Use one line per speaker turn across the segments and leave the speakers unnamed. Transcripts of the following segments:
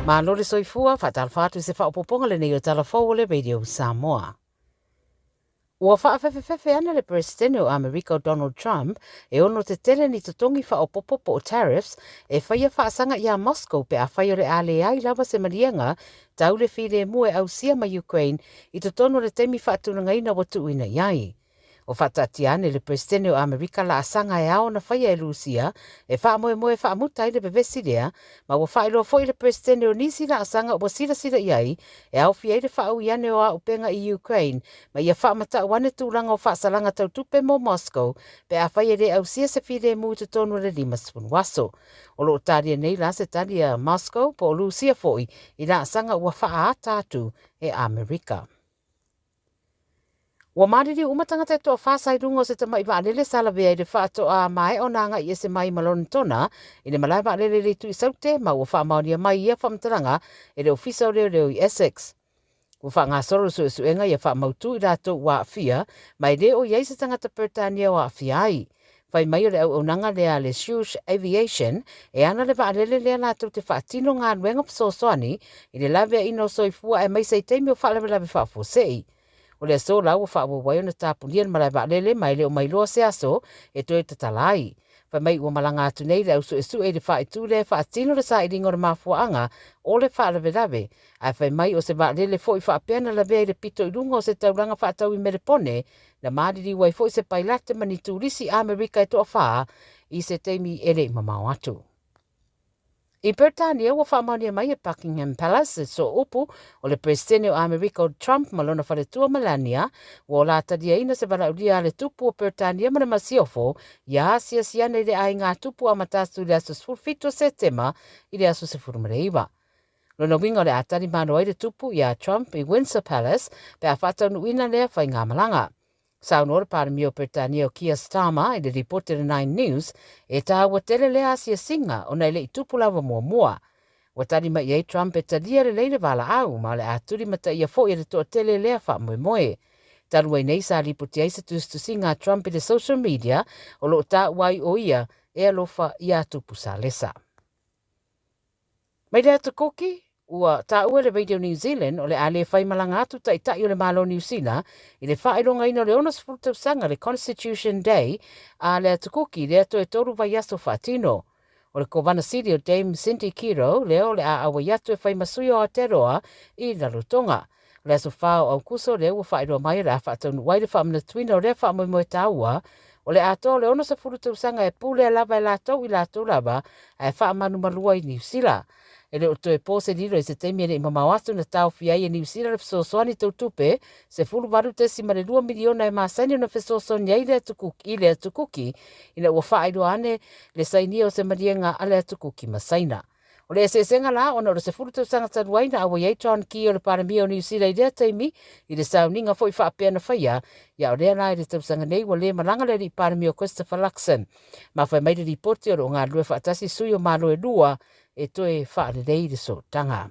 Malo le soifua, faatalofa atu i se faaopoopoga lenei o Tala Fou o le Radio Samoa. Ua faafefefefe ana le Peresetene o Amerika o Donald Trump e ono tetele ni totogi faaopoopo po o tariffs e faia faasaga iā Moscow pe afai o le a leai lava se maliega tau le filemu e ausia ma Ukraine i totonu o le taimi faatulagaina ua tuuina i ai. O faataatia ane le Peresetene o Amerika laasaga e ao ona faia e Lusia e faamoemoe e faamuta ai le vevesi lea, ma ua faailoa foi le Peresetene o nisi laasaga ua silasila i ai e aofia ai le faaui ane o auupega i Ukraine ma ia faamatau ane tulaga o faasalaga tau tupe mo Moscow pe afai e le ausia se filemu i totonu o le 50 aso. O lo o talia nei la se tali a Moscow po o Lusia foi i laasaga ua faaata atu e Amerika. Ua maliliu uma tagata e toafa sa i luga o se tamai vaalele sa lavea i le faatoa maea ona agai ese mai ma Lonitona i le malae vaalele i le itu i Saute ma ua faamaonia mai ia faamatalaga e le Ofisa o Leoleo i Essex. Ua faagasolo le suesuega ia faamautu i latou ua aafia ma e le o i ai se tagata Peretania o aafia ai. Fai mai o le auaunaga lea a le Shush Aviation e ana le vaalele lea latou te faatino galuega fesoasoani i le laveaiina o soifua aemaise i taimi o faalavelave faafuasei. O le aso la ua faaauau ai ona tapunia le malae vaalele ma e le o mailoa se aso e toe tatala ai. Fai mai ua malaga atu nei le au suesue i le faaitu lea e faatino le sailiga o le mafuaaga o le faalavelave, ae fai mai o se vaalele foi faapea na lavea i le pito i luga o se taulaga faatau i Melepone na maliliu ai foi se pailate ma ni turisi Amerika e toafa i se taimi e le i mamao atu. I Peretania, ua faamaonia mai e Buckingham Palace le sooupu o le Peresetene o Amerika o Trump ma lona faletua Melania, ua ola taliaina se valaaulia a le Tupu o Peretania ma le Masiofo ia asiasi ane i le aiga tupu amata atu i le aso 17 o Setema i le aso 19. Lona uiga o le a tali malo ai le Tupu iā Trump i Windsor Palace pe a faataunuuina lea faigamalaga. Saunoa le Palemia o Peretania o Keir Starmer i le lipoti a le Nine News, e tāua tele lea asiasiga ona e le i tupu lava muamua. Ua tali mai i ai Trump e talia lelei le valaau, ma o le a tulimataia foi e le toatele lea faamoemoe. Talu ai nei sa lipoti ai se tusitusiga a Trump i le social media o lo o taua ai o ia e alofa iā Tupu Salesa. Mai le atu Kuki, ua taua e le Radio New Zealand o le a le fai malaga atu Taitai o le Malo Niu Sila i le faailogaina o le 60 tausaga le Constitution Day a le atu Kuki lea toe tolu vaiaso faatino. O le Kovana Sili o Dame Cindy Kiro lea o le a auai atu e fai ma sui o Aotearoa i Rarotonga. O le aso 4 o Aukuso lea ua faailoa mai o le a faataunuu ai le faamanatuina o lea faamoemoe taua, o le atoa o le 60 tausaga e pulea lava e latou i latou lava ae faamalumalua i Niu Sila. E le o toe po se lilo i se taimi e le i mamao atu na taofia ai e Niu Sila le fesoasoani tau tupe $18.2 miliona e masani ona fesoasoani ai le atu i le atu Kuki ina ua faailoa ane le sainia o se maliega a le atu Kuki ma Saina. O le eseesega la, ona o le 10 tausaga talu ai na auai ai John Key o le Palemia o Niu Sila i lea taimi, i le sauniga foi faapea na faia, ia o lea la i le tausaga nei ua le malaga le alii Palemia o Christopher Luxon. Ma fai mai le lipoti o lo o galulue faatasi sui o Malo e lua e toe faalelei le sootaga.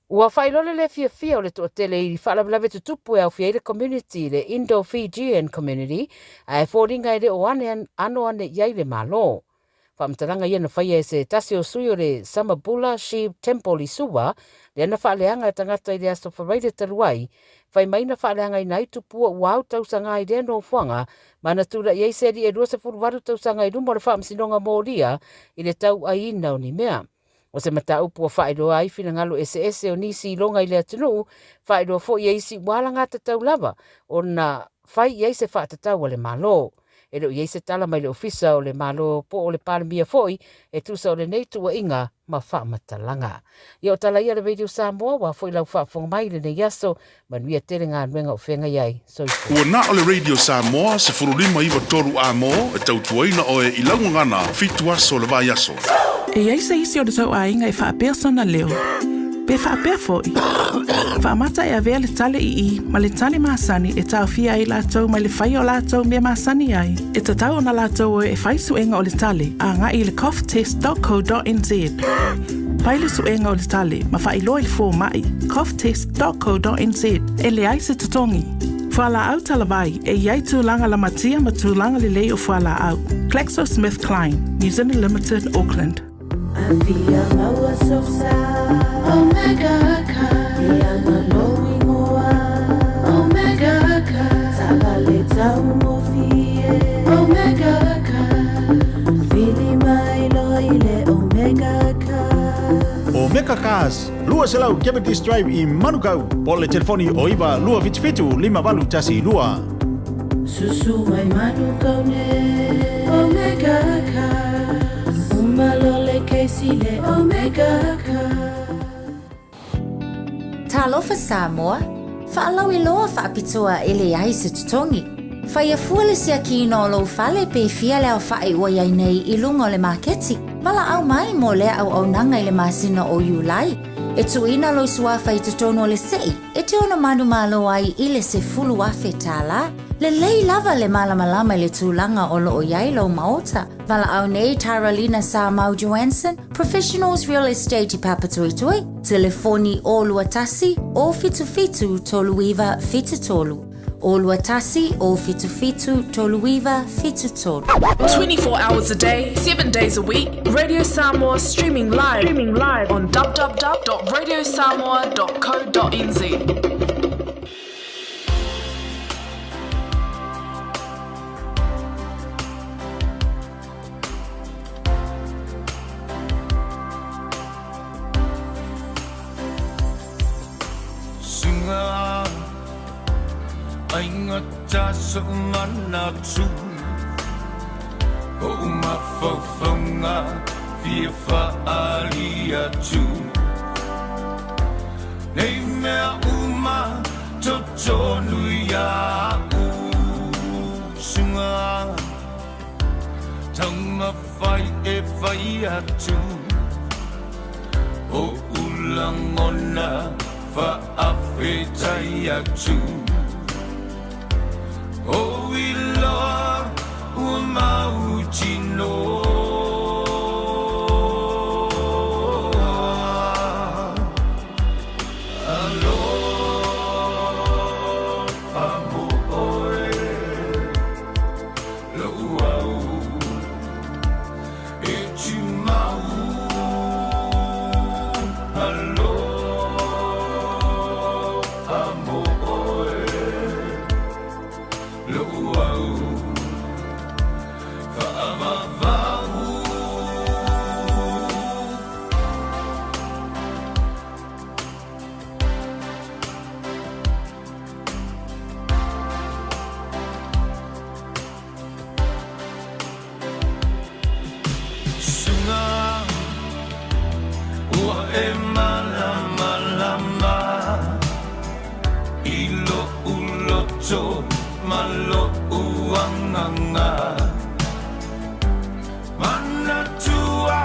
Ua faailoa le le fiafia o le toatele i faalavelave tutupu e aofia ai le community, le Indo-Fijian community, ae foliga e le o ane ano ane i ai le Malo. Faamatalaga ia na faia e se tasi o sui o le Samabula Shiv Temple i Suva, lea na faaleaga e tagata i le aso Faraile talu ai, fai mai na faaleagaina ai tupua ua au tausaga i lea nofoaga ma na tula'i ai se alii e 28 tausaga i luma o le Faamasinoga Molia i le tauaiina o ni mea. O se mataupu ua faailoa ai finagalo eseese o nisi iloga i le atunuu, faailoa foi e isi ua alagatatau lava ona fai i ai se faatatau a le Malo. E le o i ai se tala mai le Ofisa o le Malo po o le Palemia foi e tusa o lenei tuuaiga ma faamatalaga. Ia o tala ia a le Radio Samoa, ua foi lau faafofoga mai i lenei aso. Manuia tele galuega o feagai ai. Soifua.
Ua na o le Radio Samoa 15 93 A mo e tautuaina oe i lau gagana fitu aso o le vaiaso.
E i ai se isi o le tou aiga e faapea sona leo, pe faapea foi, faamata e avea le tale ii ma le tale masani e taofia ai latou mai le faia o latou mea masani ai, e tatau ona latou o e fai suega o le tale agai i le coughtest.co.nz. Fai le suega o le tale ma faailoa i le fomai, coughtest.co.nz. E leai se totogi. Fualaau talavai, e i ai tulaga lamatia ma tulaga lelei o fualaau. GlaxoSmithKline, New Zealand Limited, Auckland.
Afia maua sou sa Omega Car Ia ma lou igoa Omega Car Taavale taugofie Omega Car Vili mai loa i le Omega Car.
Omega Cars, 200 Cavendish Drive i Manukau, po o le telefoni o 927 5812.
Susu mai Manukau nei Omega Cars Uma loa le kesi le Omega Cars.
Talofa Samoa, faalauiloa faapitoa e leai se totogi. Faia fua le siakiina o lou fale pe fia le aofa'i ua i ai nei i luga o le maketi. Valaau mai mo lea auaunaga i le masina o Iulai. E tuuina lou suafa i totonu o le se'i e te ono manumalo ai i le $10,000. Lelei lava le malamalama i le tulaga o lo o i ai lou maota. Valaau nei Tara Lina Samau Joanson, Professionals Real Estate i Papatoetoe, telefoni 0 21 0 77 39 73. 0 21 0 77 39 73.
24 hours a day, 7 days a week, Radio Samoa streaming live, streaming live on www.radiosamoa.co.nz.
Suga aigata sou manatu Ou mafaufauga fia faaali atu Nei mea uma totonu iaʻu Suga taumafai e fai atu Oʻu lagona faafetai atu O iloa ua mautinoa. Alofa mo oe Loʻu au e tumau Alofa mo oe Loʻu au faavavau. Suga ua e malamalama i loʻu loto ma loʻu agaga Manatua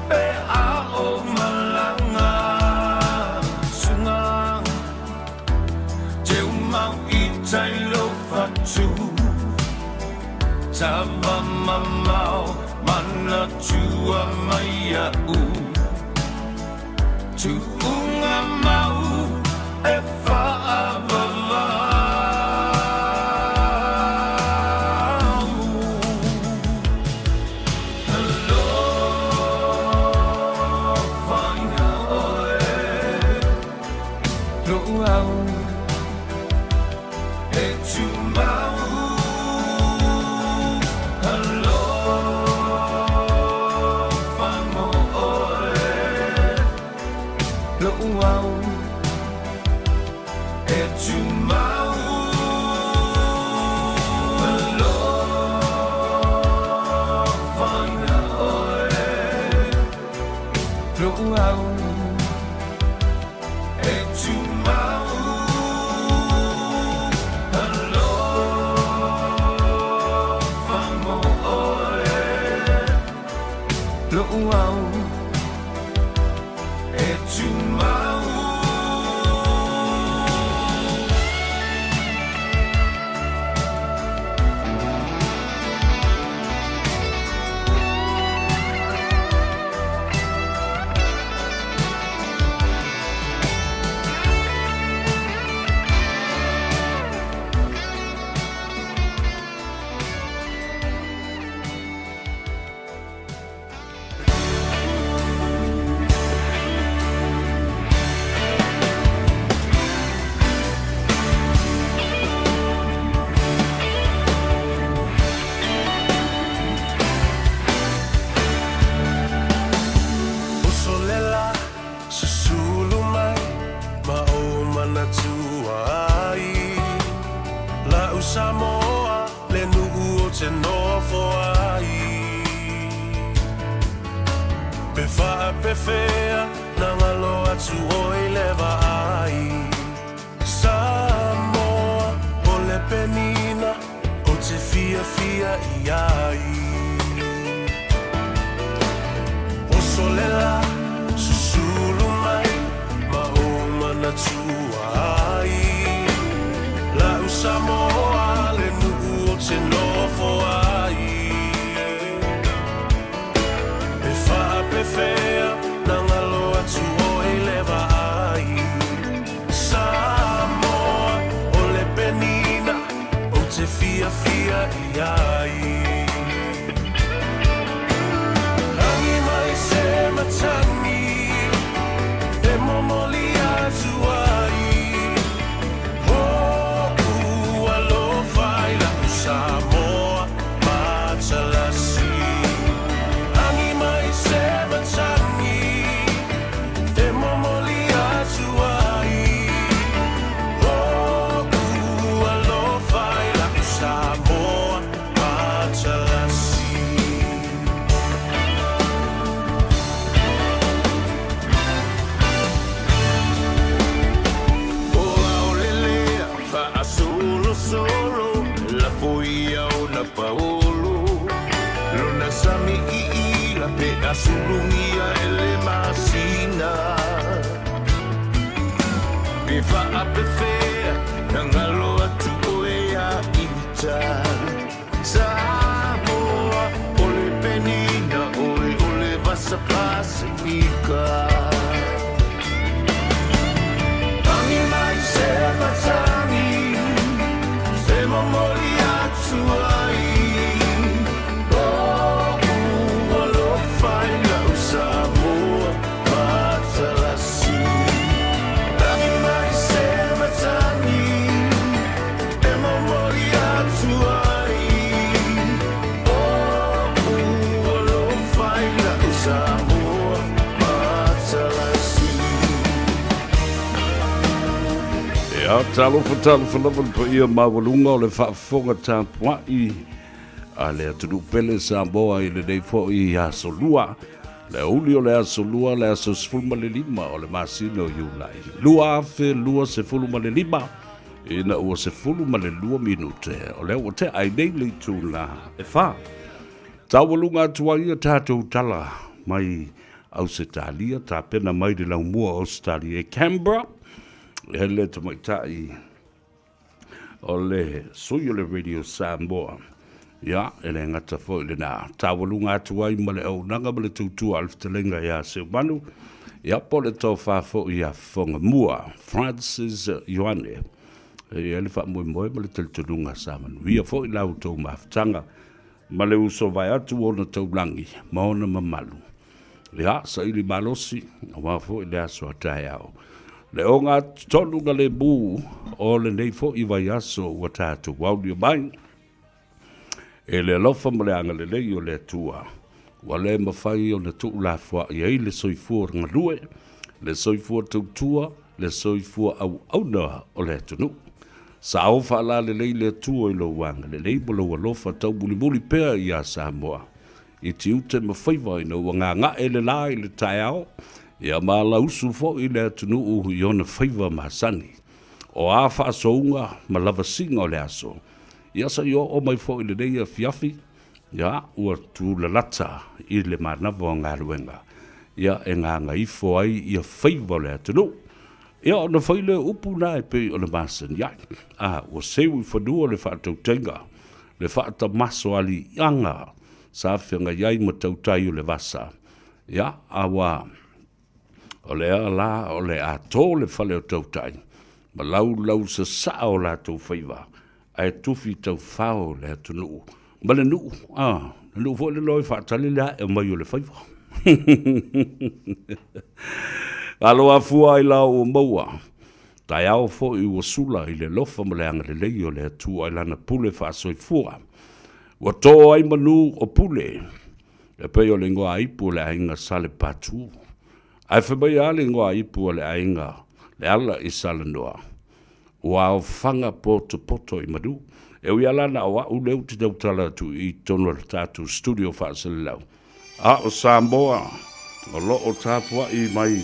pe a o malaga Suga teumau i tai lou fatu Tava mamao manatua mai iaʻu Tuuga mau e faavavau Alofa iā oe Loʻu au e tumau Alofa mo oe Loʻu au e tumau Alofa iā oe Loʻu au e tumau Alofa mo oe Loʻu au e tumau. te nofo ai. Pe faapefea na galo atu oe i le vaai. Samoa o le penina ou te fiafia i ai. Oso le la, susulu mai ma ou manatua ai. La'u Samoa le nuu ou te nofo ai. Pe faapefea na galo atu oe i le vaai. Samoa o le penina ou te fiafia i ai. Agi mai se matagi e momoli atu ai. O'u alofa i la'u Samoa matalasi. Agi mai se matagi e momoli atu ai. O'u alofa i la'u Samoa matalasi. O aolelea faasolosolo lafo ia ona paolo lona sami iila pe asulugia e le masina pe faapefea na galo atu oe ia ita Samoa o le penina oe o le vasa Pasifika. Agi mai se matagi e momoli atu ai. O'u alofa i la'u Samoa matalasi. Agi mai se matagi e momoli atu ai. O'u alofa i la'u Samoa matalasi.
Ia, talofa, talofa lava le paia maualuga o le faafofoga tapuai a le atunuu pele Samoa i lenei foi aso Lua. Le aoauli o le aso Lua, le aso 15 o le masina o Iulai 2025, ina ua 12 minute o lea ua tea ai nei le itula e 4. Taualuga atu ai a tatou tala mai Ausetalia, tapena mai le laumua o Ausetalia e Canberra, e le tamaitai o le sui o le Radio Samoa. Ia, e le gata foi lena. Taualuga atu ai ma le auaunaga ma le tautua a le fetalaiga ia Seumanu, ia po o le tofa foi ia Fofogamua, Francis Ioane. E i ai le faamoemoe ma le talitonuga sa manuia foi la outou mafutaga ma le uso vae atu o ona taulagi ma ona mamalu. Ia, saili malosi, aua foi le aso a taeao. Le ogatotonu galemu o lenei foi vaiaso ua tatou aulia mai e le alofa ma le agalelei o le Atua, ua le mafai ona tuulafoai ai le soifua galue, le soifua tautua, le soifua auauna o le atunuu. Sao faalalelei le Atua i lou agalelei ma lou alofa taumulimuli pea iā Samoa i tiute ma faiva ina ua gaga'e le la i le taeao, ia ma alausu foi le atunuu i ona faiva masani. O a faasouga ma lavasiga o le aso, ia se i oo mai foi lenei afiafi, ia ua tulalata i le manava o galuega, ia e gagaifo ai ia faiva o le atunuu. Ia ona fai lea o upu na e pei o le masani ai, a ua seu i fanua le faatautaiga, le faatamasoaliiaga sa feagai ai ma tautai o le vasa, ia, a ua o lea la o le a to le fale o tautai ma laulau sasaa o latou faiva, ae tufi taufao le atunuu ma le nuu, a, le nuu foi le loa e faatali le ae mai o le faiva. Alo afua ai la ua maua, taeao foi ua sula i le alofa ma le agalelei o le Atua i lana pule faasoifua. Ua to ai manu o pule, e pei o le igoa ipu o le aiga Salepatu. Ae fai mai lava le igoa ipu o le aiga Leala i Salanoa, ua aofaga potopoto i manu. E ui lava la na o a'u lea ou te tautala atu i totonu o le tatou studio faaselelau, a o Samoa o lo o tapua'i mai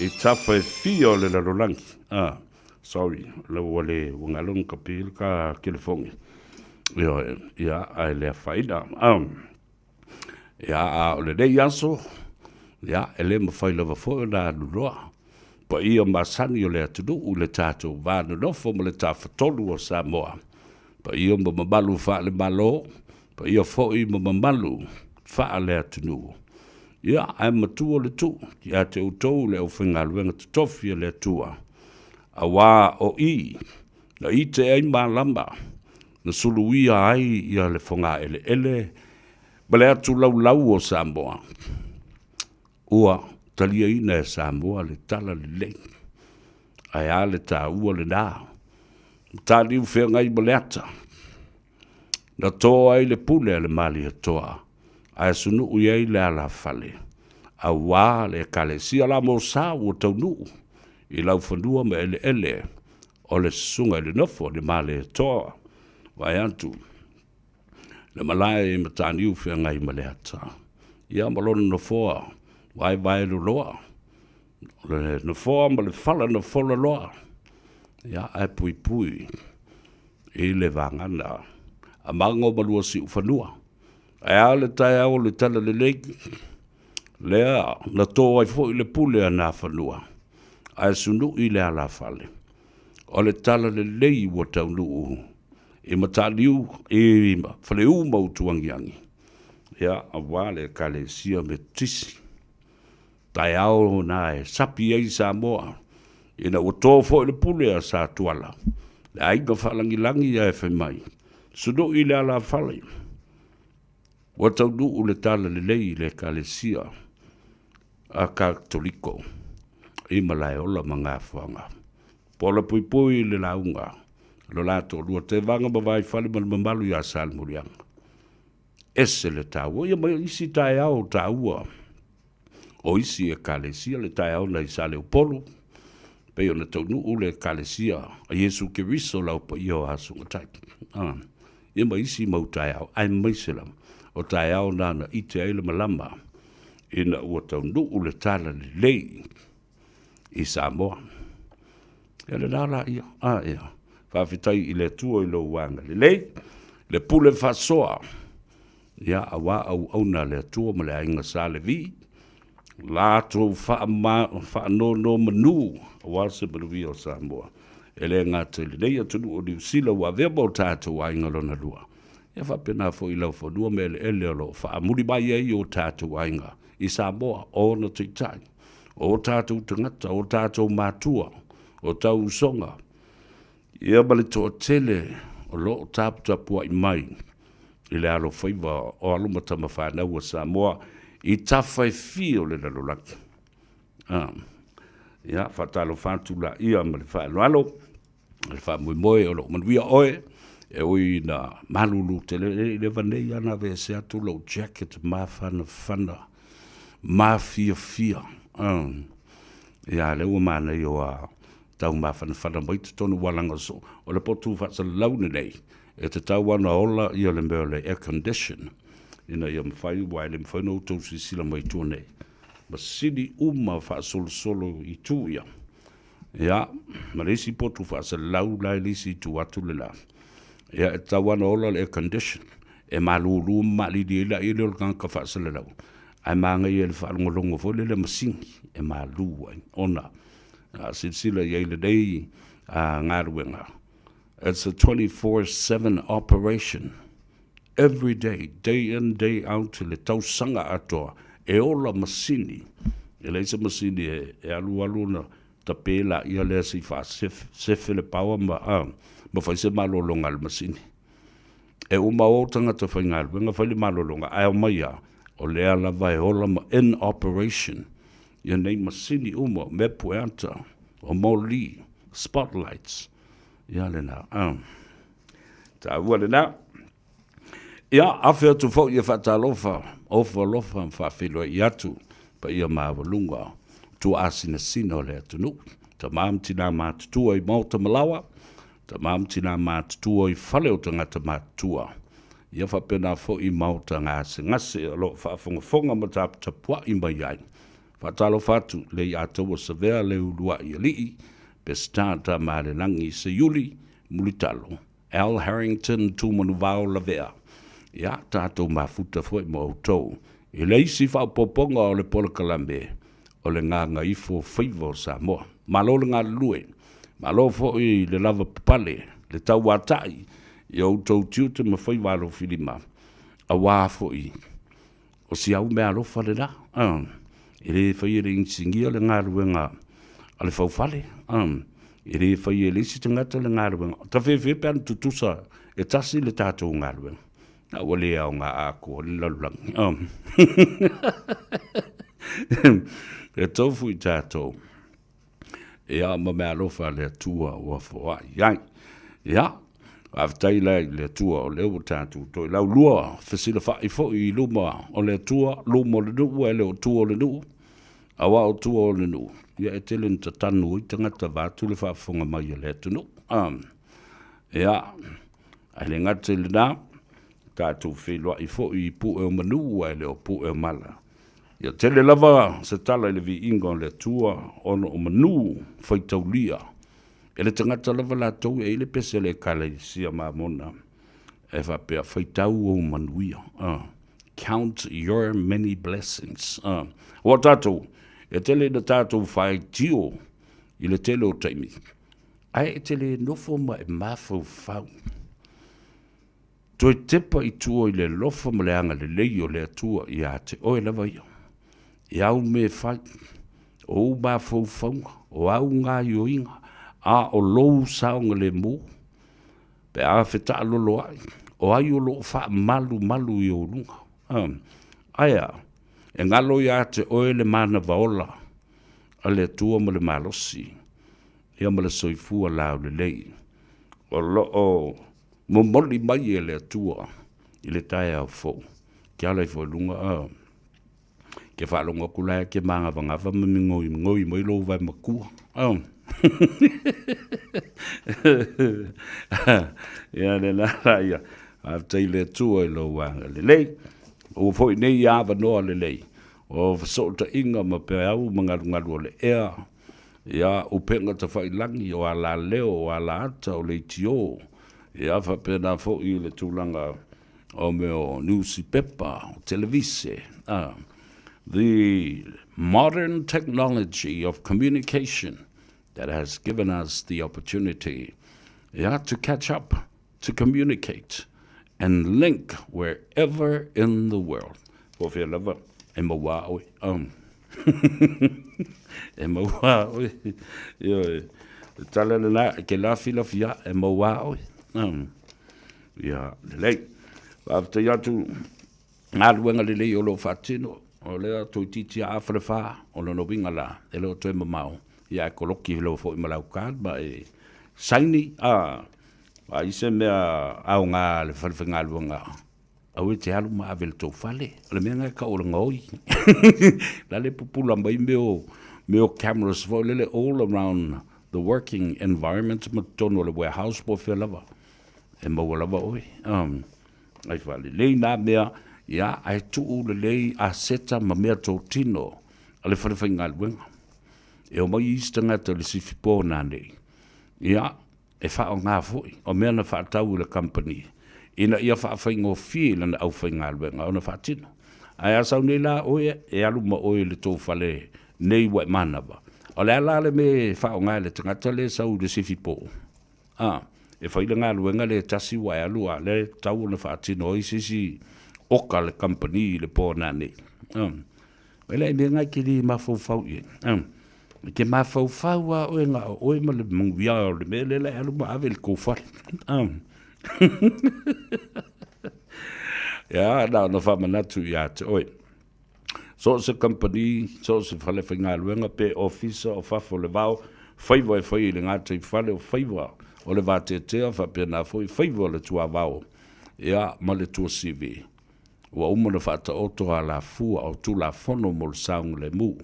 i tafa e fia o le lalolagi. Ah, sorry, o lea ua le ua galo ona kapi le ka telefoni. Ioe, ia, ae le afaina. Ah. Ia, a o lenei aso, ia, e le mafai lava foi ona aluloa paia masani o le atunuu i le tatou va nonofo ma le Tafatolu o Samoa, paia ma mamalu faale-Malo, paia foi ma mamalu faale-atunuu. Ia, ae matua le tuu ia te outou le aufaigaluega totofi a le Atua, auā o i na ite ai malama na suluia ai ia le fogaeleele ma le atu laulau o Samoa. Ua taliaina e Samoa le tala lelei. Ae a le taua lena? Mataniu feagai ma le ata. Na to ai le pule a le Malietoa, ae sunui i ai le alafale, auā le Ekalesia la mo sa ua taunuu i laufanua ma eleele o le Susuga i le Nofo a le Malietoa, vaeatu le malae i Mataniu feagai ma le ata, ia ma lona nofoa vaevae loloa, o le nofoa ma le fala na fola loa, ia ae puipui i le vagana a mago ma lua siufanua. Ae a le taeao o le talalelei, lea na to ai foi le pule a Nafanua, ae sunui le alafale. O le talalelei ua taunuu i Mataniu, i Faleu ma Utuagiagi, ia, aua le Ekalesia Metotisi. Taeao na e sapi ai Samoa, ina ua to foi le pule a Satuala, le aiga faalagilagi ae fai mai, sunui le alafale, ua taunuu le talalelei i le Ekalesia a Katoliko i Malaeola ma Gafoaga. Pola puipui i le lauga lo la toalua Tevaga ma Vaifale ma le mamalu ia Salemuliaga. Ese le taua ia ma isi taeao taua o isi Ekalesia, le taeao na i Saleupolu, pei ona taunuu le Ekalesia a Iesu Keriso lau paia o Asugatai. Ah, ia ma isi mau taeao, aemaise lava o taeao na na ite ai le malama ina ua taunuu le talalelei i Samoa. Ia lena la ia, a ia, faafetai i le Atua i lou agalelei, le pule faasoa, ia auā auauna a le Atua ma le aiga Sa Levi, latou faanonomanu aua se manuia o Samoa. E le gata i lenei atunuu o Niu Sila ua avea ma o tatou aiga lona lua, ia faapena foi i laufanua ma eleele o lo o faamuli mai ai o tatou aiga i Samoa, o ona taitai, o tatou tagata, o tatou matua, o tau usoga, ia ma le toatele o lo o taputapuai mai i le alofaiva o alo ma tama fanau a Samoa i tafa e fia o le lalolagi. Ah, ia, faatalofa atu laia ma le faaaloalo. Le faamoemoe o lo o manuia oe, e ui ina malulu tele, e leva nei lava na aveese atu lou jacket mafanafana, mafiafia. Ia, lea ua manaia ua tau mafanafana mai totonu ua laga soo. O le potu faasalalau lenei, e tatau lava ona ola ia le mea o le air condition, ina ia mafai, aua e le mafai ona outou silasila mai i tua nei, masini uma faasolosolo i itu ia. Ia, ma le isi potu faasalalau la e le isi itu atu le la. Ia, e tatau lava ona ola le air condition e malulu ma maalili ai laia lea o le tagata faasalalau, ae manaia i le faalogologo foi lele masini e malu ai ona a silasila i ai i lenei galuega. It's a 24/7 operation every day, day in day out i le tausaga atoa e ola masini. E leai se masini e alualu ona tape laia lea se i faasefe le power ma, ma fai se malologa a le masini. E uma o tagata faigaluega fai le malologa ae omai lava o lea lava e ola ma in operation ia nei masini uma, o mea pueata, o moli, spotlights, ia lena. Taua lena. Ia, afe atu foi e faatalofa, ofo alofa ma faafeiloai atu paia maualuga tuaasinasina o le atunuu, tama ma tina matutua i maota ma laoa, Tama ma tinā matutua i fale o tagata matutua. Ia faapena foi maota gasegase o lo o faafogafoga ma taputapuai mai ai. Faatalofa atu le i Ataua Savea le uluai alii, Peseta Tamaalelagi Seiuli, Mulitalo, Al Harrington Tumanuvao Lavea. Ia, tatou mafuta foi ma outou i le isi faaopoopoga o le polokalame o le Gagaifo Faiva o Samoa. Malo le galulue, malo foi le lavapapale, le tauatai i outou tiute ma faiva alofilima, aua foi o si au meaalofa lena. E le faia e le inisinia le galuega a le faufale, e le faia e le isi tagata le galuega. Tafefe pe ana tutusa e tasi le tatou galuega, a ua le aoga atoa le lalolagi. E tofu i tatou. Ia, ma meaalofa a le Atua ua foai ai. Ia, faafetai la i le Atua o lea ua tatou toe laulua fesilafai foi i luma o le Atua, luma o le nuu ae le o tua o le nuu, aua o tua o le nuu, ia e tele ina tatanu ai tagata vaeatu le faafofoga mai a le atunuu. Ia, ae le gata i lena, tatou feiloai foi i pue o manu ae le o pue o mala. Ia tele lava se tala i le viiga o le Atua ona o manu faitaulia e le tagata lava latou e i ai le pese a le Ekalesia Mamona e faapea, Faitau ou manuia, count your many blessings. Aua o tatou, e tele ina tatou faitio i le tele o taimi, ae e te le nofo ma e mafaufau. Toe tepa i tua i le alofa ma le agalelei o le Atua ia te oe lava ia, i āu mea e fai, o ou mafaufauga, o āu gaoioiga, a o lou saogalemu, pe a fetaaloloai, o ai o lo o faamalumalu i ou luga? Ae a, e galo ia te oe le manava ola a le Atua ma le malosi, ia ma le soifua laulelei o lo o momoli mai e le Atua i le taeao fou. Ke ala ifo i luga, a, ke faalogo atu la e ke magavagava ma migoi mai lou vae matua. A. Ia le la la ia. Faafetai i le Atua i lou agalelei. Ua foi nei avanoa lelei o fesootaiga ma peau ma galugalu o le ea Ia, upega tafailagi, o alaleo, o alaata, o leitio, ia faapena foi le tulaga o mea o niusipepa, o televise, a, the modern technology of communication that has given us the opportunity, ia, to catch up, to communicate and link wherever in the world. Po o fea lava e maua oe. E maua oe. Ioe. Le tala lena, e ke lafilafi a, e maua oe. Ia, lelei. Faafetai atu galuega lelei o lo o faatino, o lea toeitiiti a afa le fa, o lona uiga la, e le o toe mamao, ia e koloki loa foi ma lau card ma e saini, a, a i se mea aoga a le fale faigaluega, aua e te alu ma ave i le tou fale, o le mea lena e tau o le gaoi. La le pupula mai mea o, mea o cameras foi lele all around the working environment ma totonu o le warehouse po o fea lava, e maua lava oe. Ai faalelei nā mea, ia, ae tuu lelei aseta ma mea totino a le fale faigaluega. E omai isi tagata i le sifi po nanei, ia, e faaaoga foi o mea na faatau i le kamupani ina ia faafaigofie i lana aufaigaluega ona faatino. Ae a sau nei la oe e alu ma oe i le tou fale nei ua e manava, o le a la le mea e faaaoga e le tagata lea e sau i le sifi po? A, e fai le galuega lea e tasi ua e alu a o lea e tatau ona faatino ai se isi oka a le kamupani i le po nanei. A, e le mea lena e te le mafaufau i ai. A, e te mafaufau lava oe na o oe ma le manuia o le mea lea la e alu ma ave i le tou fale. A, ia, na ona faamanatu ia te oe. So o se kamupani, so o se fale faigaluega pe ofisa o fafo o le vao, faiva e fai i le gataifale o faiva o le vateatea faapena foi faiva o le tuavao, ia, ma le tuasivi. Ua uma ona faataoto alafua o Tulafono mo le saogalemu,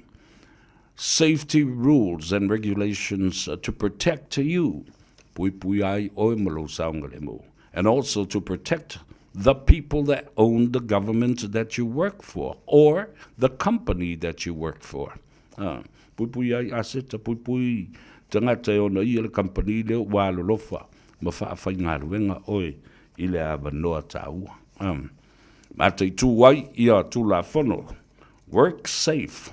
Safety Rules and Regulations to Protect You. Puipuia ai oe ma lou saogalemu. And also to protect the people that own the government that you work for or the company that you work for. Ha, puipui ai aseta, puipui tagata e ona ia le kamupani lea ua alolofa ma faafaigaluega oe i le avanoa taua. Ha, mataitū ai ia Tulafono Work Safe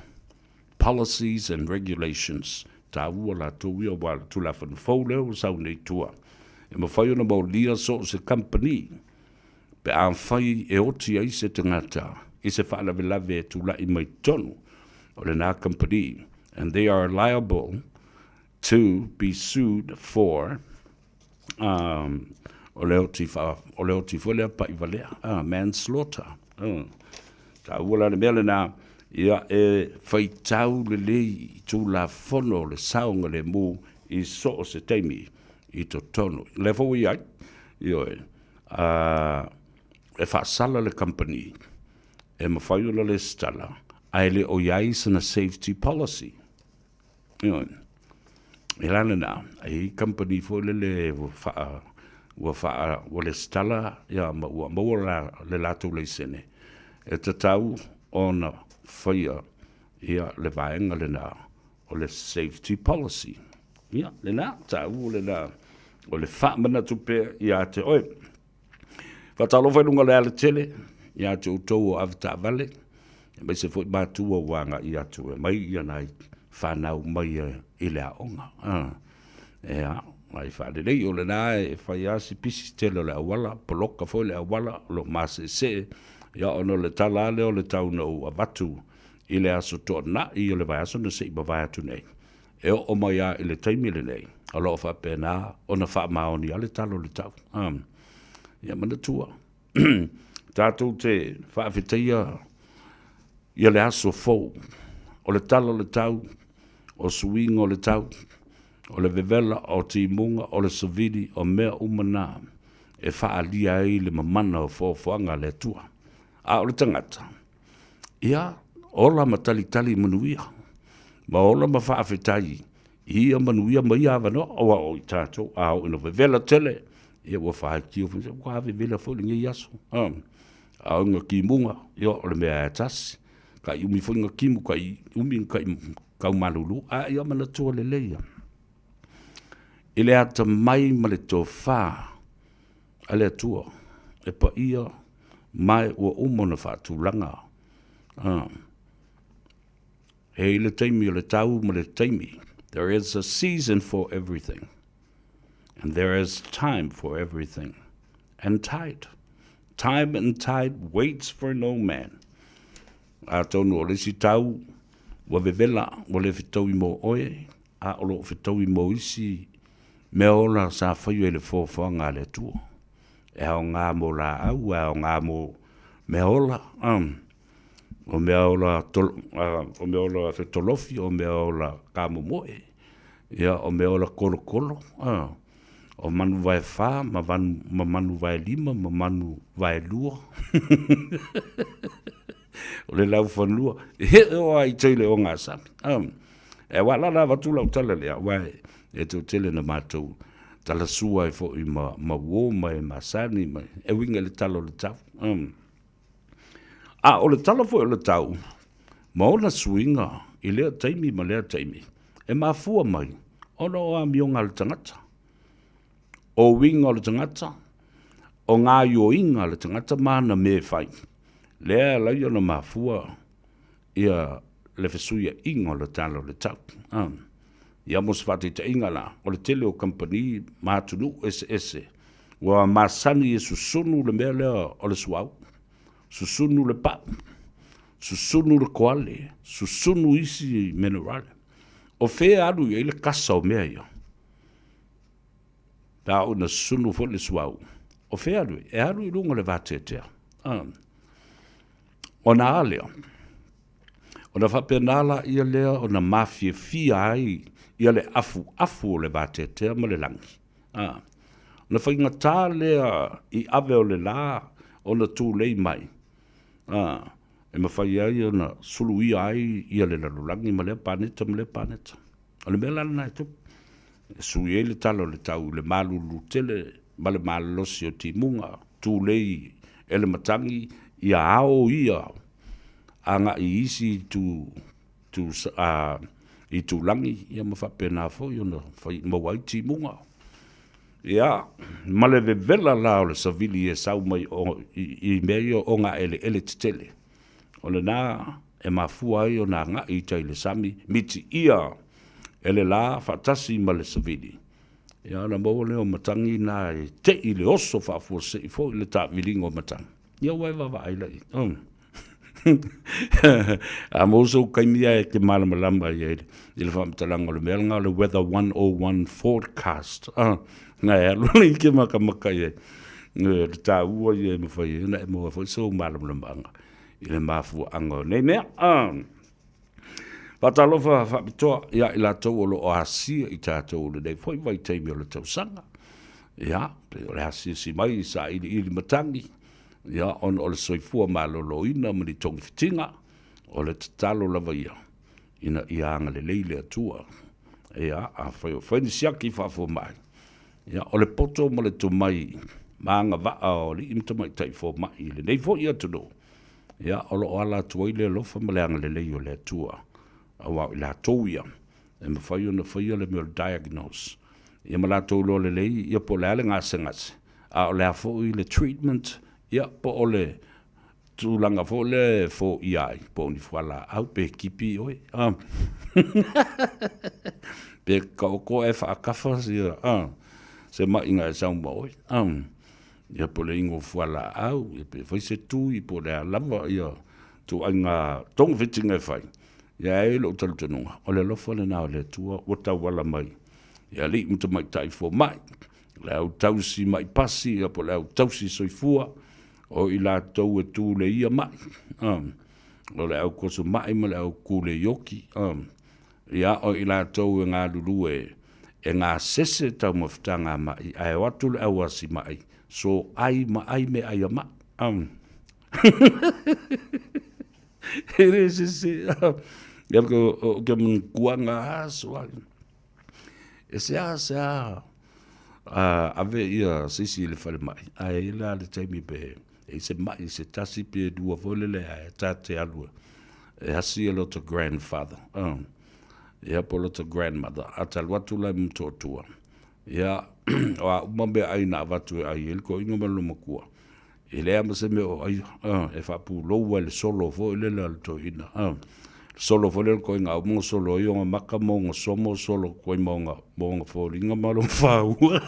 Policies and Regulations, taua latou ia aua o le Tulafono fou lea ua sau nei i tua, e mafai ona molia so o se kamupani pe afai e oti ai se tagata i se faalavelave e tulai mai totonu o lena kamupani and they are liable to be sued for um, o le oti, wha, o le oti foi lea pa'i valea, ah, manslaughter. Taua la le mea lena, ia e faitau lelei i Tulafono o le saogalemu i so o se taimi i totonu. O lea foi ua i ai, ioe, e faasala le kamupani e mafai ona lesitala ae le o i ai sana safety policy. Ioe. E la lena, e i ai kamupani foi lele ua faa, ua faa, ua lesitala ia ma ua maua la, le latou laisene, e tatau ona faia ia le vaega lena o le safety policy. Ia, lena, taua lena, o le faamanatu pea ia te oe. Faatalofa i luga o le alatele ia te outou o avetaavale, aemaise foi matua ua agai atu e aumai ia nai fanau mai i le aoga. Ea, ai faalelei, o lena e fai lava si pisi tele o le auala, poloka foi le auala, o lo o maseesee, ia ona o le tala lava lea o le tau na ou avatu i le Aso Toonai o le vaiaso na se i mavae atu nei. E oo mai lava i le taimi lenei, o lo o faapena ona faamaoni lava le tala o le tau. Ia manatua, tatou te faafetaia ia le aso fou, o le tala o le tau, o suiga o le tau, o le vevela, o timuga, o le savili, o mea uma na e faaalia ai le mamana o foafoaga a le Atua. A o le tagata, Ia, ola ma talitali manuia, ma ola ma faafetai i ia manuia ma ia avanoa, aua o i tatou, a oo ina vevela tele, ia ua faitio foi, ua vevela foi lenei aso. A o ina timuga, ia o le mea lava e tasi, kai umi foi na timu, kai umi na kai kau malulu, a ia manatua lelei ia. I le atamai ma le tofa a le Atua e paia ma ua uma ona faatulaga. E i ai le taimi o le tau ma le taimi. There is a season for everything and there is time for everything and tide. Time and tide waits for no man. Atonu o le isi tau ua vevela, ua le fetaui mo oe, a o lo o fetaui mo isi mea ola sa faia i le foafoaga a le Atua. E aoga mo laau, e aoga mo mea ola, o mea ola, o mea ola fetolofi, o mea ola kamomoe, ia, o mea ola kolokolo, o manu vae fa, ma, vanu, ma manu vae lima, ma manu vae lua. o le laufanua, e o ai tai le ogasami. E ua ala la avatu lau tala lea, aua e toatele na matou talasua ai foi ma, ma uo ma e masani ma e uiga i le tala o le tau. A o le tala foi o le tau, ma ona suiga i lea taimi ma lea taimi, e mafua mai ona o amioga a le tagata. O uiga o le tagata, o gaoioiga a le tagata ma ana mea e fai, lea e ala ai ona mafua ia le fesuiaiga o le tala o le tau. Ia mo se faataitaiga la, o le tele o kamupani ma atunuu eseese ua masani e susunu le mea lea o le suauu, susunu le pau, susunu le koale, susunu isi minerale. O fea e alu i ai le kasa o mea ia? Pe a oo ina susunu foi le suauu, o fea e alu ai? E alu i luga o le vateatea. Ona a lea? Ona faapena laia lea ona mafiafia ai ia le afuafu o le vateatea ma le lagi. Ona faigata lea i ave o le la ona tulei mai, e mafai ai ona suluia ai ia le lalolagi ma lea paneta ma lea paneta. O le mea la lena e tupu. E sui ai le tala o le tau i le malulu tele ma le malolosi o timuga, tulei e le matagi ia ao ia agai i isi itu, itu, a, itulagi, ia ma faapena foi ona fai, maua ai timuga. Ia, ma le vevela la o le savili e sau mai o, i, i mea ia o ogaeleele tetele. O lena e mafua ai ona agai i tai i le sami, mitiia e le la faatasi ma le savili. Ia ona maua lea o matagi na e tei le oso faafuasei foi le taaviliga o matagi. Ia ua e vaavaai la i ai. A maua sou taimi ae e te malamalama ai i le faamatalaga o le mea lena o le Weather 101 Forecast. Na e alu i ke makamaka i ai. Le taua ia e mafai ai ona e maua foi sou malamalamaaga i le mafuaaga o nei mea. Faatalofa faapitoa ia i latou o lo o asia i tatou i lenei foi vaitaimi o le tausaga. Ia, pei o le asiasi mai i sailiili matagi, ia, ona o le soifua maloloina ma ni togafitiga, o le tatalo lava ia, ina ia agalelei le Atua. Ia, afai o fai ni siaki faafomai, ia, o le poto ma le tomai ma agavaa o alii ma tamaitai fomai i lenei foi atunuu, ia, o lo o ala atu ai le alofa ma le agalelei o le Atua, aua o i latou ia e mafai ona faia le mea o le diagnose, ia ma latou iloa lelei ia po o le a le gasegase, a o le a foi le treatment, ia po o le tulaga foi lea e foia ai, po o ni fualaau pe kipi oe, a pe taoto ae faatafa sia, a se maʻiga e sau ma oe, a ia po o le inu o fualaau, ia pe fai se tui po o le a lava ia ituaiga togafitiga e fai. Ia e i ai lou talitonuga, o le alofa lena o le Atua ua tauala mai i alii ma tamaitai fomai, le au tausi maʻi pasi, ia po o le au tausi soifua, o i latou e tuleia maʻi, o le au toso maʻi ma le au tuleioki, ia, o i latou e galulue e gasese taumafataga a maʻi, ae o atu le au asi maʻi, so ai ma ai meaai a maʻi. E le sese. Ia o ke manatua aso ai. E sea sea a ave ia sisi i le falemai, ae i la le taimi pe e se mai se tasi pe lua foi lele ae ta te alu e asi e lota grandfather. Ia po lota grandmother. A talu atu la i Motootua. Ia, o a uma meaai na avatu e ai ai le toeaina ma lona matua, e leai lava ma se mea o aia, e faapulou lava i le solo foi lele a le toeaina, le solo foi lea o le toeaina a uma ona solo ai ona maka ma ona somo solo atu ai ma ona foliga ma lona faua.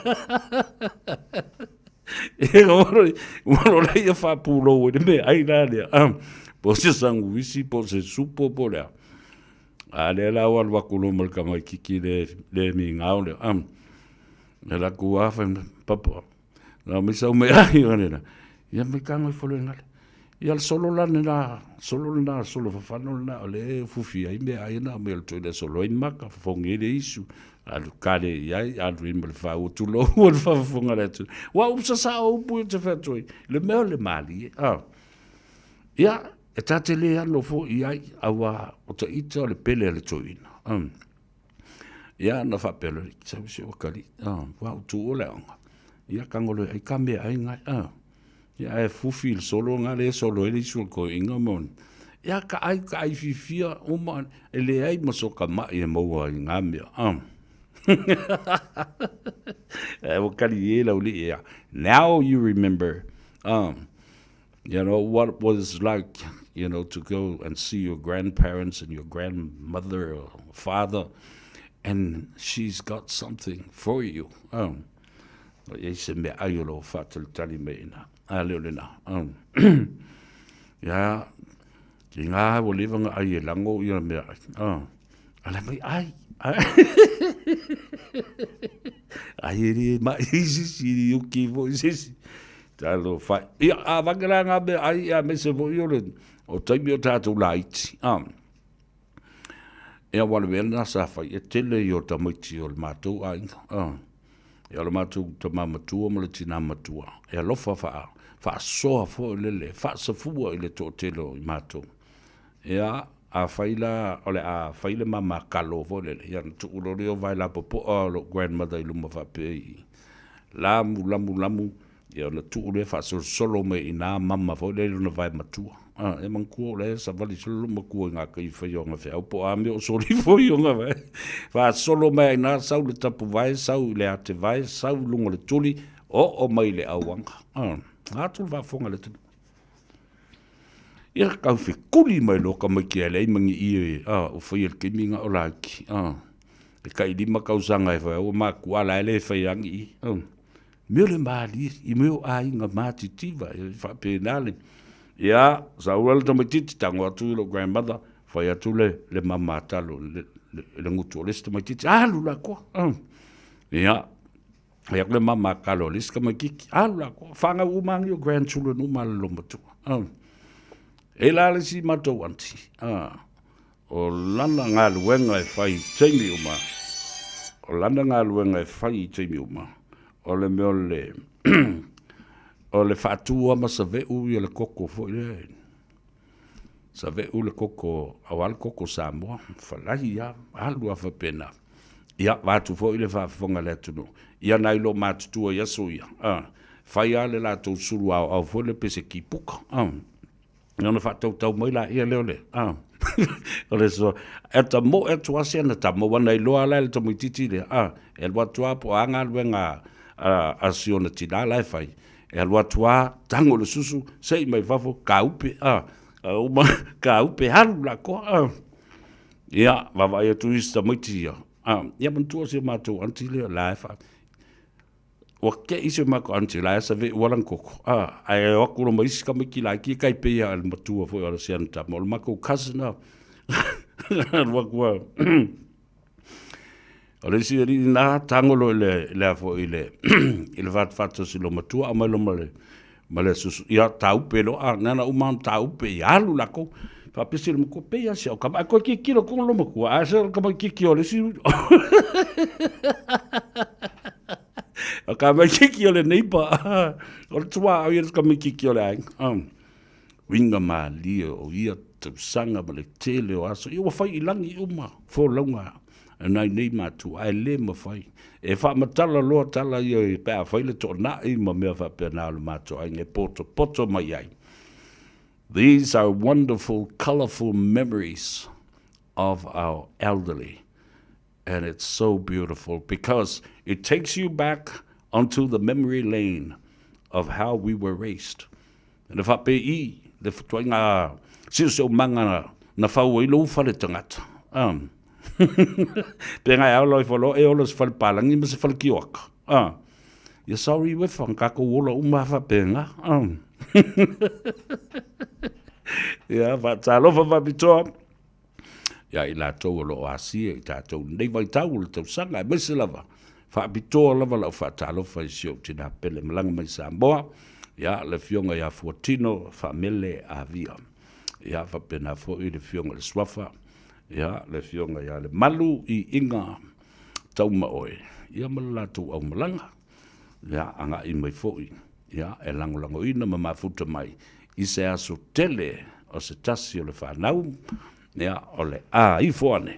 Ua lola ia faapulou ai le meaai la lea, po o se sanuisi po o se supo po o le a. A lea la ua alu atu loa ma le tamaitiiti le, le migao lea. Um, e la ku a fai papa. La mai sau mai ai o le Ia mai kanga i folo ngale. Ia le solo la na, solo na, solo fafano na o le fufi ai me ai na me le toile solo ai maka fofongi le isu. Alu kale i ai, alu i ma le whau tu lo ua le whafafonga le atu. Wa upsa sa o upu i te whetoi. Le mea o le malie. Ah. Ia, E ta te le ano foi i ai, auā o ta ita o le pele a le toeaina. Um. Ia, na faapea loa, sau se ua kali, ua u tu o le aoga. Ia, kangolo ai ka mea ai ngai, Ia, ae fufi le solo nga le solo ai le isu o le toeaina ma ona. Ia, ka ai, ka ai fiafia uma, e leai ma soka maʻi e maua ai ngā mea. Ae ua kali e lau alii ia. Now you remember. You know, what it was like, you know, to go and see your grandparents and your grandmother or father, and she's got something for you. E i se mea ai o lo whaatalitali me ina. A leo le na. Ia, ki ngā ua leva nga ai e lango ia mea ai. Ala mai ai. Ai e ri mai sisi ri uki foi sisi. Talofa. Ia, a vake la ngā mea ai, ia me se foi o le, o taimi o tātou laiti. Ia wale mea nā sa whai, e tele i o tamaiti o le mātou aiga. Ia o le mātou tama matua ma le tina matua. E alofa wha, whaasoa foi lele, whaasafua i le toatele o i mātou. Ia, Afai la o le a fai le mama kalo foi lele, ia ona tuu loa lea o vae lapopoa o lou grandmother i luma faapea i lamu, lamu, lamu, ia ona tuu lea faasolosolo mai i ina mama foi lea i lona vae matua. A, e manatua o la e savali solo lou matua i gakai e fai o ana feau po o a mea o soli foi i ona vae. Faasolo mai lava i ina sau i le tapuvae, sau i le atevae, sau i luga o le tuli, oo mai i le auaga. A, atu le faafofoga a le atunuu. Ia tau fekuli mai loa tamaiti e leai ma ni ie a o faia i le taimi lena o laiti a. E tai 5 tausaga e fai ai ua matutua la e le faia lava ni ie a. Mea o le malie i mea o aiga matitiva e faapena le ia sau le tamaititi tago atu i lou grandmother fai atu le le mama talo le le gutu o le isi tamaititi alu la koa a. Ia Fai atu le mama kalo o le isi tamaititi, alu la koa, fanau uma lava nei o grandchildren uma a le loomatua. E la le isi matou aunty, o lana galuega e fai i taimi uma, o lana galuega e fai i taimi uma, o le mea o le, o le faatu lava ma saveu ia le koko foi lea, Saveu le koko aua le koko Samoa, falai lava, alu lava faapena. Ia, vaeatu foi le faafofoga a le atunuu, ia nai lo matutua i aso ia, a, fai lava le latou sulu aoao foi lea pe se kipuka, a, ia ona faatautau mai laia lea o le, a, o le soa, e tamoe atu lava si ana tama, aua na iloa lava la e le tamaitiiti lea, a, e alu atu lava po o a galuega a si ona tina la e fai, E alu atu a, tago le susu, sei mai fafo, kaupe, a, uma, kaupe, alu la koa, a. Ia, vaavaai atu isi tamaiti ia, a, ia manatua si o matou aunty lea, la e fa, ua te i si o matou aunty, la e saveua lana koko, a, ae o atu loa ma isi tamaiti laiti e tai pei lava o le matua foi o si ana tama, o le matou cousin a, alu atu a, O le isi alii lena, tago loa i le, le a foi i le, i le fatufatu o si loomatua, aumai loa ma le, ma le susu, ia taupe loa, a, na ona uma lava ona taupe, ia alu latou. Faapea si loomatua, pei lava si au tama, ae toe tilotilo atu le loomatua, ae se o le tamaititi o le isi, o le tamaititi o le neighbour, o le tuaoi o le tamaititi o le aiga. Uiga malie o ia tausaga ma le tele o aso, ia ua fai i lagi uma folauga a nai nei matua, ae le mafai. E faamatala loa tala ia pe a fai le toonai ma mea faapena o le matou aiga e potopoto mai ai. These are wonderful, colourful memories of our elderly. And it's so beautiful because it takes you back onto the memory lane of how we were raised. Le faapei le fetuaiga siosiomaga na fau ai lou fale tagata. Um. Pe ngai ao loa ifo e ola se fale palagi ma se fale kioaka. Ah. Ia sorry wefa, kākou ola uma faapena. Um. Ia, faatalofa faapitoa. Ia i latou o lo o asia i tatou i lenei vaitau o le tausaga, aemaise lava, faapitoa lava lau faatalofa i si ou tina pele malaga mai Samoa, ia, le Afioga ia Fuatino Faamele Avia. Ia, faapena foi le Afioga i le Suafa, ia, le Afioga ia Lemalu Iiga Taumaoe, ia ma le latou aumalaga, ia, agai mai foi ia, e lagolagoina ma mafuta mai i se aso tele o se tasi o le fanau, ia, o le a ifo ane,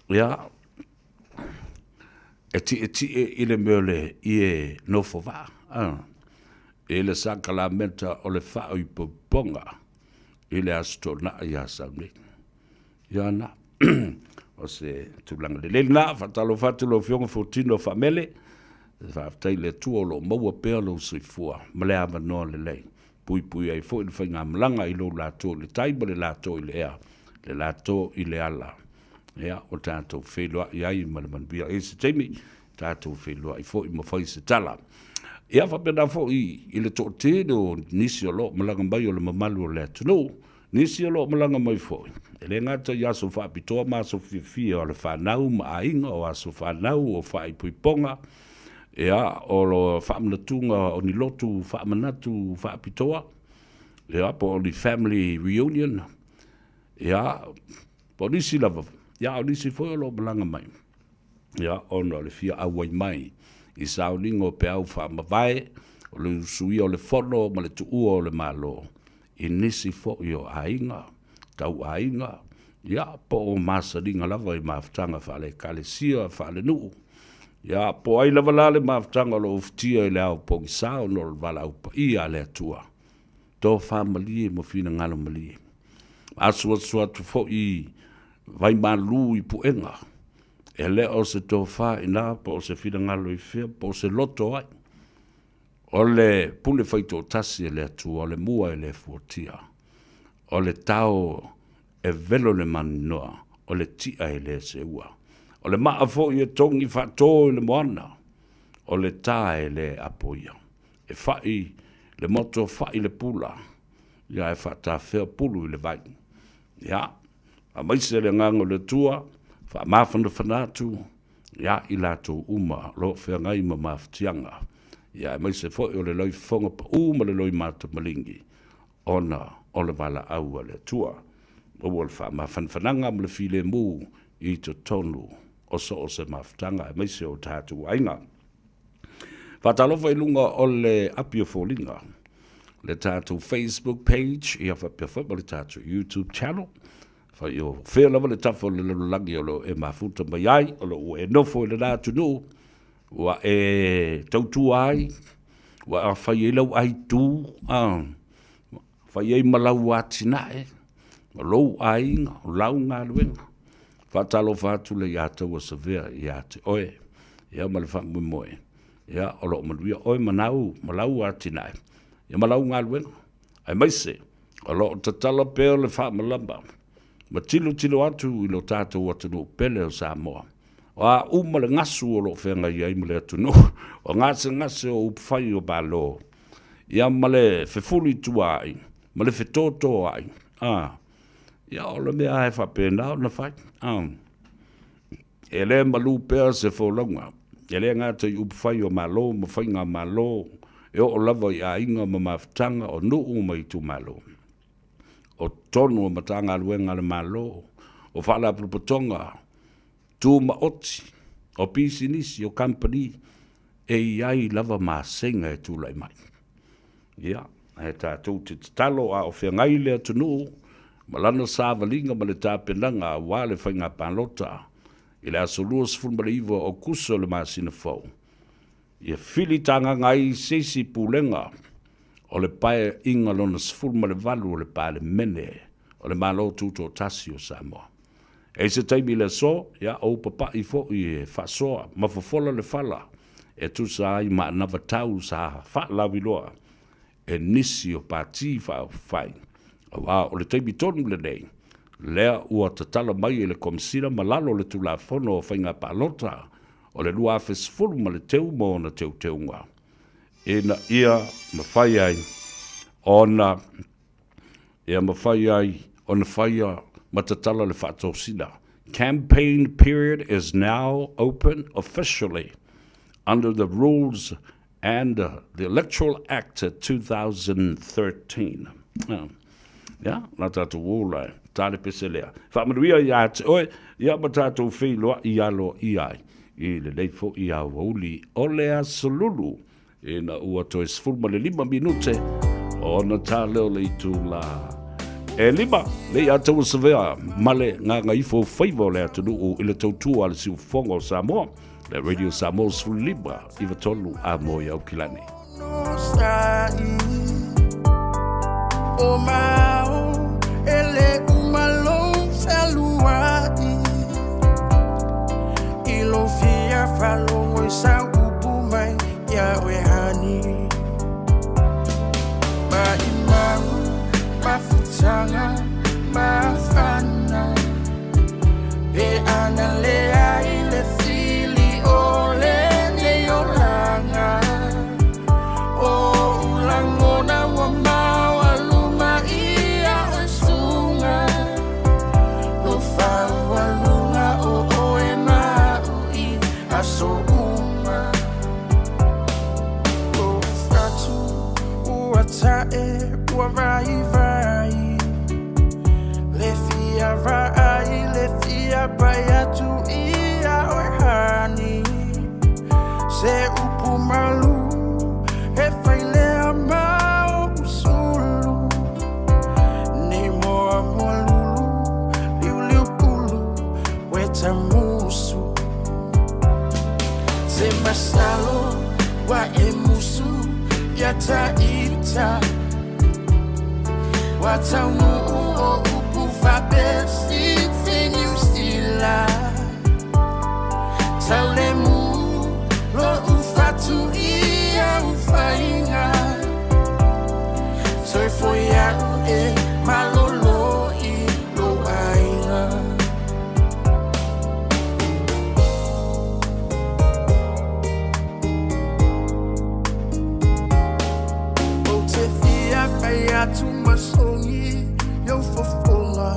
ia, e tietie i le mea o le ie nofo vaa, a, i le sakalameta o le faaipoipoga i le Aso Toonai ia sau nei. Ia na, o se tulaga lelei lena. Faatalofa atu lau Afioga Fuatino Faamele, faafetai i le Atua o lo o maua pea lou soifua ma le avanoa lelei. Puipui ai foi le faigamalaga i lou lato i le tai ma le lato i le ea, le lato i le ala. Ia, ua tatou feiloai ai ma le manuia. I se taimi, tatou feiloai foi ma fai se tala. Ia, faapena foi i le toatele o nisi o lo o malaga mai o le mamalu o le atunuu, Nisi o lo o malaga mai foi, e le gata i aso faapitoa ma aso fiafia o le fanau ma aiga, o aso fanau, o faaipoipoga, ia, o lo faamanatuga o ni lotu faamanatu faapitoa, ia, po o ni family reunion, ia, po o nisi lava, ia, o nisi foi o lo o malaga mai, ia, ona o le fia auai mai i sauniga o peau faamavae, o le usuia o le fono ma le tuua o le Malo i nisi foi o aiga, tau aiga, Ia, po o masaniga lava i mafutaga faale-Ekalesia, faalenuu, ia, po o ai lava la le mafutaga o lo o ufitia i le ao pogisa ona o le valaau paia a le Atua, tofa malie ma finagalo malie. Asuasu atu foi vaimalu i puega, e le o se tofa i ina po o se finagalo i fea po o se loto o ai. O le pule faitoatasi a le Atua, o le mua e le fuatia, o le tao e velo le maninoa, o le ti'a e le seua. O le maa foi e togi faato i le moana, o le ta e le apoia. E fa'i le moto, fa'i le pula, ia ae faatafea pulu i le vai. Ia, aemaise le agaga o le Atua, faamafanafana atu ia i latou uma o lo o feagai ma mafatiaga, ia aemaise foi o le loifofoga pau ma le loimata maligi ona o le valaau a le Atua. Maua le faamafanafanaga ma le filemu i totonu o so o se mafutaga aemaise o tatou aiga. Faatalofa i luga o le api o foliga, le tatou Facebook page, ia faapea foi ma le tatou YouTube channel. Fai o fea lava le tafa o le lalolagi o lo o e mafuta mai ai, o lo o ua e nofo i lena atunuu, ua e tautua ai, ua fai ai lau aitu, fai ai ma lau atinae, o lou aiga, o lau galuega. Faatalofa atu le ia Tauasavea ia te oe, ia ma le faamoemoe, ia o lo o manuia oe ma nau, ma lau atinae, ia ma lau galuega. Aemaise, o lo o tatala pea le faamalama ma tilotilo atu i lo tatou atunuu pele o Samoa. O a uma le gasu o lo o feagai ai ma le atunuu, o gasegase o upufai o Malo, ia ma le fefulituaai, ma le fetotoai, a, ia o le mea lava e faapena ona fai, a. E le malu pea se folauga, e le gata i upufai o Malo ma faigamalo, e oo lava i aiga ma mafutaga o nuu ma itumalo. O totonu o Matagaluega a le Malo, o Faalapotopotoga Tumaoti, o pisinisi, o kamupani, e i ai lava masega e tulai mai. Ia, ae tatou te tatalo a o feagai le atunuu ma lana savaliga ma le tapenaga aua le faiga palota i le aso 29 o Aokuso o le masina fou, ia filitagaga ai se isi pulega o le Paeaiga Lona 18 o le Palemene o le Malo Tutoatasi o Samoa. E i se taimi i le aso, ia, ou papa'i foi e faasoa ma fofola le fala e tusa ai ma anavatau sa faalauiloa e nisi o Pati Faaupufai, aua o le taimi tonu lenei lea ua tatala mai e le Komesina ma lalo o le Tulafono o Faiga Palota o le 2010 ma le teu ma ona teuteuga ina ia mafai ai ona ia mafai ai ona faia ma tatala le faatosina. Campaign period is now open officially under the rules and the Electoral Act 2013. Ia, na tātou ola e, tā le pese lea. Faamanuia ia te oe, ia ma tātou feiloai aloaia ai i lenei foi aoauli o le aso Lulu Ina ua toe 15 minute ona tā lea o le itulā e lima le ia Tauasavea ma le gagaifo faiva o le atunuu i le tautua a le Siufofoga o Samoa, le Radio Samoa 15 93 a moe Aukilani.
O mao e le umalo fealuai I lo fia faalogo i sau upu mai ia oe hani Maimau mafutaga mafana Pe ana leai le fili o lenei olaga O ou lagona ua maualuma ia oe suga Lo faualuga o oe ma au i aso uma O fatu ua tae ua vaivai. Ua taunuu o upu faapea Siti Niu Sila Taulemu lo'u fatu i au faiga Toe foi a'u e malolo i lou aiga. Ou te fia fai atu ma sogi i ou fofoga.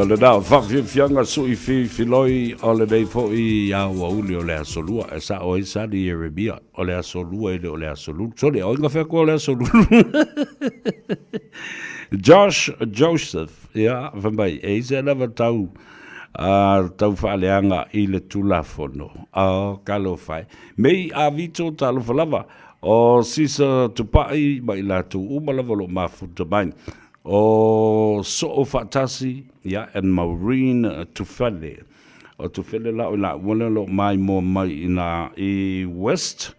Ia lena faafiafiaga suʻi filifiloi o lenei foi aoauli o le Aso Lua e sao ai Sani Ieremia o le Aso Lua e le o le Aso Lulu. Sole, o ai gafea koe o le Aso Lulu? Josh Joseph, ia, fai mai, e i se lava tau a tau faaleaga i le Tulafono. Oh, talofa e. Mei a Vito, talofa lava. O Sisa Tupai ma i latou uma lava o lo o mafuta mai. O Soo Faatasi, ia, and Maureen Tufele. O Tufele la o i laua lea o lo o maimoa mai i ina i West,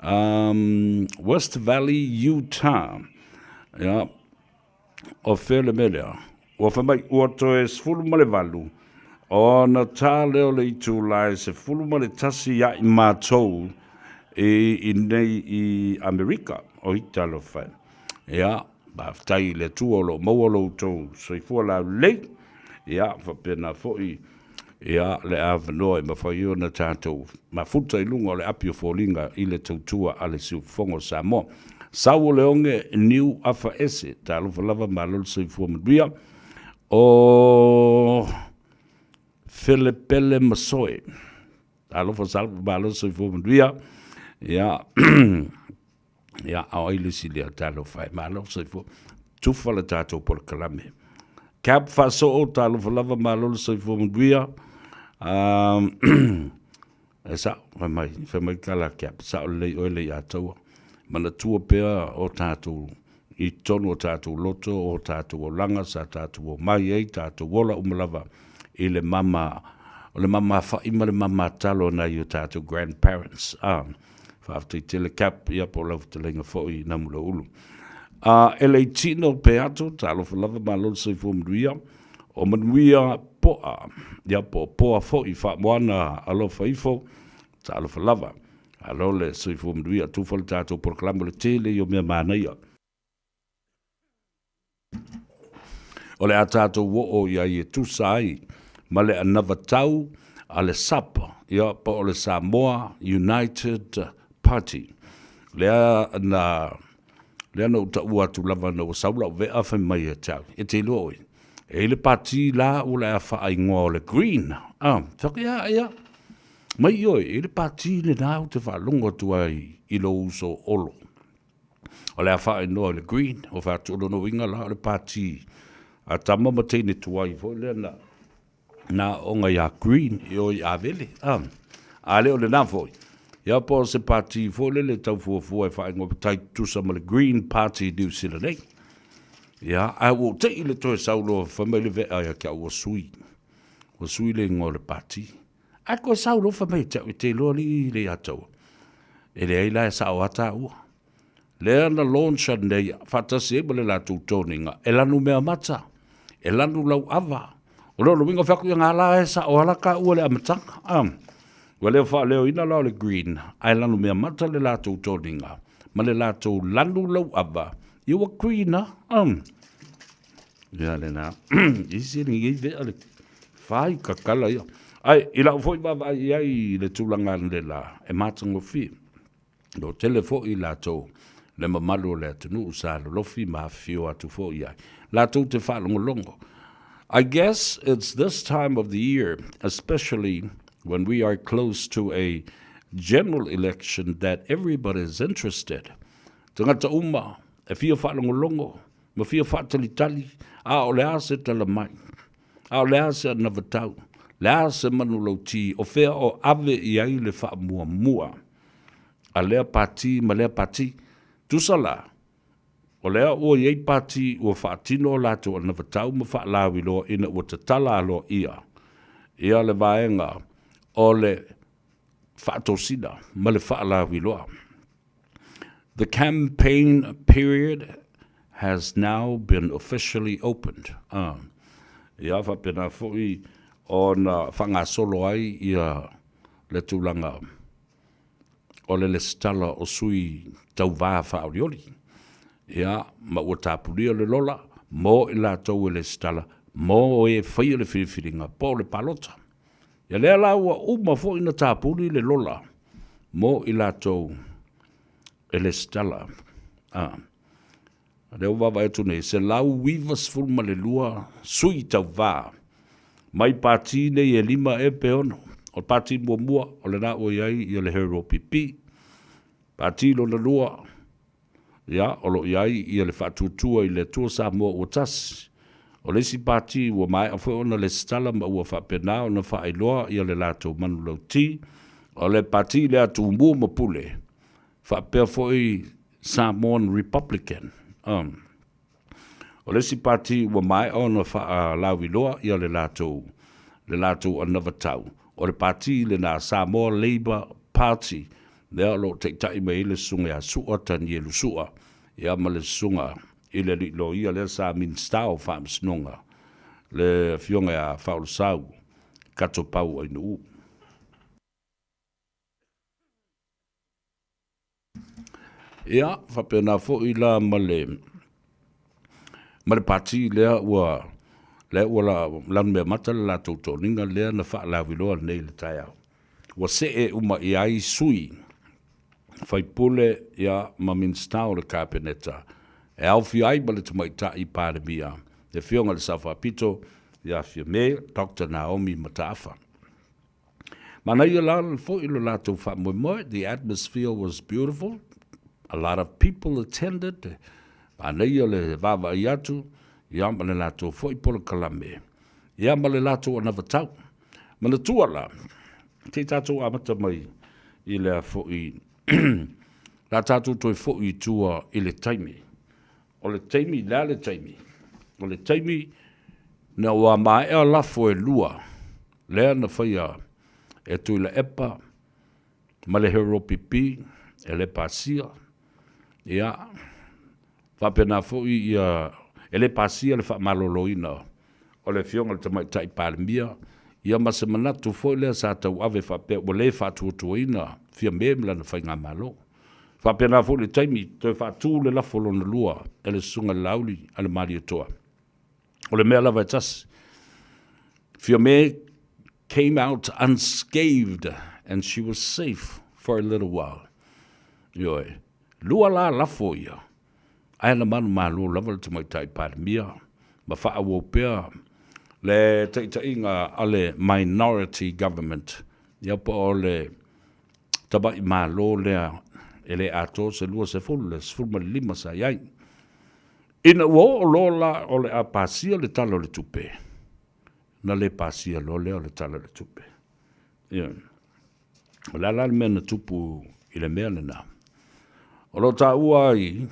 um, West Valley, Utah. Ia, o fea le mea lea? Ua fai mai, ua toe 18 ona ta lea o le itula e 11 ia i matou i inei i Amerika. Oi, talofa e. Ia, faafetai i le Atua o lo o maua lo outou soifua laulelei. Ia, faapena foi ia le avanoa e mafai ona tatou mafuta i luga o le api o foliga i le tautua a le Siufofoga o Samoa. Sau o le oge niu afa ese, talofa lava malo le soifua manuia. O Felepele Masoe, talofa salpa malo le soifua manuia. Ia, Ia, a o ai le isi lea talofa e malo soifua. Tufa le tatou polokalame. Cap faasoo, talofa lava malo le soifua manuia. E sao, fai mai, fai mai tala Cap, sao lelei oe le Leiataua. Manatua pea o tatou i totonu o tatou loto, o tatou olaga sa tatou omai ai, tatou ola uma lava i le mama, o le mama fa'i ma le mama talo a nai o tatou grandparents. Faafetai tele Cap, ia po o lau fetalaiga foi Namulauulu. A e Leitino Peato, talofa lava malo le soifua manuia, o manuia Poa, ia po o Poa foi Faamoana alofa ifo, talofa lava. Malo le soifua manuia, tufa le tatou polokalame o le tele ia o mea manaia. O le a tatou oo i ai e tusa ai ma le anavatau a le SUP, ia, po o le Samoa United Party. Lea na, lea na ou taua atu lava ina ua sau lau vea fai mai ia te au, e te iloa oe, e i ai le pati la ua le a faaigoa o le Green. Ah, fai atu, ia, ia, mai oe, e i ai le pati lena ou te faalogo atu ai i lou uso Olo. O le a faaigoa i le Green, ua fai atu o lona uiga la o le pati a tama ma teine tuai foi lea na na aooga ia Green i o i Avele. A, a le o lena foi, ia po o se pati foi lele tau fuafua e faaigoa tai tutusa ma le Green Party i Niu Sila nei. Ia, ae ua ou te i le toe sau loa fai mai le vea ia te au ua sui. Ua sui le igoa o le pati. Ae toe sau loa fai mai ia te au, e te iloa alii le ia taua. E leai la e sao lava taua. Lea na launch nei faatasi ai ma le latou toniga, e lanu meamata, e lanu lauava. O lona uiga fai atu ia nga la e sao lava la taua i le amataga. Ua le faaleoina la o le green, ae lanu meamata le latou toniga ma le latou lanu lauava, ia ua green lava. Ia lena. Isi lenei vea le fai kakala ia. Ai, i lau foi vaavaai i ai i le tulaga le la, e matagofie. Lo tele foi i latou le mamalu o le atunuu sa lolofi ma afifio atu foi i ai. Latou te faalogologo. I guess it's this time of the year, especially when we are close to a general election that everybody is interested. Tagata uma e fia faalogologo ma fia faatalitali, a o le a se tala mai? A o le a se anavatau? Le a se manulauti o fea o ave i ai le faamuamua a lea pati ma lea pati? Tusa la, o lea ua i ai pati ua faatino a latou anavatau ma faalauiloa ina ua tatala aloaia ia le vaega o le faatosina ma le faalauiloa. The campaign period has now been officially opened. Ah, ia faapena foi ona faagasolo ai ia le tulaga o le lesitala o sui tauva faaolioli. Ia, ma ua tapunia le lola mo i latou e lesitala mo e faia le filifiliga po o le palota. Ia lea la ua uma foi na tapuni le lola mo i latou e lesitala. A, lea ua vaavaai atu nei, 192 sui tauva. Mai pati nei e 5 ea pe 6. O le pati muamua, o lena ua i ai ia le Her OPP. Pati lona lua, ia, o lo o i ai ia le Faatuatua i le Atua Samoa ua Tasi. O le isi pati ua maea foi ona lesitala ma ua faapena ona faailoa ia le latou manulauti, o le pati lea Tumua ma Pule, faapea foi Samoan Republican. Um. O le isi pati ua maea ona faalauiloa ia le latou le latou anavatau, o le pati lena Samoa Labour Party, lea o lo o taitai mai ai le Susuga ia Su'a Tanielu Su'a, ia ma le Susuga i le Alii Loia lea sa Minisita o Faamasinoga, le Afioga ia Faaolosau Katopau Ainuu. Ia, faapena foi la ma le ma le pati lea ua lea ua la lanumeamata le latou toniga lea na faalauiloa nei i le taeao. Ua see uma i ai sui faipule ia ma Minisita o le Kapeneta e aofia ai ma le Tamaitai Palemia, le Afioga i le Sao Faapito ia Fiame Doctor Naomi Mataafa. Manaia la foi lo latou faamoemoe, the atmosphere was beautiful, a lot of people attended, manaia le vaavaai atu, ia ma le latou foi polokalame, ia ma le latou anavatau. Manatua la, se i tatou amata mai i lea foi, la tatou toe foi i tua i le taimi. O le taimi, le a le taimi? O le taimi na ua maea lafo e lua, lea na faia e Tuilaepa ma le Heropipi e le pasia, ia, faapena foi ia, e le pasia le faamaloloina o le Afioga i le Tamaitai Palemia, ia ma se manatu foi lea sa tauave faapea ua le faatuatuaina Fiame ma lana faigamalo. Faapena foi le taimi toe faatu le lafo lona lua e le Susuga i le Laauli a le Malietoa. O le mea lava e tasi. Fiame came out unscathed and she was safe for a little while. Ioe, lua la lafo ia, ae na manumalo lava le Tamaitai Palemia ma faaauau pea le taitaiga a le minority government, ia po o le tamai Malo lea e le atoa se 20, le 15 sa i ai. Ina ua oo loa la o le a pasia le Tala o le Tupe, na le pasia loa lea o le Tala o le Tupe. Ia. O le a la le mea na tupu i le mea lena? O lo o taua ai,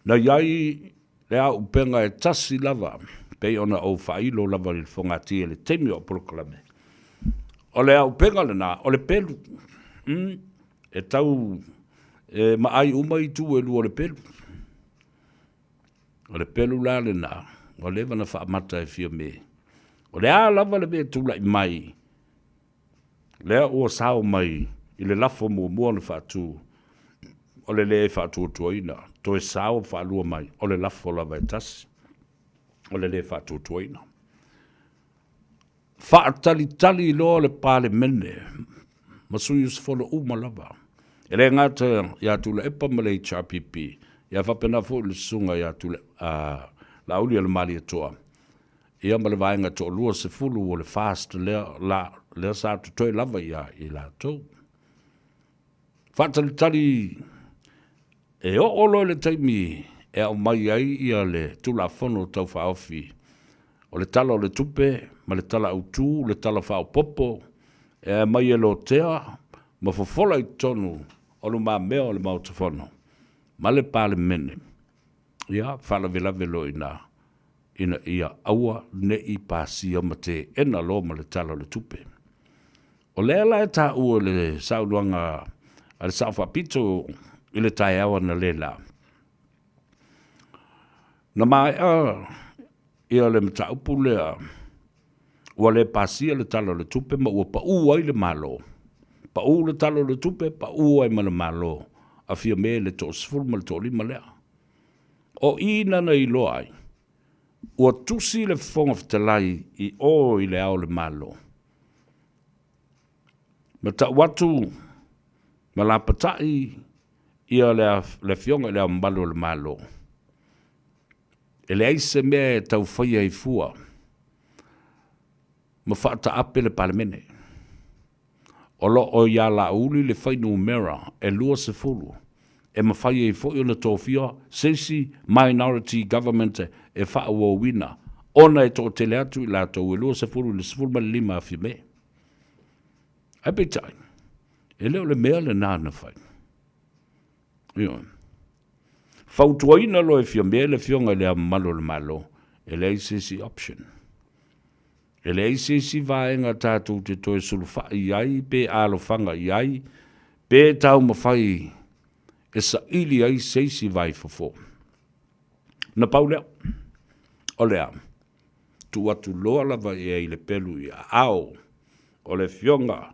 na i ai le auupega e tasi lava, pei ona ou faailo lava i le fogatia i le taimi o au polokalame. O le auupega lena, o le pelu. Mm, e tau e maai uma itu e lua o le pelu. O le pelu la lena, ua leva ona faamata e Fiame. O le a lava le mea e tulai mai, lea ua sao mai i le lafo muamua na faatu, o le le faatuatuaina, toe sao faalua mai, o le lafo lava e tasi, o le le faatuatuaina. Faatalitali loa le Palemene ma sui usufono uma lava, e le gata ia Tuilaepa ma le HRPP, ia faapena foi le susuga ia Laaulialemalietoa, ia ma le vaega toalua sefulu o le FAST lea, la, lea sa totoe lava ia i latou. Faatalitali e oo loa i le taimi e aumai ai ia le Tulafono Tau Faaofi o le Tala o le Tupe ma le Tala Autu, le Tala Faaopoopo, e aumai e lotea ma fofola i totonu o lumamea o le Maota Fono ma le Palemene, ia faalavelave loa i ina, ina ia aua ne i pasia ma teena loa ma le Tala o le Tupe. O lea la e taua i le saunoaga a le Sao Faapito i le taeao analeila, na maea ia le mataupu lea ua le pasia le Tala o le Tupe ma ua pau ai le Malo. Pau le Tala o le Tupe, pau ai ma le Malo a Fiame le toasefulu ma le toalima lea. O i nana iloa ai, ua tusi le Fofoga Fetalai i o i le Ao o le Malo, Ma tau atu ma lapatai ia le Afioga i Le Ao Mamalu o le Malo, e leai se mea e tau faia ai fua. ma faataape le Palemene. O lo o iā Laauli le fuainumera e 20 e mafai ai foi ona tofia se isi minority government e faaauauina ona e toatele atu i latou e 20 i le 15 a Fiame. Ae peitai, e le o le mea lena na fai. Ioe. Fautuaina loa e Fiame le Afioga i Le Ao Mamalu o le Malo, e leai se isi option. E leai se isi vaega tatou te toe sulufai i ai pe alofaga i ai pe taumafai e saili ai se isi vaifofo. Na pau lea, o le a tuu atu loa lava i ai le pelu i aao o le Afioga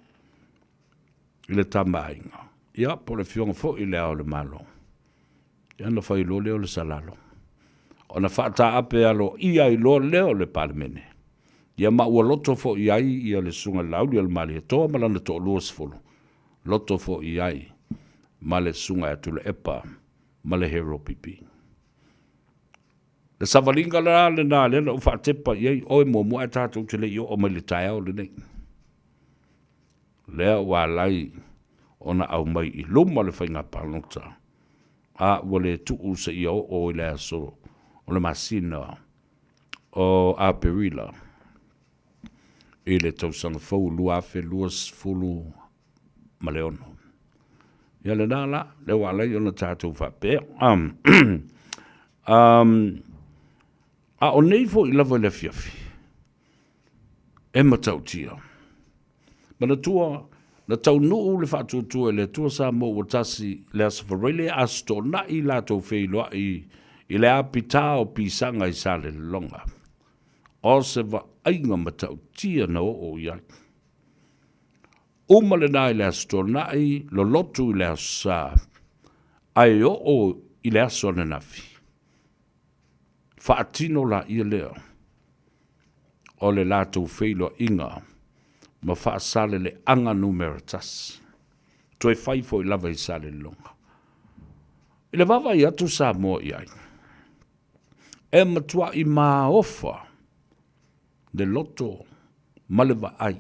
i le Tama a Aiga, ia po o le Afioga foi i Le Ao o le Malo. Ia ona fai loa lea o le salalo. Ona faataape aloaia ai loa lea o le Palemene. Ia ma ua loto foi i ai ia le Susuga i le Laaulialemalietoa ma lana toalua sefulu, loto foi i ai ma le Susuga ia Tuilaepa ma le Hero PP. Le savaliga la lena lea na ou faatepa i ai oe muamua ae tatou te le i oo mai i le taeao lenei. Lea ua ala ai ona aumai i luma le faiga palota, a ua le tuu seia oo i le aso o le masina o Aperila i le tausaga fou 2026. Ia lena la, lea ua ala ai ona tatou faapea. A o nei foi lava i le afiafi, e matautia. Manatua, na taunuu le faatuatua i le Atua Samoa ua tasi le Aso Faraile Aso Toonai latou feiloai i le apita o Pisaga i Salelologa. O se vaaiga matautia na oo i ai. Uma lena i le Aso Toonai, lolotu i le Aso Sa, ae oo i le aso ananafi. Faatino laia lea o le latou feiloaiga ma faasaleleaga numera tasi. Toe fai foi lava i Salelologa. I le vaavaai atu Samoa i ai, e matuai maofa le loto ma le vaai,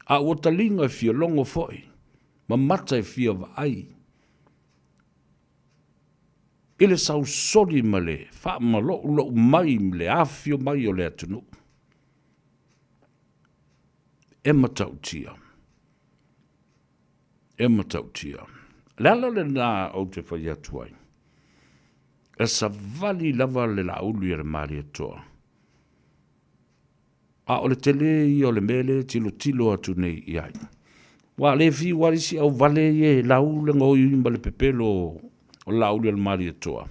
a ua taliga e fia logo foi ma mata e fia vaai i le sausoli ma le faamaloulou mai ma le afifio mai o le atunuu. E matautia. E matautia. Le ala lena ou te fai atu ai, e savali lava le Laauli a le Malietoa. A o le tele ia o le mea lea e tilotilo atu nei i ai. Ua le fiu lava isi auvale ia e lau le gaoioi ma le pepelo o le Laauli a le Malietoa.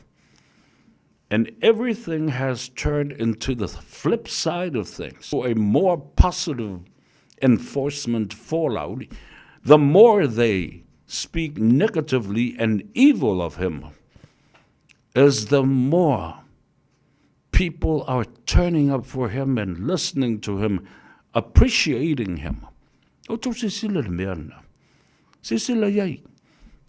And everything has turned into the flip side of things, for a more positive enforcement for Laauli. The more they speak negatively and evil of him, is the more people are turning up for him and listening to him, appreciating him. O tou silasila i le mea lena. Silasila i ai.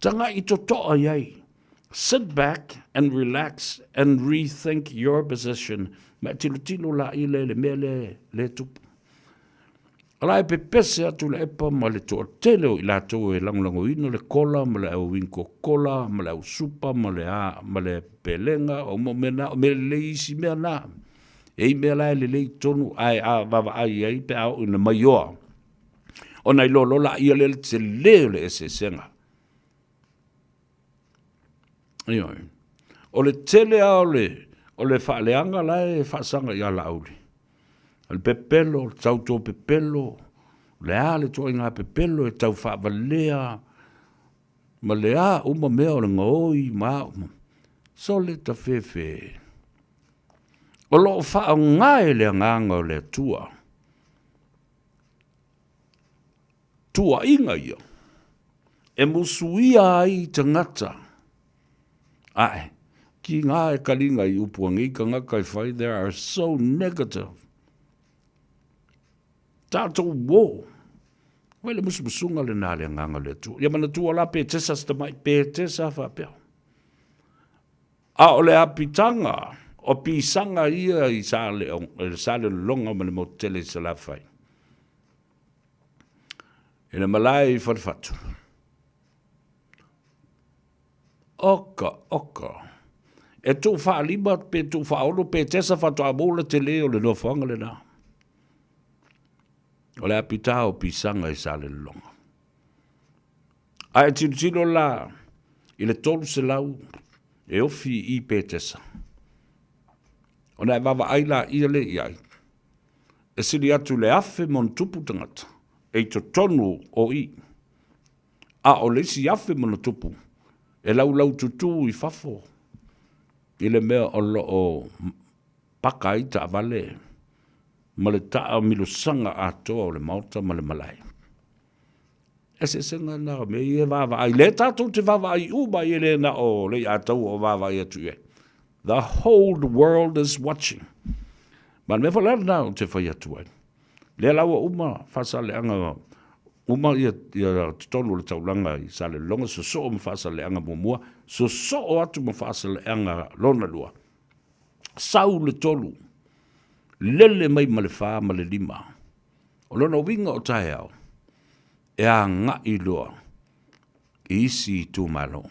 Tagai totoa i ai. Sit back and relax and rethink your position. Ma e tilotilo la i le le mea le le tupu. Ala e pepese atu le epa ma le toatele o i latou e lagolagoina le kola ma le au inkokola ma le au supa ma le a ma le pelega o mo mea na o mea lelei isi mea na. E i mea la e lelei tonu ae a vaavaai ai pe a oo ina maioa. Ona iloa loa laia lea le tele o le eseesega. Ioe. O le tele lava o le, o le faaleaga la e faasaga ia Laauli. O le pepelo, o le tauto pepelo, o le a le ituaiga pepelo e tau faavalea ma le a uma mea o le gaoi ma a uma. Sole tafefe. O lo o faaaoga e le Agaga o le Atua tuuaiga ia e musuia ai tagata ae ki ngā e kalinga i upu a ngei kangaka e whai they are so negative tātou wō Wai le musumusunga le nā le anganga le Atua. Ia manatua la pe tesa se tamai, pe tesa whapea. A o le apitaga o pisaga ia i Salelologa ma le motu tele i Salafai. I le malae i Falefatu. Oka, oka. E tuu faalima pe tuu faaolo pe tesa faatoa maua le tele o le nofoaga lena. O le apita o pisaga i Salelologa. A e tilotilo la i le 300 e ofi i Petesa, ona e vaavaai laia lea i ai, e sili atu i le 1000 ma ona tupu tagata e i totonu o i, a o le isi 1000 ma ona tupu e laulaututū i fafo i le mea o lo o paka ai taavale ma le taamilosaga atoa o le maota ma le malae. Eseesega na o mea ia e vaavaai. Lea tatou te vaavaai uma ai, e le na o Leiataua o vaavaai atu i ai. The whole world is watching. Ma le mea foi la lena ou te fai atu ai. Lea la ua uma faasaleaga uma ia, ia totonu o le taulaga i Salelologa, sosoo ma faasaleaga muamua, sosoo atu ma faasaleaga lona lua. Sau le tolu, lele mai ma le fa ma le lima. O lona uiga o taeao, e agai loa i isi itumalo.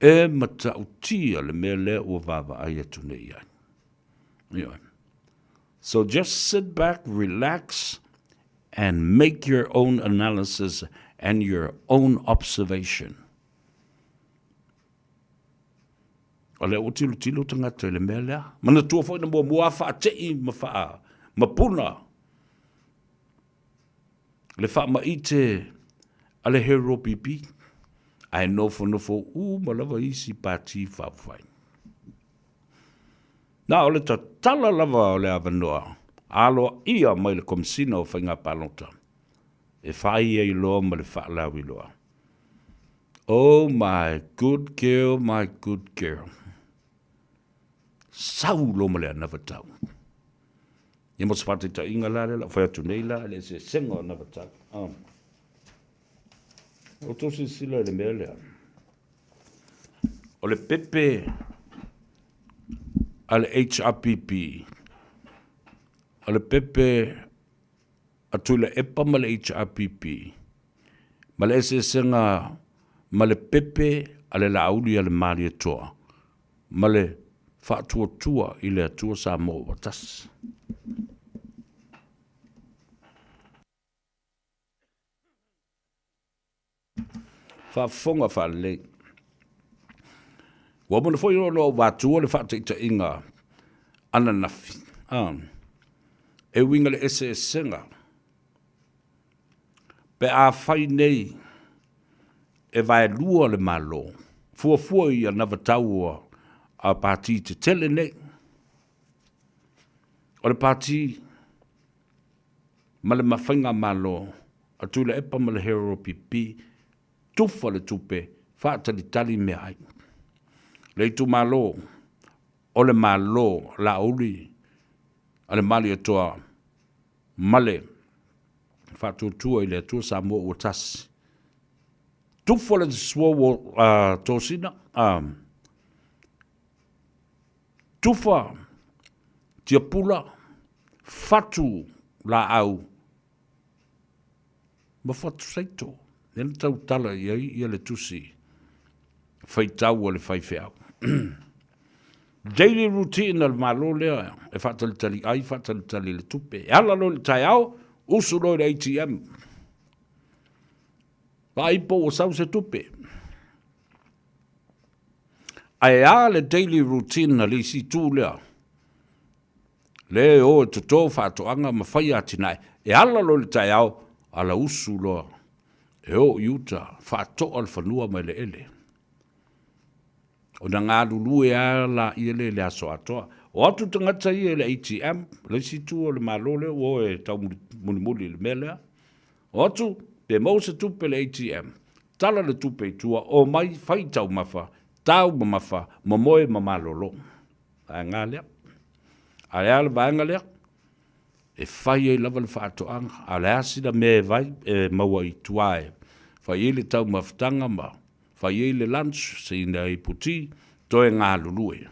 E matautia le mea lea ua vaavaai atu nei i ai. Ioe. So just sit back, relax and make your own analysis and your own observation. O lea ua tilotilo tagata i le mea lea. Manatua foi na muamua faatei ma faa mapuna le faamaite a le Hero PP, ae nofonofo uma lava isi pati faaupufai. Na o le tatala lava o le avanoa aloaia mai le Komesina o Faiga Palota e fai ai loa ma le faalauiloa. Oh my good girl, my good girl. Sau loa ma le anavatau. Ia mo se faataitaiga la lea la fai atu nei la le eseesega o anavatau. Ah. O tou silasila i le mea lea. O le pepe a le HRPP, o le pepe a Tuilaepa ma le HRPP, ma le eseesega ma le pepe a le Laauli a le Malietoa ma le Faatuatua i le Atua Samoa ua Tasi. Faafofoga faalelei. Ua uma foi ona ou avatua le faataitaiga ananafi, a, e uiga le eseesega pe a fai nei e vaelua le Malo, fuafua i anavatau a pati tetele nei. O le pati ma le faigamalo a Tuilaepa ma le Hero PP, tufa le tupe, faatalitali meaai. Le itumalo o le Malo Laauli a le Malietoa ma le Faatuatua i le Atua Samoa ua Tasi. Tufa le suo tosina, tufa tiapula, fatu laau ma fatu saito. Lea na tautala i ai ia le tusi faitau a le faifeau. Daily routine a le Malo lea e faatalitali ai, faatalitali le tupe. E ala loa i le taeao, usu loa i le ATM. Vaai po ua sau se tupe. Ae a le daily routine a le isi itu lea? Le e o e toto faatoaga ma fai atinae, e ala loa i le taeao, ala usu loa e o i uta, faatoa le fanua ma eleele. Ona galulue lava laia lea i le aso atoa. O atu tagata ia i le ATM, le isi itu o le Malo lea ua o e taumulimuli i le mea lea. O atu, pe maua se tupe i le ATM, tala le tupe i tua, omai, fai taumafa, tau mamafa, momoe ma malolo. Vaega lea. A o le a le vaega lea? E fai ai lava le faatoaga, a o le a sina mea e vai, e maua i tua e fai ai le taumafataga ma fai ai le lunch, sina ipu ti, toe galulue.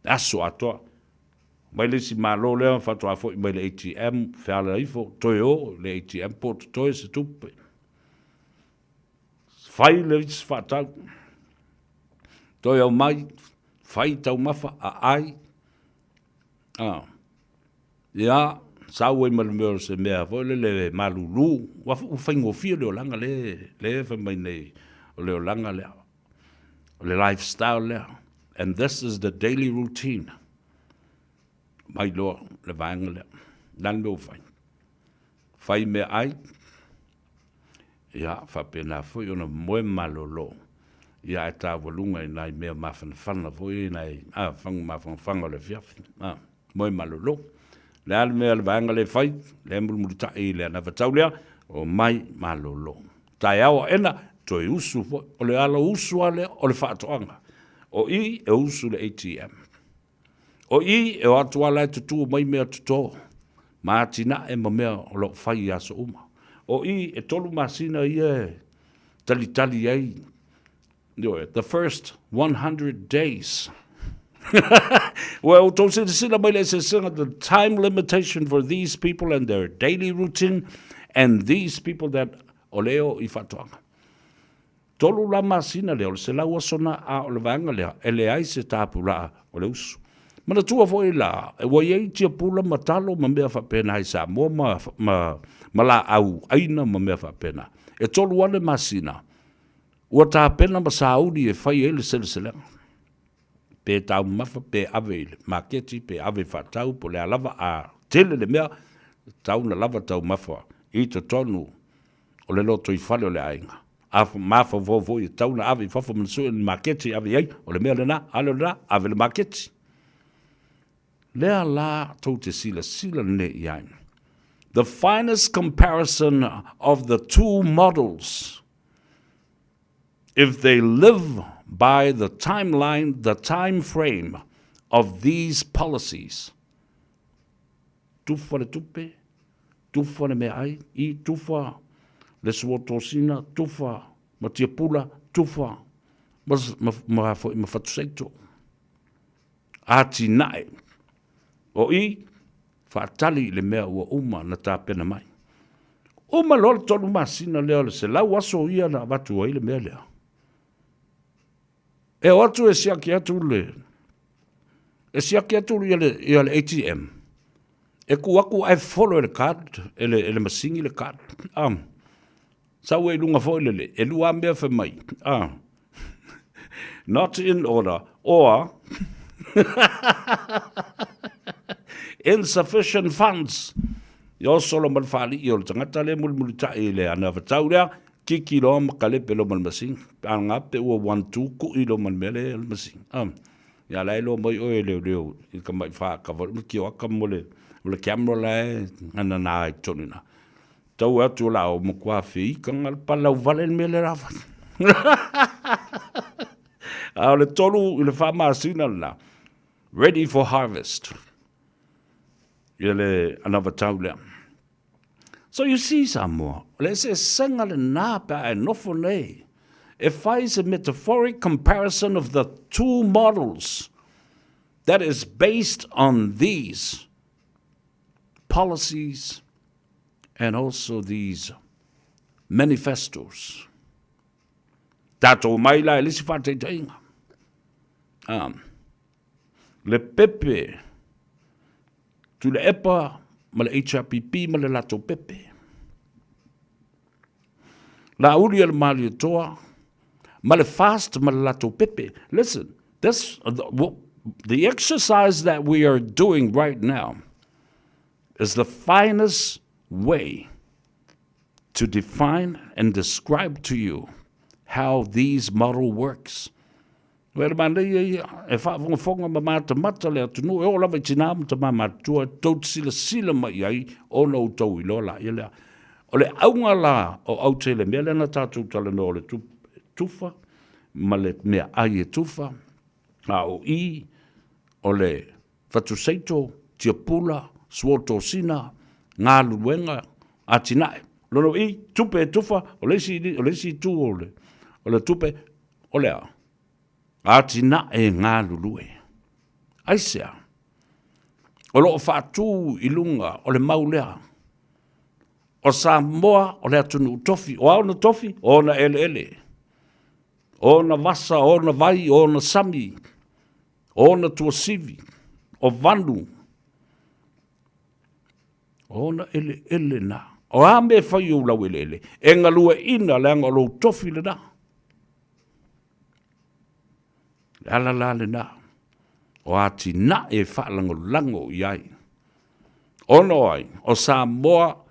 Le aso atoa. Mai le isi malo lea faatoa foi mai le ATM, feala ifo, toe o i le ATM po o totoe se tupe. Fai le isi faatau. Toe aumai, fai taumafa, aai. Ah. Ia, sau ai ma le mea o se mea foi lele malulu, ua faigofie le olaga le, le fai mai nei, o le olaga lea, o le lifestyle lea. And this is the daily routine. Mai loa le vaega lea. Le a le mea ua fai? Fai meaai, ia, faapena foi ona moe malolo, ia ae taualuga i nai mea mafanafana foi, nai a, fagu mafanafana o le afiafi, a, moe malolo. Le a le mea le vaega lea e fai, lea e mulimulitai i le anavatau lea, omai malolo. Taeao aena, toe usu foi. O le ala usu lava lea, o le faatoaga. O i e usu le ATM. O i e o atu lava la e tutu mai mea toto ma atinae ma mea o lo o fai i aso uma. O i e tolu masina ia e talitali ai, ioe, the first 100 days. Ua outou silasila mai le eseesega, the time limitation for these people and their daily routine and these people that o le o i faatoaga. Tolu la masina lea, o le 100 aso na, a o le vaega lea, e leai se tapulaa o le usu. Manatua foi la, ua i ai tiapula ma talo ma mea faapena i Samoa ma, ma, ma laau aina ma mea faapena. E tolu ane masina, ua tapena ma sauli e fai ai le seleselega. Pe taumamafa, pe ave i le maketi, pe ave i faatau, po o le a lava, a tele le mea, e tatau ona lava taumafa i totonu o le lotoifale o le aiga. A mafaufau foi e tatau ona ave i fafo ma sue ni maketi e ave i ai, o le mea lena, a le o lena, ave i le maketi. Lea la tou te silasila nei i ai. The finest comparison of the two models if they live by the timeline, the time frame of these policies. Tufa le tupe, tufa le meaai, i tufa le suotosina, tufa ma tiapula, tufa ma, ma, ma, ma, ma fatuseito. Atinae. O i, faatali i le mea ua uma na tapena mai. Uma loa le tolu masina lea o le 100 aso ia na avatu ai le mea lea. E o atu e siaki atu le e siaki atu ia le, ia le ATM. E ku aku ae folo e le card, e le, e le masini le card. Um, Sau ai lunga foi lele, e lua mea fai mai. Ah. Not in order, or insufficient funds. Ia solo ma le faalii o le tagata lea e mulimulitai i le anavatau lea, kiki loa ma kalepe loa ma le masini. Pe a nga pe ua one two kui loa ma le mea lea le masini. Ah. Ia la e loa mai oe e leoleo i ka mai whaakava, ma kioaka mo le, mo le camera la e ngana nā i tonu nā. Tau atu o la o matua feikanga le palau vale le mea le la fai. A o le tolu i le wha masina lena, ready for harvest. Ia le anavatau lea. So you see Samoa, o le eseesega lena pe a e nofo nei, e fai se metaphoric comparison of the two models that is based on these policies and also these manifestos. Tātou mai la e le isi whātaitaiga. Um, le pepe, tu le epa ma le HRPP ma le latou pepe. La uli e le Malietoa ma le fast ma le latou pepe. Listen, this, the, the exercise that we are doing right now is the finest way to define and describe to you how these model works. Wera manaia ia, e faafogafoga ma matamata le atunuu, e oo lava i tinā ma tamā matutua, tou te silasila mai i ai ona outou iloa laia lea. O le auga la o aute i le mea lea na tatou talanoa o le tufa ma le meaai e tufa, a o i o le fatuseito, tiapula, suotosina, galuluega, atinae. Lona uiga, tupe e tufa, o le isi, o le isi itu o le, o le tupe, o le a? Atinae galulue. Aisea? O lo o faatu i luga o le mau lea. O Samoa o le atunuu tofi. O a ona tofi? O ona eleele. O ona vasa, o ona vai, o ona sami, o ona tuasivi, o vanu. O ona eleele na. O a mea e fai i ou laueleele? E galueaiina leaga o lou tofi lena. Le ala la lena o atinae e faalagolago i ai. Ona o ai? O Samoa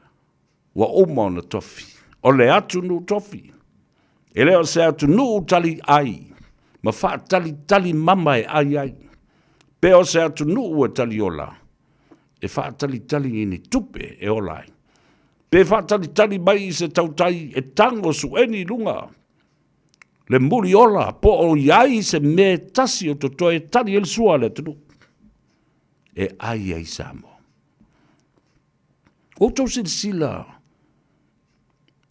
ua uma ona tofi. O le atunuu tofi. E le o se atunuu tali ai ma faatalitali mama e ai ai. Pe o se atunuu e taliola e faatalitali i ni tupe e ola ai. Pe faatalitali mai i se tautai e tago sueni i luga le muliola po o i ai se mea e tasi o totoe e tali ai le sua a le atunuu e ai ai Samoa. Ua outou silasila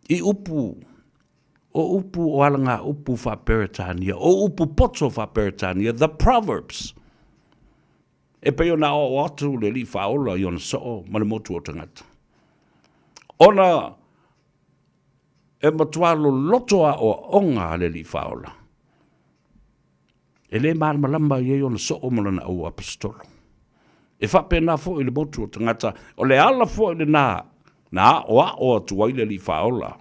i upu, o upu o alagaupu faa-Peretania, o upu poto faa-Peretania, the Proverbs, e pei ona aoao atu le Alii Faaola i ona soo ma le motu o tagata. Ona e matua loloto aoaoga a le Alii Faaola, e le malamalama i ai ona soo ma lana au aposetolo. E faapena foi le motu o tagata, o le ala foi lena na aoao atu ai le Alii Faaola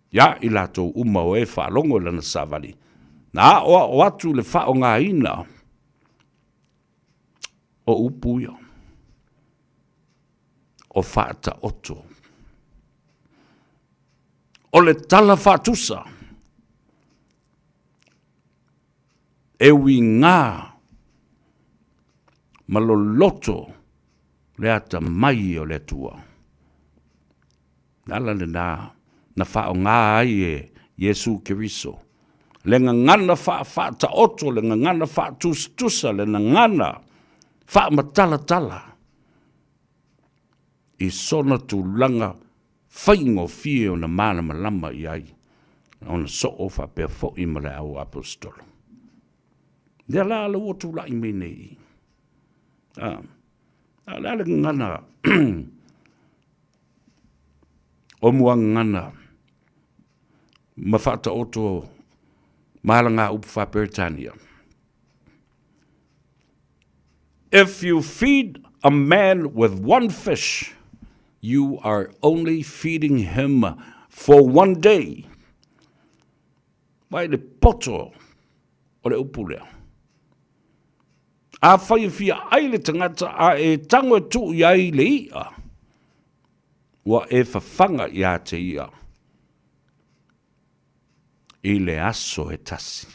iā i latou uma o e faalogo i lana savali, na aoao atu le faaaogaina o upu ia, o faataoto. O le tala faatusa e uiga ma loloto le atamai o le Atua. Le ala lena na faaaoga ai e Iesu Keriso le gagana faafaataoto, le gagana faatusatusa, le gagana faamatalatala i sona tulaga faigofie ona malamalama i ai ona soo faapea foi ma le au aposetolo. Lea la la ua tulai mai nei. Ah, a le a le gagana o muagagana ma faataoto ma alagaupu faa-Peretania. If you feed a man with one fish, you are only feeding him for one day. Vai le poto o le upu lea. Afai e fia ai le tagata a e tango e tuu i ai le i'a, ua e fafaga ia te ia i le aso e tasi.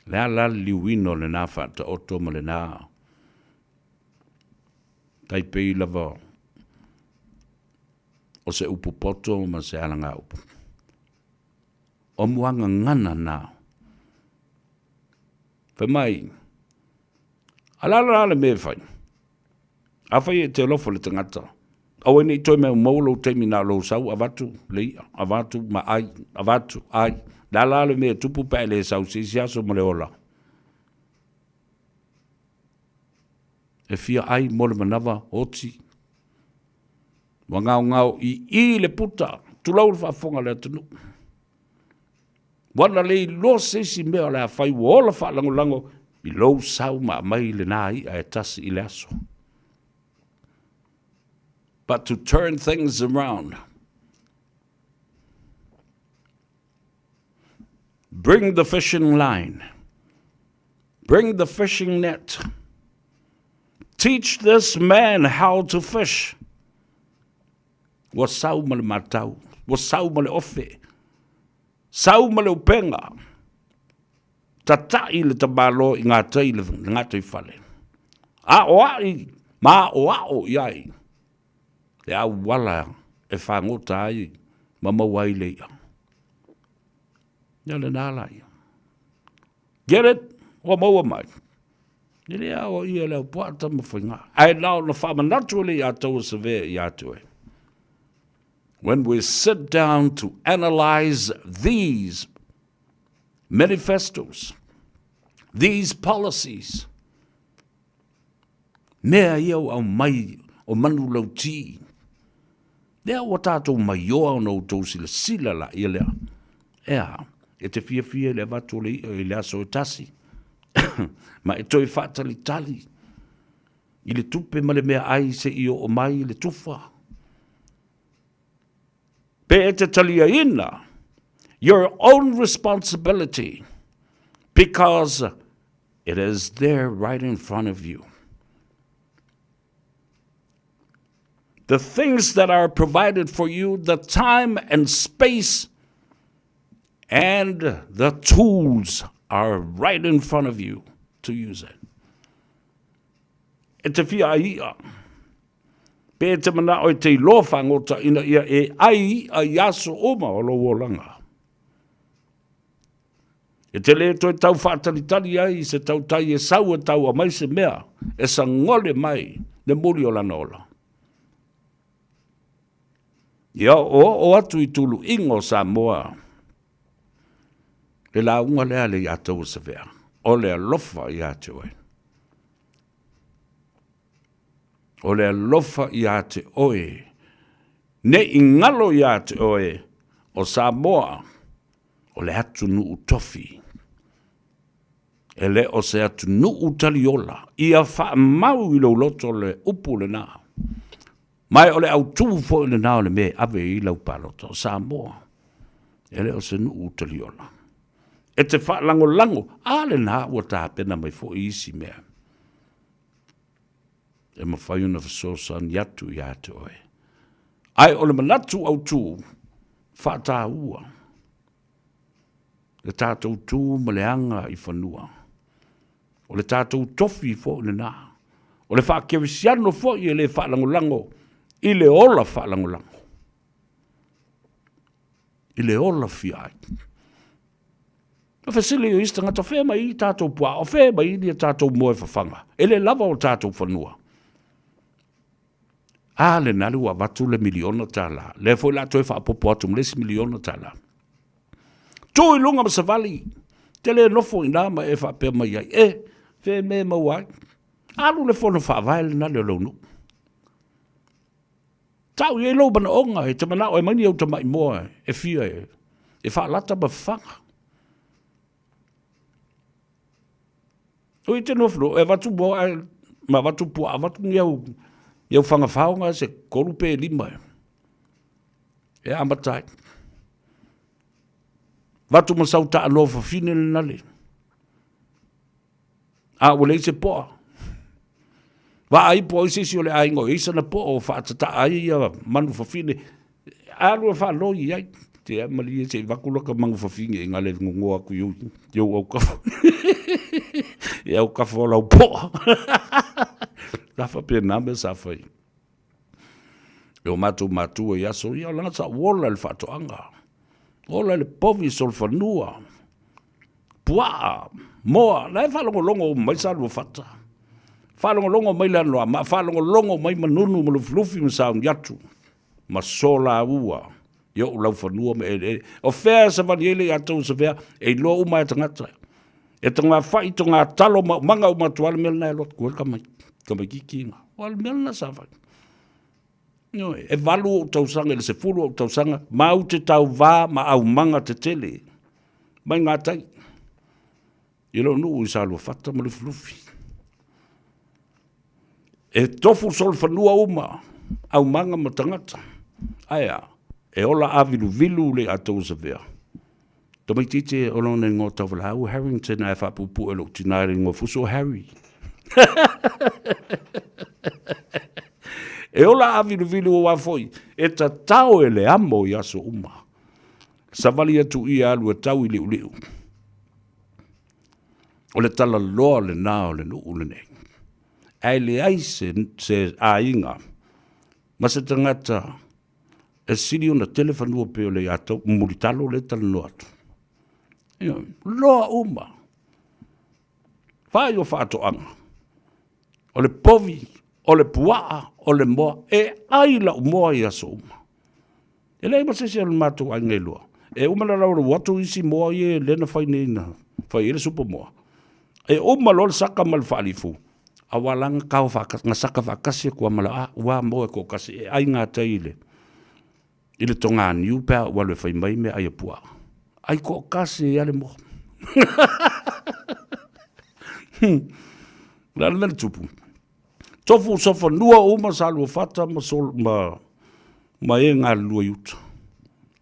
Le a la le liuina o lena faataoto ma lena taipei lava o se upu poto ma se alagaupu. O muagagana na. Fai mai, a le a la le mea e fai? Afai e te alofa i le tagata, aua ne i toe maumau lou taimi na o lou sau avatu le i'a, avatu ma ai, avatu, ai. Le a la le mea e tupu pe a e le sau se isi aso ma le ola? E fia ai mo le manava oti. Ua gaogao i i le puta, tulou le faafofoga a le atunuu. Ua na le iloa se isi mea o le a fai, ua ola faalagolago i lou sau ma aumai lena i'a e tasi i le aso. But to turn things around, bring the fishing line, bring the fishing net, teach this man how to fish. Ua sau ma le matau, ua sau ma le ofe, sau ma le upega, tataʻi le tamāloa i gatai le gataifale, aʻoaʻi ma aʻoaʻo i ai le auala e fagota ai ma maua ai le iʻa. Ia lena la ia. Get it? Ua maua mai. E le aoaia e le au puaa tama faiga. Ae na ona faamanatu e le i ataua savea ia te oe. When we sit down to analyze these manifestos, These policies, mea ia ua aumai o manulauti, lea ua tatou maioa ona outou silasila laia lea. E a, e te fiafia i le avatu o le i'a i le aso e tasi, ma e toe faatalitali i le tupe ma le meaai se i oo mai le tufa. Pe e te taliaina your own responsibility because it is there right in front of you. The things that are provided for you, the time and space and the tools are right in front of you to use it. E te fia ai i'a. Pe e te mana'o e te iloa fagota ina ia e ai i'a i aso uma o lou olaga. E te le toe tau faatalitali ai i se tautai e sau e tau aumai se mea e sagole mai le muli o lana ola. Ia oooo atu i tuluiga o Samoa le lauga lea a le Iataua Savea, o le alofa ia te oe. O le alofa ia te oe, ne i galo ia te oe, o Samoa, o le atunuu tofi. E le o se atunuu taliola, ia faamau i lou loto le upu lena. Ma o le autu foi lena o le mea e ave i lau palota, o Samoa, e le o se nuu taliola. E te faalagolago, a lena ua tapena mai foi isi mea e mafai ona fesoasoani atu ia te oe. Ae o le manatu autu, faataua le tatou tu ma le aga i fanua. O le tatou tofi foi lena. O le faakerisiano foi e le faalagolago i le ola faalagolago, i le ola fia ai. Na fesili o isi tagata, fea mai i tatou puaa, o fea mai i tatou moe fafaga, e le lava o tatou fanua. A lena le ua avatu le miliona tala, lea foi la toe faapopo atu ma le isi miliona tala. Tu i luga ma savali, te le nofo i nā ma e faapea mai ai, e, fea me maua ai. Alu le fono faavae lena le o lou nuu. Tau i ai lou manaoga, e te manao e aumai ni au tamai moa e fia e faalata ma fafaga. O i te nofo, e avatu moa ae ma avatu puaa, avatu ni au, ni au faga faoga se kolu pe lima e, e amata ai. Avatu ma sau taaloa fafine lena le. A ua leai se poa. Vaai po o ai se isi o le aiga o i ai sana poa o faatataa ai ia manu fafine. Alu e faaloi i ai. Te ai malie se i vaku laka manu fafine i ngale ngongo aku i ou aukafa. I aukafa o lau poa. Sa faapena mea sa fai. E o matou matua i aso ia, leaga sa ou ola i le faatoaga. Ola i le povi, solofanua, puaa, moa, la e faalogologo uma mai Saluafata. Faalogologo mai Leanoa, faalogologo mai Manunu ma Lufilufi ma Sauniatu ma Solaua i ou laufanua ma eleele. O fea e savali ai le ia tou Savea, e iloa uma e tagata. E togafai, togatalo ma umaga uma atu lava le mea lena e alu atu ai le tamaitiiti ina. O le mea lena sa fai. Ioe, e 8 ou tausaga i le 10 ou tausaga, mau te tauvā ma aumaga tetele mai gatai i lou nuu i Saluafata ma Lufilufi. E tofu solofanua uma, aumaga ma tagata. Ae a, e ola āviluvilu le ia tou Savea. Tamaitiiti o lona igoa tauvalaau Harrington ae faapuupuu e lou tina i le igoa fusu o Harry. E ola āviluvilu aua foi e tatao e le amo i aso uma. Savali atu ia alu e tau i Liuliu. O le talaloa lena o le nuu lenei. Ae leai se, se aiga ma se tagata e sili ona tele fanua pei o le ia tou mulitalo lea e talanoa atu. Ioe, loa uma. Fai o faatoaga. O le povi, o le puaa, o le moa, e ai lau moa i aso uma. E leai ma se isi o le matou aiga e lua. E uma na laulau atu isi moa ia lea na fai nei na fai ai le supo moa. E uma loa le saka ma le faalifu, a ua laga kao ga saka faatasi atu lava ma le a ua moe toatasi e ai gatai i le i le toganiu pe a ou alu e fai mai meaai a puaa. Ai toatasi ai lava le moa. O le a le mea na tupu? Tofu sofanua uma Saluafata ma, sol, ma, ma e galulue i uta.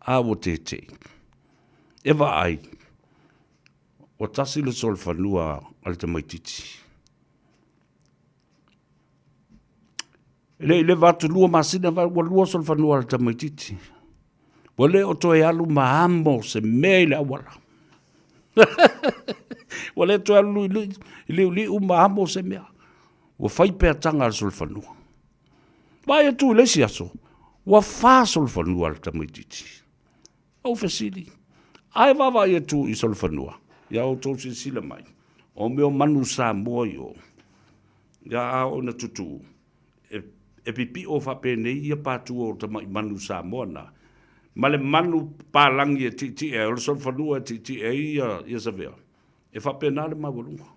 A ua tetei. E vaai, ua tasi le solofanua a le tamaititi. E le i leva atu lua masina, ua lua solofanua a le tamaititi. Ua le o toe alu ma amo se mea i le auala. Ua le toe alu i liuliu ma amo se mea. Ua fai peataga a le solofanua. Vaai atu i le isi aso, ua fa solofanua a le tamaititi. Ou fesili, Ae vaavaai atu i solofanua, ia outou silasila mai, o mea o manu Samoa i o, ia a oo ina tutu, e, e pipio faapenei ia patua o tamai manu Samoa na, ma le manu palagi e tietie ai, o le solofanua e tietie ai ia, ia savea, e faapena le maualuga.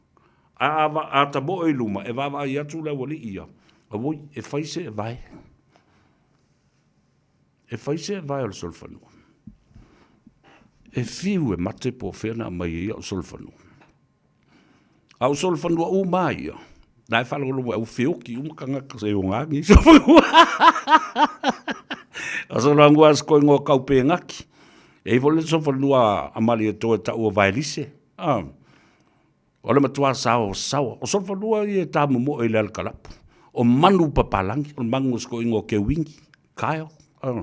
A, a, a tamoe i luma, e vaavaai atu le aualii ia, auoi, e fai se evae. E fai se vae o le solofanua. E fiu e mate po o fea na aumai ai au solofanua. A o solofanua uma lava ia, na e faalogologo au feoki uma tagata se oga ni solofanua. A solofanua se koingoa kau pegaki. E i foi le solofanua a Malietoa e taua Vaelise. Ah. O le matua saosaoa. O solofanua ia e tamomoe i le alakalapu. O manu papalangi, o le manu o se toeaina o Keuini, Kyle. Uh.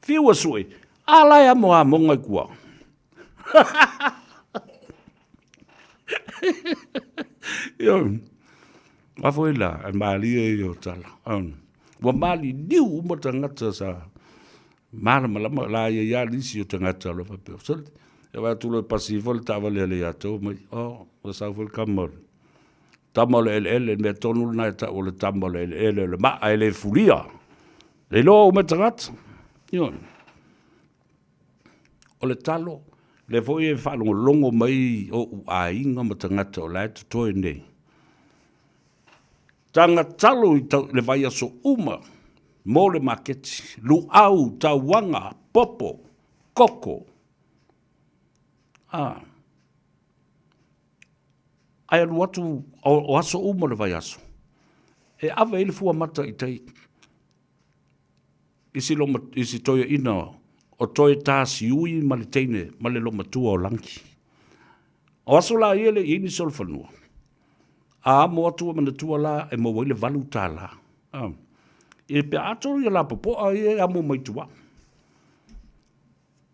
Fiu e sue, a la e amo amoga i kua. Io, a foi la, e malie i o tala. Um, ua mali niu uma tagata sa Malamalama la ia ia nisi o tagata o lo faapea. Sole, e vaai atu loa e pasi ifo le taavale a Leiataua mai, oh, ua sau foi le tama o le tama o le eleele, le mea tonu lena e tau o le tama o le eleele, o le maa e le fulia. Le iloa uma e tagata. Ioe. O le talo, lea foi e faalogologo mai ou aiga ma tagata o la e totoe nei. Taga talo i le vaiaso uma mo le maketi, luau, tauaga, popo, koko, a. Ae alu atu o aso uma o le vaiaso, e ave ai le fuamata i tai i si, loma, i si toeaina o toe tasiui ma le teine ma le lomatua o Lagi. O aso la ia le i ai ni solofanua. A amo atu ua manatua la e maua ai le $8. Ah. E pe a tolu ia lapopoa ia e amo mai tua.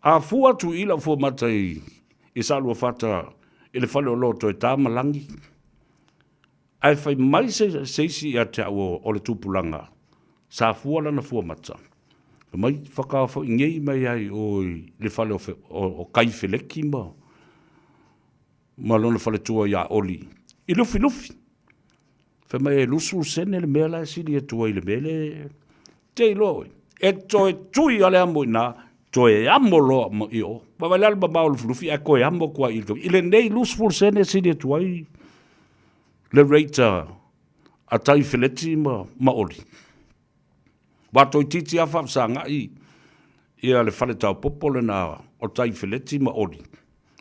A fua atu i lau fuamata i, i Saluafata i le fale o lo toe tā ma Lagi. Ae fai mai se, se isi ia te au o le tupulaga, sa fua lana fuamata. Fai mai, whakaawhai ngei mai ai o i le fale o, o, o Kaifeleki ma, ma lona faletua iā Oli i Lufilufi. Fai mai e lusu sene le mea la e sili atu ai le mea le te iloa oe. E toe tui a le amo i nā, toe amo loa ma i o. Vaavaai la le mamao o Lufilufi ae toe amo atu ai i lenei 20 sene e sili atu ai le rate a tai feleti ma, ma Oli. Ua toeitiiti lava faafesagai ia le fale taopopo lena o Taifeleti ma Oli,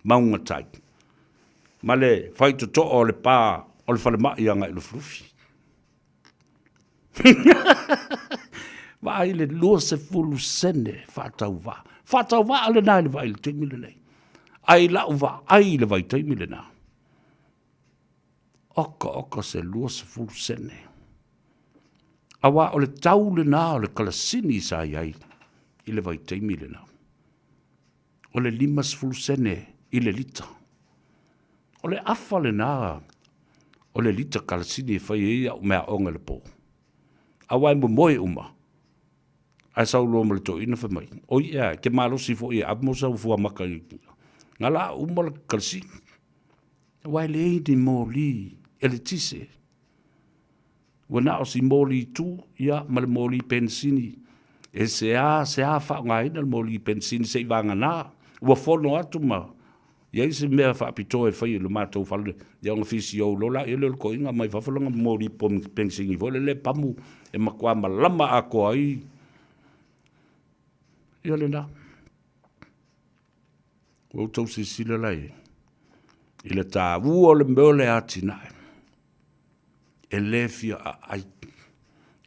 Maugatai, ma le faitotoa o le pa o le falemai agai i Lufilufi. Vaai le 20 sene faatauvaa. Faatauvaa lena i le vaai i le taimi lenei. Ae i lau vaai i le vaitaimi lena, Oka oka se 20 sene. Auā o le tau lena o le kalasini sa i ai i le vaitaimi lena. O le 50 sene i le lita. O le afa lena o le lita kalasini e fai ai au meaaoga i le po. Auā e momoe uma. Ae sau loa ma le toeaina fai mai, oi ea, e te malosi foi e ave mo sau fuamaka i ngala uma le kalasini. Aua e leai ni moli eletise. Ua na o si moli tu, ia, ma le moli penisini. E se a, se a faaaogaina le moli penisini seivagana, ua fono atu ma I ai se mea faapitoa e fai i lo matou fale, ia ona fisiou loa laia lea o le toeaina mai fafo lana moli penisini foi lele pamu e matua malama atoa ai. Ia lena. Ua outou silasila la i ai i le taua o le mea o le atinae. E le fia aai.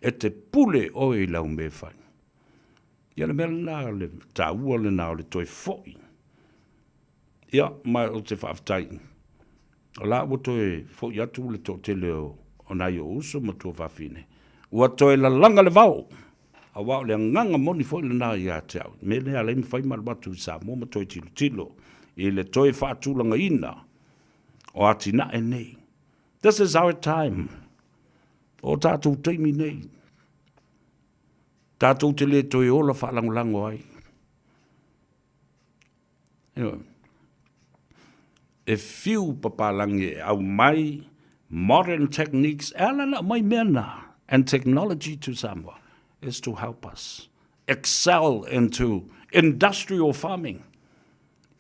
E te pule oe i lau mea e fai. Ia le mea lena, le taua lena o le toe foi. Ia, ma ou te faafetai, o la ua toe foi atu le toatele o nai ou uso ma tuafafine, ua toe lalaga le vao, aua o le agaga moni foi lena ia te au, mea lea e ala ai ona fai ma alu atu i Samoa ma toe tilotilo i le toe faatulagaina o atinae nei. This is our time. O tatou taimi nei. Tatou te le toe ola faalagolago ai. Ioe. E fiu papalagi e aumai modern techniques, e ala ona aumai mea na, and technology to Samoa is to help us excel into industrial farming,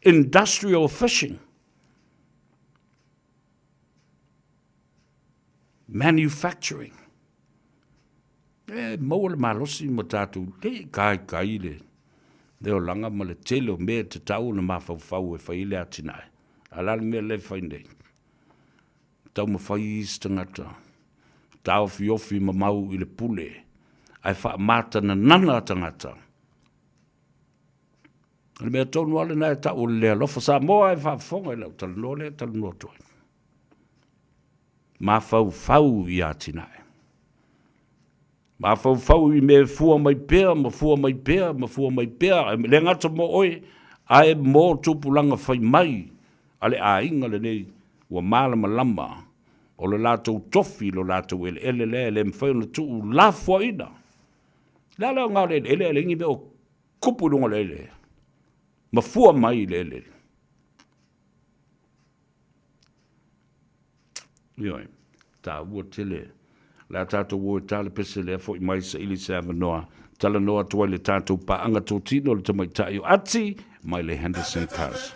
industrial fishing, manufacturing. E maua le malosi mo tatou te kaikai le le olaga ma le tele o mea e tatau ona mafaufau e fai ai le atinae. A o le a le mea lea e fai nei? Taumafai isi tagata taofiofi ma mau i le pule ae faamatananana tagata. O le mea tonu lava lena e tau o le le alofa Samoa e faafofoga i lau talanoa lea e talanoa atu ai. Mafaufau i atinae. Mafaufau i mea e fua mai pea ma fua mai pea ma fua mai pea, e le gata mo oe, ae mo tupulaga fai mai a le aiga lenei ua malamalama o le latou tofi, lo latou eleele lea e le mafai ona tuu lafoaiina. O le a le aoga o le eleele ae leai ni mea o tupu i luga o le eleele ma fua mai i le eleele. Ioe, taua tele. O le a tatou o e ta le pese lea foi mai saili se avanoa. Talanoa atu ai le tatou paaga totino le tamaitai o Ati mai le Henderson Cars.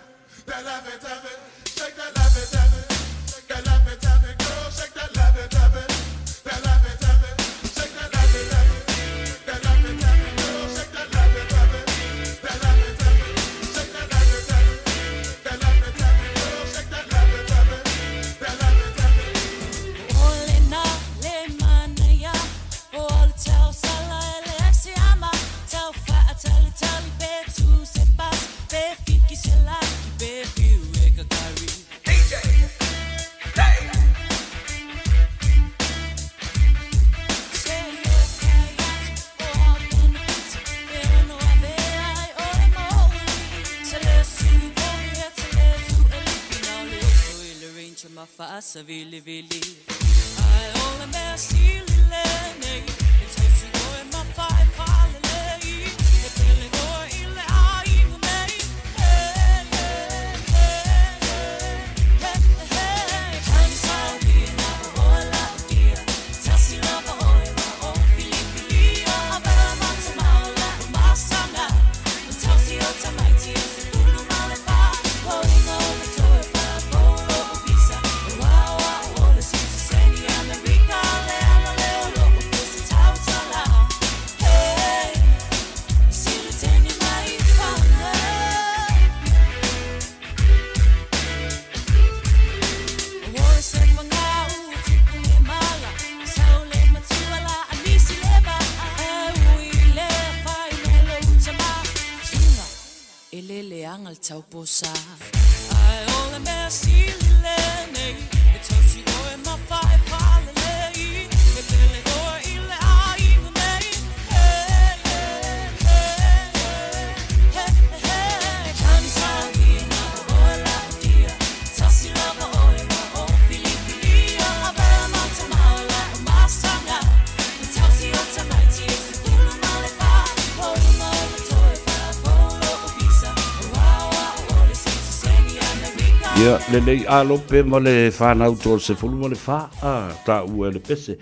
Ia, lelei alope ma le whanau tō se fulu ma le wha, a, tā ua le pese.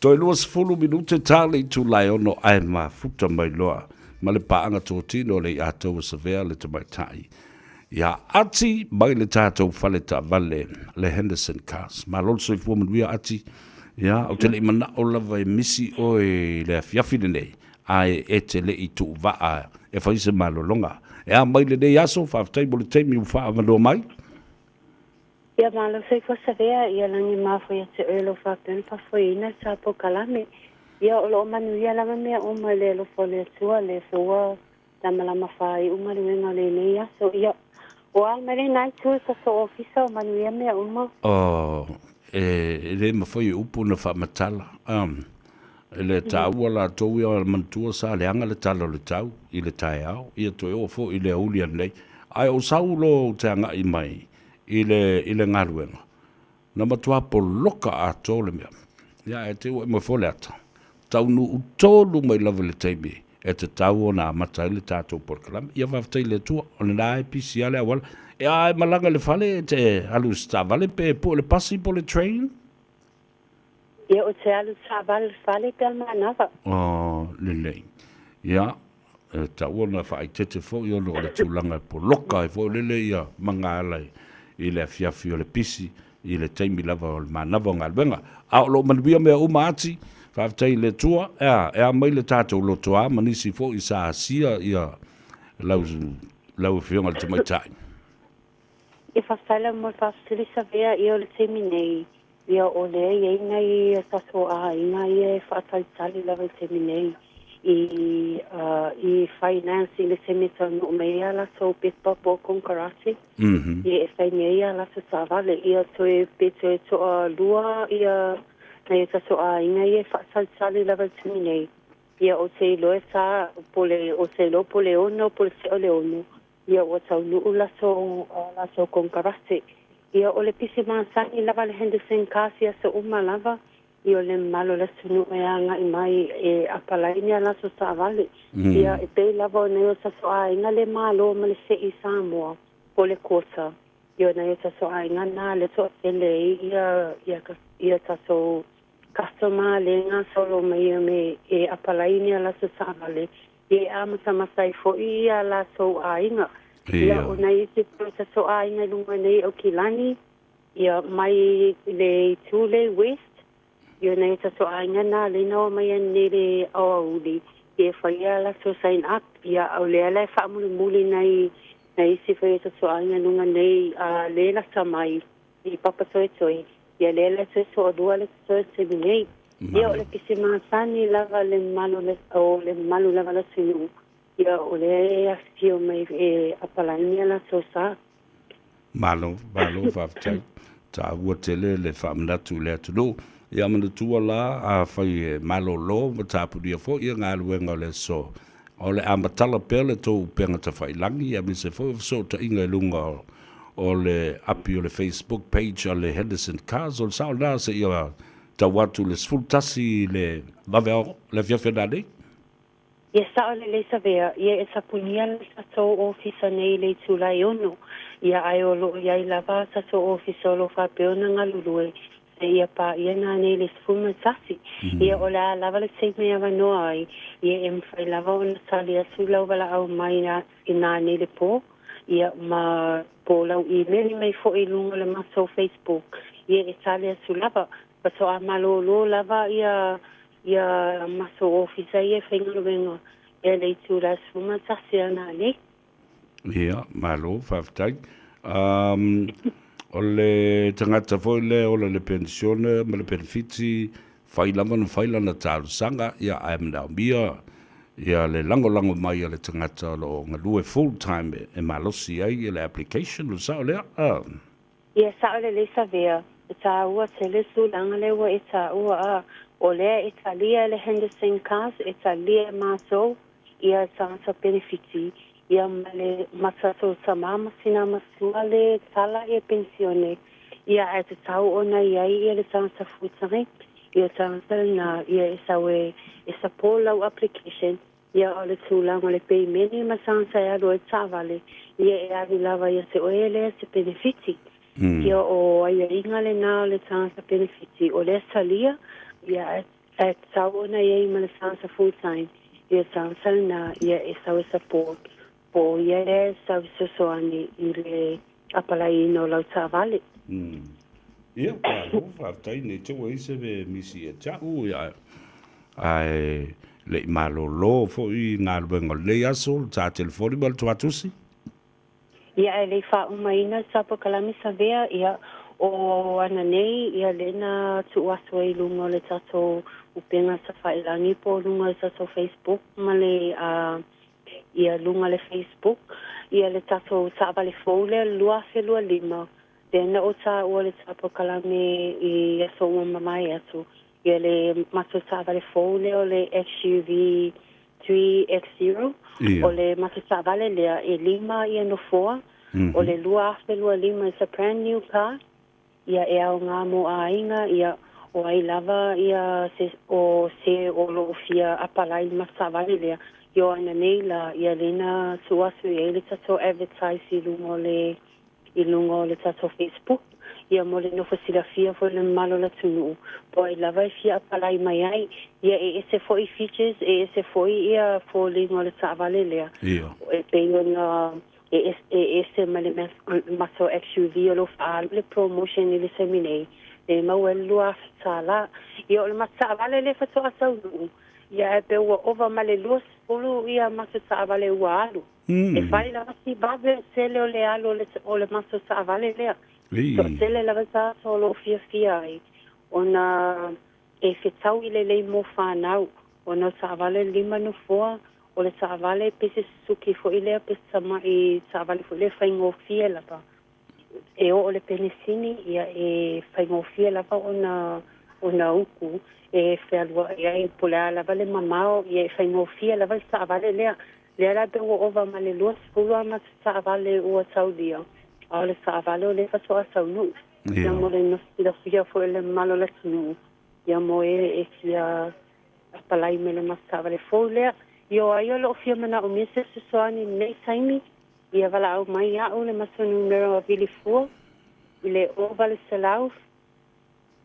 Toe 20 minute tā le itu lai ono ai mafuta mai loa ma le paanga tōtino le i ātou o Savea le tamaitai. Ia Ati mai le tatou fale taavale le Henderson Cars. Malo le soifua manuia Ati. Ia, ou te le i manao lava e misi oe i le afiafi lenei, ae e te le i tuuvaa e fai se malologa. E a mai lenei aso, faafetai mo le taimi ua faaavanoa mai.
Ia malo soifua Savea, ia lagi mafua ia te oe lou faapea ona faafoeina le sa polokalame. Ia o lo o manuia lava mea uma i le alofa o le Atua, lea foi ua lamalama faaiu galuega o lenei aso. Ia, ua a mai lena itu i tatou ofisa o manuia mea uma?
Oh, e le mafai e upu ona faamatala. E le taua latou ia manatua sa leaga le tala o le tau i le taeao, ia toe oo foi i le aoauli ananei. Ae o sau loa ou te agai mai i le, i le galuega, na matua poloka atoa le mea. Ia, ae te i ua e moe foi le ata, taunuu tonu mai lava i le taimi e tatau ona amata ai le tatou polokalame. Ia faafetai i le Atua, o lena e pisi lava le auala. E a e malaga i le fale e te alu i se taavale pe pue le pasi po o le train?
Ia, ou te alu taavale i le fale pe a manava.
Oh, lelei. Ia, e taua ona faaeteete foi ona o le tulaga e poloka ai foi lele ia magaala i le afiafi o le pisi i le taimi lava o le manava o galuega. A o lo o manuia mea uma Ati, faafetai i le Atua, ea, e a mai le tatou lotoa ma nisi foi sa asia ia lau, lau Afioga i le Tamaitai.
Ia faafetai lava mo le faafesili Savea, ia o le taimi nei, Ia o lea e i ai nai o tatou aiga ia e faatalitali lava i le taimi nei i i finance i le taimi e taunuu mai ai a latou pepa po o konekarate ia e fai nei a latou taavale. Ia toe pe toe toalua ia nai o tatou aiga ia e faatalitali lava i le taimi nei. Ia ou te iloa e sa po o le ou te iloa po o le 6 po o le 6 Ia ua taunuu latou latou konekarate. Ia o le pisi masani lava le Henderson Cars i aso uma lava. Ia o le mamalu o le atunuu e agai mai e apalai ni a latou taavale. Ia e pei lava o nai o tatou aiga le malo ma le sei i Samoa po o le quota. Ia o nai o tatou aiga na le toatele ai ia ia ia tatou customer le gasolo mai me e apalai ni a latou taavale. E amatamata ai foi ia latou aiga. Ia o nai isi foi o tatou aiga i luga nei i Aukilani, ia mai le itu le west, ia o nai o tatou aiga na lea na omai ai nei le aoauli, ia e fai ia latou sign up, ia o lea la e faamulimuli nai nai isi foi o tatou aiga i luga nei a le lata mai i Papatoetoe, ia lea la e toe toalua le totoe i le taimi nei. Ia o le pisi masani lava le mamalu o le, o le mamalu lava o le atunuu, ia o lea e afifio mai e apalai ni a latou sa.
Malo, malo faafetai. Taua tele le faamanatu i le atunuu. Ia manatua la, afai e malolo ma tapunia foi ia galuega o le aso, O le a matala pea le tou upega tafailagi aemaise foi o fesootaiga i luga o le api o le Facebook page a le Henderson Cars. O le sao lena seia tau atu i le 11 i le vaveao le afiafi o nanei.
Ia sao lelei Savea, ia e tapunia le tatou ofisa nei i le itula e 6, ia ae o lo o i ai lava a tatou ofisa o lo o faapea ona galulue Seia paia nanei le 11. Ia o le a lava le taimi e avanoa ai, ia e mafai lava ona tali atu lau valaau mai i nanei le po, ia ma po o lau imeli mai foi i luga o le matou Facebook, ia e tali atu lava. Faatoa malōlō lava ia ia matou ofisa ia e faigaluega ia le itula 11 a nanei.
Ia, malo, faafetai. Um, o le tagata foi lea ola le penisione ma le penefiti, fai lava na fai lana talosaga, ia, ae manaomia ia le lagolago mai a le tagata o lo o galue full time e malosi ai le application, o le sao lea? Ah.
Ia sao lelei Savea, e taua tele tulaga lea ua e taua a o lea e talia e le Henderson Cars, e talia e matou ia tagata penefiti, ia ma le ma tatou tama ma tina matua le tala ia penisione, ia ae tatau ona i ai ia le tagata full-time, ia tagata lena ia e sau e e support lau application, ia o le tulaga o le peimene ma tagata e alu ai taavale, ia e alu lava ia te oe lea se penefiti. Ia o aiaiga lena o le tagata penefiti, o lea talia, ia ae Ae tatau ona i ai ma le tagata full time, ia tagata lena, ia e sau e support. Po o ia lea e sau fesoasoani i le apalaiina o lau taavale.
Ia, malo, faafetai nei te ua i se misi ia te a'u, ia, ae le i malolo foi galuega o lenei aso, le ta telefoni ma le tuatusi.
Ia, ae le i faaumaina sa polokalame savea, ia, o ana nei, ia, lea na tuu atu ai i luga o le tatou upega tafailagi po o luga o le tatou Facebook ma le, a, ia, luga o le Facebook, ia, le tatou taavale fou lea 2025, lea na ou taua i le ta polokalame i aso ua mavae atu, ia le matou taavale fou lea o le XUV 3X0, o le matou taavale lea e lima ia nofoa, o le 2025, it's a brand new car, ia e aoga mo aiga, ia o ai lava ia se o se o lo o fia apalai i le matou taavale lea, ia o ana nei la, ia lea na tuu atu i ai le tatou advertise i luga o le i luga o le tatou Facebook, ia mo le nofo silafia foi le mamalu o le atunuu, po o ai lava e fia apalai mai ai. Ia e ese foi features, e ese foi ia foliga o le taavale lea. E pei ona e ese mai le matou XUV o lo o faaalu le promotion i le taimi nei, lea e maua ai le $2,000. Ia o le matou taavale lea faatoa taunuu, ia ae pei ua ova ma le 20 ia matou taavale ua alu. E fai lava si vave o tele o le alu o le matou taavale lea. Toatele lava tagata o lo o fiafia ai ona e fetaui lelei mo fanau, ona o taavale lima nofoa, o le taavale pe se Suzuki foi lea pe se tamai taavale foi lea e faigofie lava. E oo le penisini, ia e faigofie lava ona ona uku e fealuai ai po o le a lava le mamao, ia e faigofie lava le taavale lea. Lea la pei ua ova ma le 20 a matou taavale ua taulia, a o le taavale o lea faatoa taunuu. Ia mo le silafia foi e le mamalu o le atunuu, ia mo e e fia apalai mai le matou taavale fou lea. Ia o ai o lo o fia manaomia se fesoasoani i lenei taimi, ia valaau mai iaʻu le matou numera vili fua i le 0800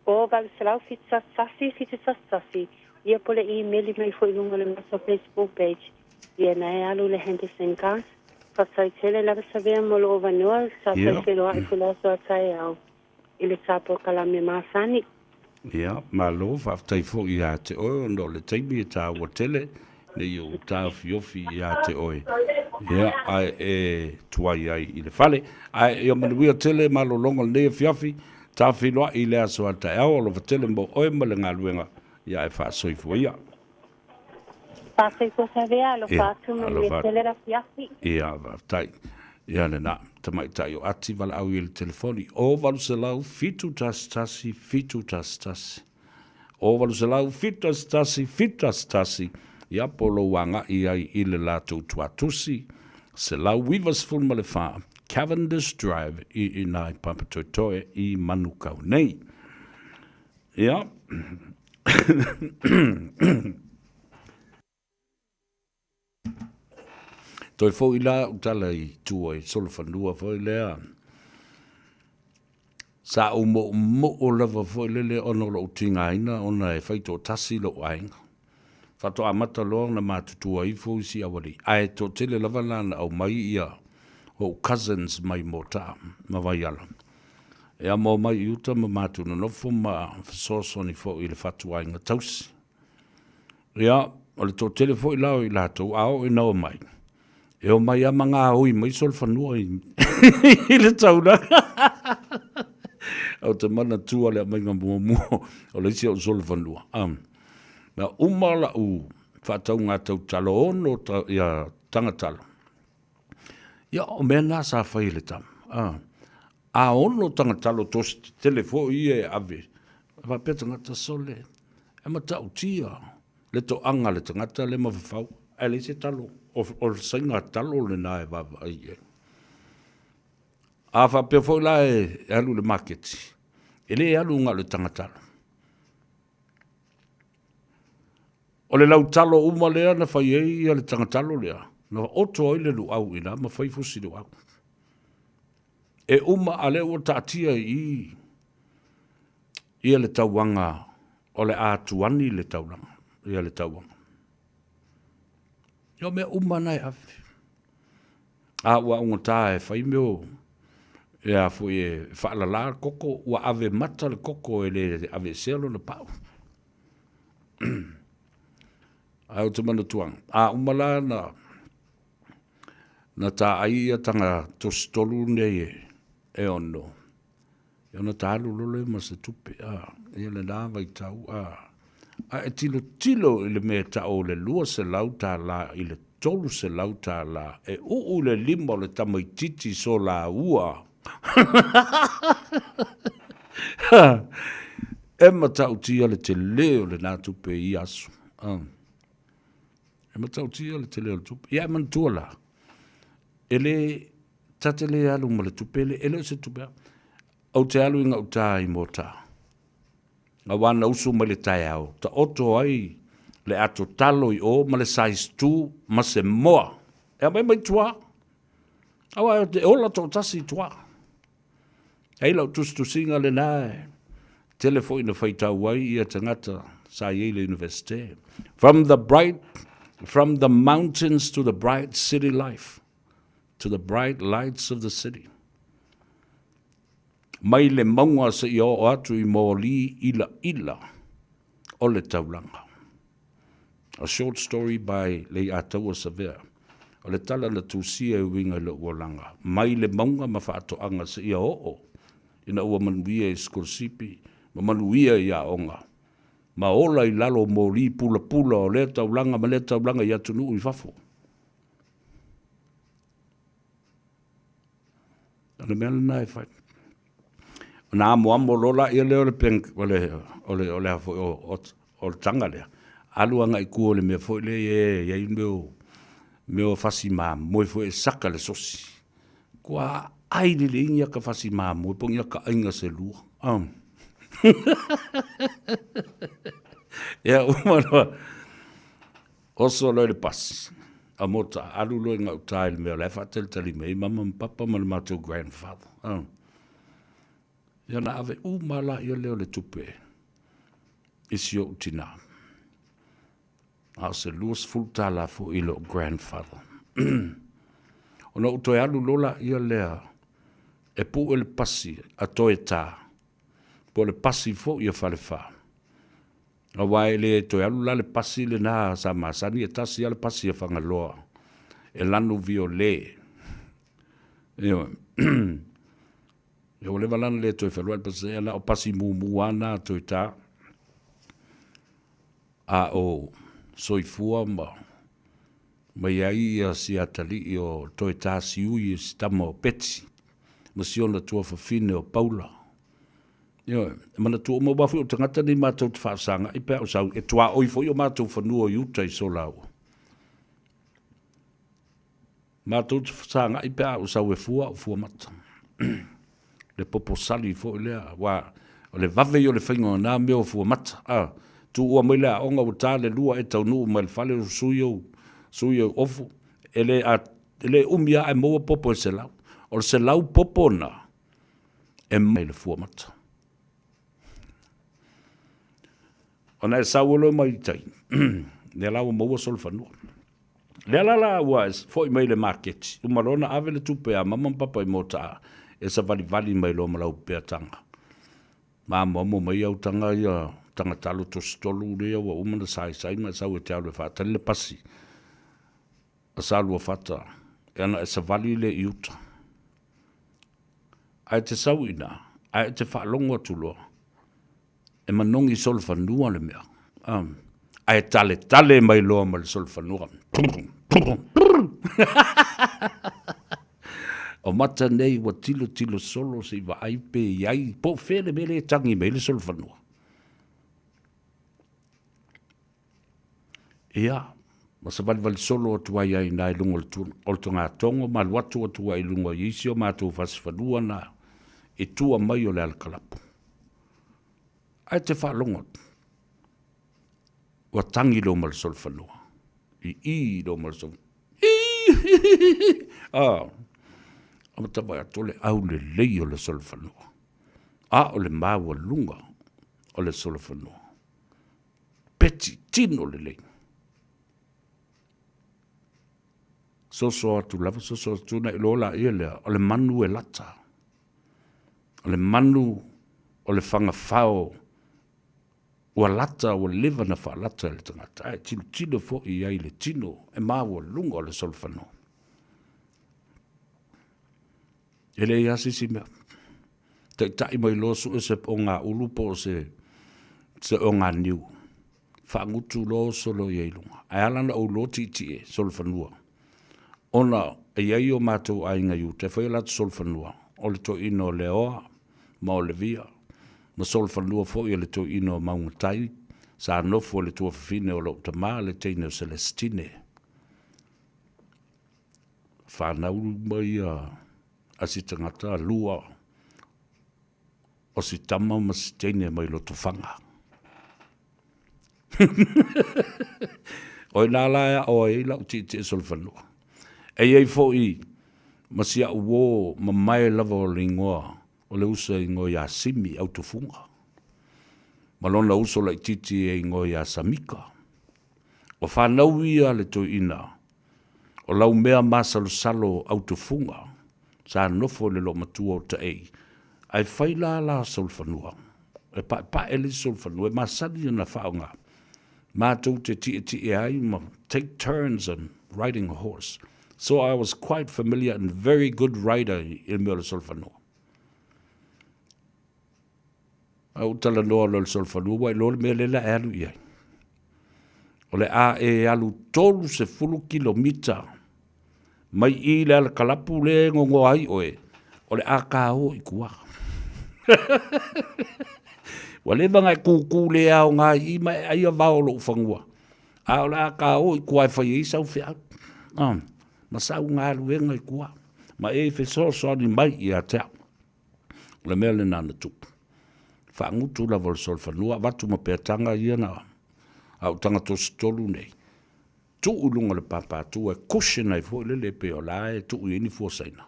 0800 711 711, ia po o le imeli mai foi i luga o le matou Facebook page, ia na e alu le Henderson Cars. Faafetai tele lava Savea mo lou avanoa, sa toe feiloai foi le aso a taeao i le ta polokalame masani.
Ia, malo, faafetai foi ia te oe ona o le taimi e taua tele ne i ou taofiofi ia te oe. Ia, ae e tuai ai i le fale. Ae ia manuia tele malologa o lenei afiafi, tafeiloai i le aso a taeao, alofa tele mo oe ma le galuega, ia ae faasoifua ia.
Faasoifua Savea, alofa atu, manuia tele le afiafi.
Ia, faafetai. Ia lena, tamaitai o Ati valaau i le telefoni, 0800 711 711. 0800 711 711, ia po o lou agai ai i le latou tuatusi, 194 Cavendish Drive i ina i Papatoetoe i Manukau nei. Ia. Toe foi la au tala i tua i solofanua foi lea. Sa ou moomoo lava foi lele ona o lou tigaina ona e fai toatasi lou aiga. Faatoa amata loa ona matutua ifo isi aualii, ae toatele lava la na aumai ia ou cousins mai Motaa ma Vaiala. Ia ma omai i uta ma matou nonofo ma fesoasoani foi i le fatuaiga tausi. Ia, o le toatele foi la o i latou, a oo ina omai, e omai lava ma gaoi mai solofanua i, i le taulaga. Ou te manatua le aumaiga muamua o le isi ou solofanua. Um, na uma lau faatauga tautalo ono ta, ia, tagatalo. Ia, o mea na sa fai e le tama. A ono tagatalo tosi tetele foi ia e ave. E faapea tagata sole, e matautia le toaga a le tagata le mafafau, ae leai se talo, o le saiga talo lena e vaavaai i ai. A faapea foi la e alu i le maketi, e le alu na o le tagatalo. O le lautalo uma lea na fai ai ia le tagatalo lea, na oto ai le luau i ina ma fai fusi luau. E uma a lea ua taatia i i ia le tauaga o le a tuani le taulaga, ia le tauaga. Ia o mea uma na e ave. A ua augata e fai mea o, e a foi e faalala le koko, ua ave mata le koko e le aveesea lona pau. Ae ou te manatua, a uma la na, na taai ia taga tositolu nei e ono, ia ona ta alu loa lea ma se tupe, a, ia lena vaitau, a, a e tilotilo i le mea e tau o le $200 i le $300 e uu i le lima o le tamaitiiti solaua. E matautia le tele o lena tupe i ia aso. E matautia le tele o le tupe. Ia e manatua la, e le, ta te le alu ma le tupe le, e le o se tupe a. Ou te alu i gauta i Mota. Aua na usu mai le taeao, taoto ai le ato talo i o ma le size 2 ma se moa. E aumai mai tua. Aua e ola toatasi i tua. Ai lau tusitusiga lena e tele foi na faitau ai ia tagata sa i ai le universite. From the bright, from the mountains to the bright city life, to the bright lights of the city. Mai le mauga seia oo atu i moli ilaila o le taulaga. A short story by Leiataua Savea. O le tala na tusia e uiga i lou olaga, mai le mauga ma faatoaga seia oo ina ua manuia i sikolasipi ma manuia i aoga, ma ola i lalo o moli pulapula o lea taulaga ma lea taulaga i atunuu i fafo. O le mea lena e fai. Ona amoamo loa laia lea o le pen, o le, o le, o le a foi, o, o, o le taga lea, alu agai i tua o le mea foi lea e i ai mea o, mea o fasi mamoe foi e saka le sosi. Kua ai lelei ni aka fasi mamoe po o ni aka ʻaiga se lua. Um. Ia, uma loa. Oso loa i le pasi, a mota, alu loa i gauta i le mea o la e faatalitali mai ai mama ma papa ma le matou grandfather. Oh. Ia na ave uma lava lea o le tupe i si ou tinā. A o se $20 foi i lou grandfather. Ona ou toe alu loa laia lea e pue le pasi a Toetā, po o le pasi foi a Falefa. Aua e le toe alu la le pasi lena sa masani, e tasi lava le pasi a Fagaloa e lanu viole. Ioe. Ia ua leva la ona le toe fealuai le pasi, ia na o pasi mumu lava na a Toetā. A o soifua ma ma i ai ia si atalii o Toetā Siui e si tama o Peti ma si ona tuafafine o Paula. Ioe, e manatua uma aua foi o tagata nei matou te faafesagai pe a o sau, e tuaoi foi o matou fanua i uta i Solaua. Matou te fesagai pe a ou sau e fua au fuamata. Le popo sali foi lea, aua o le vave ia o le faiga o na mea o fuamata. A, tuua mai le aoga ua ta le lua e taunuu mai le fale o sui ou, sui ou ofu, e le, a, e le umi lava ae maua popo e 100. O le 100 popo na, e mai le fuamata. Ona e sau loa mai tai, lea la ua maua solofanua. Lea la la ua foi mai le maketi, uma loa ona ave le tupe a mama ma papa i Motaa, e savalivali mai loa ma lau peataga. Ma amoamo mai au taga ia, taga talo tositolu lea ua uma ona saisai ma e sau e te alu e faatali le pasi a Saluafata, e ana e savali lea i uta. Ae te sau i ina, ae e te faalogo atu loa, e manogi solofanua le mea, ae taletale mai loa ma le solofanua. O mata nei ua tilotilo solo se i vaai pe i ai, po o fea le mea lea e tagi mai ai le solofanua. Ia, ma savalivali solo atu ai ai i luga o le togatogo ma alu atu atu ai i luga i isi o matou fasifanua na i tua mai o le alakalapu. Ae te faalogo atu, ua tagi loa ma le solofanua, i i loa ma le solofanua, ii, amata vaai atu o le aulelei o le solofanua, a o le maualuga o le solofanua. Peti tino lelei. Soso atu lava, soso atu ona iloa laia lea, o le manu e lata. O le manu o le fagafao ua lata, ua leva na faalata e le tagata, ae tilotilo foi i ai i le tino e maualuga o le solofanua. E leai lava se isi mea. Taitai mai loa sue se ogaulu po o se oganiu, faagutu loa oso loa i ai i luga. Ae ala ona ou iloa tietie solofanua, ona e i ai o matou aiga i uta e fai o latou solofanua, o le toeaina o Leoa ma Olevia, ma solofanua foi o le toeaina o Maugatai, sa nofo i le tuafafine o lou tama, le teine o Selestine. Fanau uma ia a si tagata lua o si tama ma si teine mai Lotofaga. O ina la e aʻo ai lau tietie solofanua. E i ai foi ma si au uō mamae lava o le igoa o le uso e igoa ia Simi Autufuga ma lona uso laitiiti e igoa ia Samika. O fanau ia a le toeaina o Laumea masalosalo Autufuga sa nofo i le loomatua o Taei, ae fai la la solofanua, e paepae le isi solofanua e masani ona faaaoga matou te tietie ai ma take turns on riding a horse. So I was quite familiar and very good rider i le mea o le solofanua. A ou talanoa loa i le solofanua, ua iloa le mea lea e alu i ai. O le a e alu 30 kilomita mai i le alakalapu lea e gogoa ai oe, o le a ka o i tua. Ua leva ona e kūkū le aoga i i ma e ai vao o lou fanua, a o le a ka o i tua e fai ai sau feau, ma sau galuega i tua, ma e fesoasoani mai ia te au. O le mea lena na tupu. Faagutu lava o le solofanua, avatu ma peataga ia na a ou taga tositolu nei, tuu i luga o le pāpātua e cushion ai foi lele pei o la e tuu i ai ni fua saina.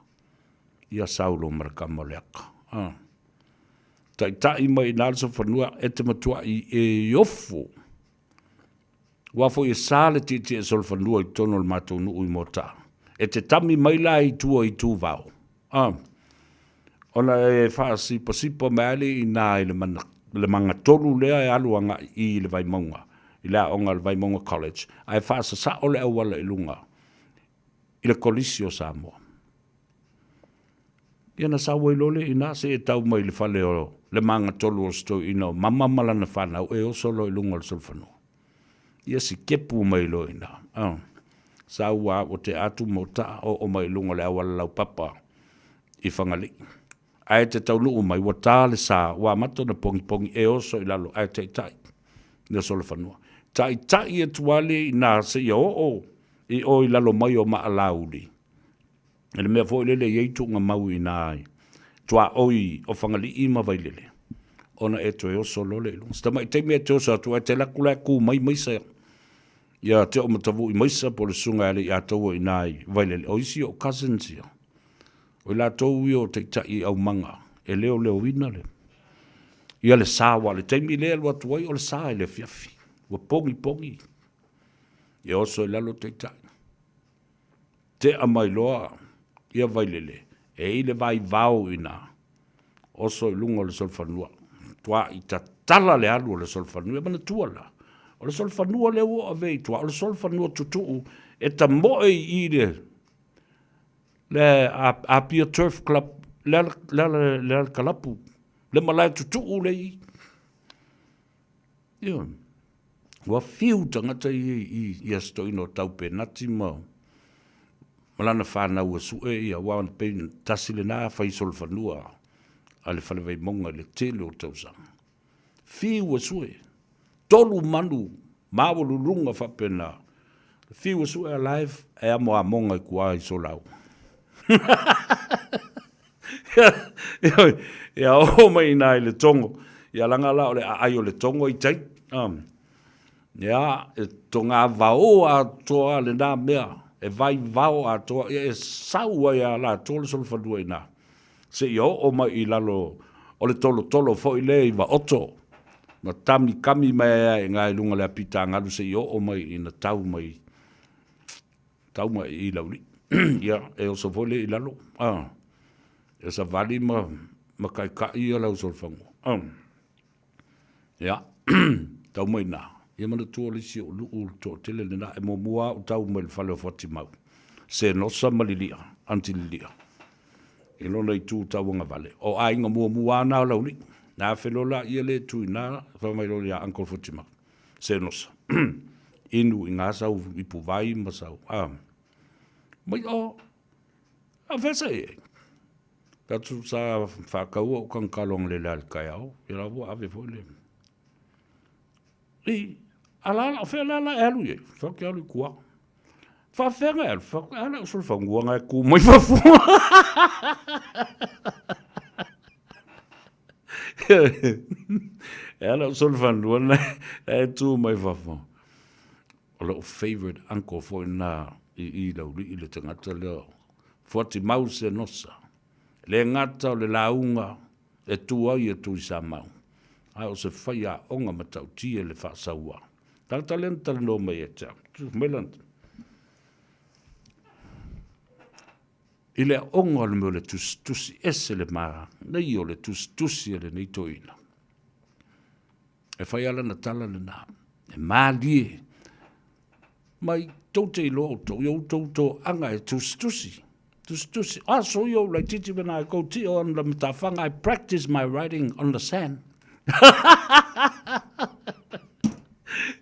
Ia sau loa ma le kama o le aka. Ah. Taitai mai i ina le solofanua, e te matuai e ofo. Aua foi e sa le tietie solofanua i totonu o le matou nuu i Moataa. E te tami mai la i tua i Tuvao. Ah. Ona e faasipasipa mai lava lea i ina i le magatolu lea e alu agai i le Vaimauga, i le aoga a le Vaimauga College, ae faasasao le auala i luga i le Kolisi o Samoa. Ia na sau ai loa lea i ina seia tau mai i le fale o le magatolu o si toeaina o Mama ma lana fanau e oso loa i luga o le solofanua. Ia sikepu mai loa i ina. Sau a ua tea atu Motaa oo mai i luga o le auala laupapa i Fagalii. Ae te taunuu mai ua ta le sa ua amata ona pogipogi e oso i lalo ae taitai le solofanua. Taitai atu lava lea i ina seia oo i o i lalo mai o Maalauli. I le mea foi lele e i ai tuugamau i ina i tuaoi o Fagalii ma Vailele, ona e toe oso loa lea i luga. Si tamai taimi e te oso atu ae te alu atu la e ku mai maisa ia Teomatavui Maisa po o le susuga ia Alii-a-Taua i ina i Vailele. O isi o cousins ia, o i latou ia o taitai aumaga e leoleoina le ia le sa, aua o le taimi lea e alu atu ai o le sa i le afiafi, ua pogipogi, ia oso i lalo taitai. Tea mai loa ia Vailele, e i le vaivao i ina, oso i luga o le solofanua, tuai tatala le alu o le solofanua. Ia manatua la, o le solofanua lea ua ave i tua, o le solofanua tutuu e tamoe i i le le Apia Turf Club, le le kalapu, le malae tutuu le i. Ioe. Ua fiu tagata ia i i Aso Toeaina o Tau Penati ma ma lana fanau e sue ia, aua pei tasi lena fai solofanua a le Fale Vaimauga i le tele o tausaga. Fiu e sue, tolu manu maualuluga faapena, fiu e sue a la e amo amoga i tua i Solau. Ia oo mai ina i le togo. Ia laga la o le aai o le togo i tai. Ia, e togavao atoa lena mea, e vaivao atoa, ia e sau ai lava latou le solofanua i ina, seia oo mai i lalo o le tolotolo foi lea i Vaoto, ma kamikami mai ai lava i ina i luga o le apita galu seia oo mai ina tau mai. Tau mai i Laulii. Ia, e oso foi lea i lalo. A, e savali ma, ma kaikai ia lau solofanua. A. Ia, tau mai nā. Ia manatua le isi o luu le toatele lena e muamua au tau mai le fale o Fuatimau. Senosa ma Lilia, Aunty Lilia. I lona itu tauagavale. O aiga muamua na o Laulii. Na afe loa laia le tu i na, fai mai loa ia Uncle Fuatimau. Senosa. Inu i ngā sau ipuvai ma sau. A. Mai o, a fesa i ai. Atu sa whakaua o kang kalong le le taeao, i la ua ave foi le. I, ala ala, o fea le ala e alu i ai, wha ke alu i kua. Whaafeanga e alu, wha ala o solo whangua ngai ku mai whafua. E ala o solo whanua na e tū mai whafua. O lou favourite uncle foi na i i Laulii le tagata lea Fuatimau Senosa. Le gata o le lauga e tu ai e Tuisamau, ae o se faiaoga matautia le faasaua. Tagata lea na talanoa mai ia te au. Tu mai lana. I le aoga o le mea o le tusitusi ese le manaia o le tusitusi a lenei toeaina. E fai lava lana tala lena, e malie mai tou te iloa outou, i outou toaga e tusitusi, tusitusi. Aso ia ou laitiiti when I go tio on the matafaga, I practice my writing on the sand.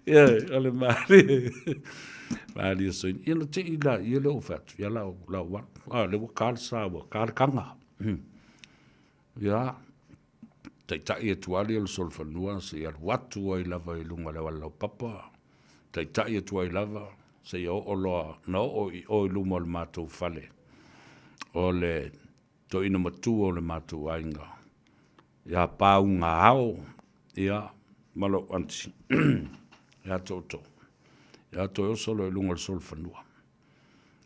Yeah, o le malie. Malie soin. Ia na te i la, ia le o whatu, ia lau, lau walu. Ah, le ua ka le sa, ua ka le kanga. Ia, taitai atu ali o le solofanua seia alu atu ai lava i luga o le auala laupapa, taitai atu ai lava seia oo loa, na oo i o i luma o le matou fale, o le toeaina matua o le matou aiga, ia Pauga Ao, ia, ma lou aunty, ia Tootoo. Ia toe oso loa i luga o le solofanua.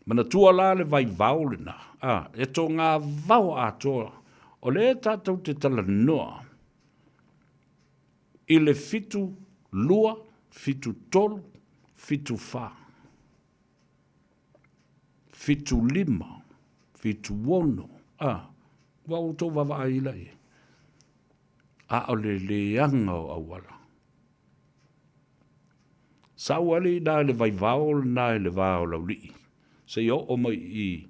Manatua la le vaivao lena, a, e togavao atoa, o lea tatou te talanoa i le 72, 73, 74, 75, 76, a, ua outou vaavaai la i ai, a o le leaga o auala. Sau alii na i le vaivao lena i le va o Laulii, seia oo mai i i,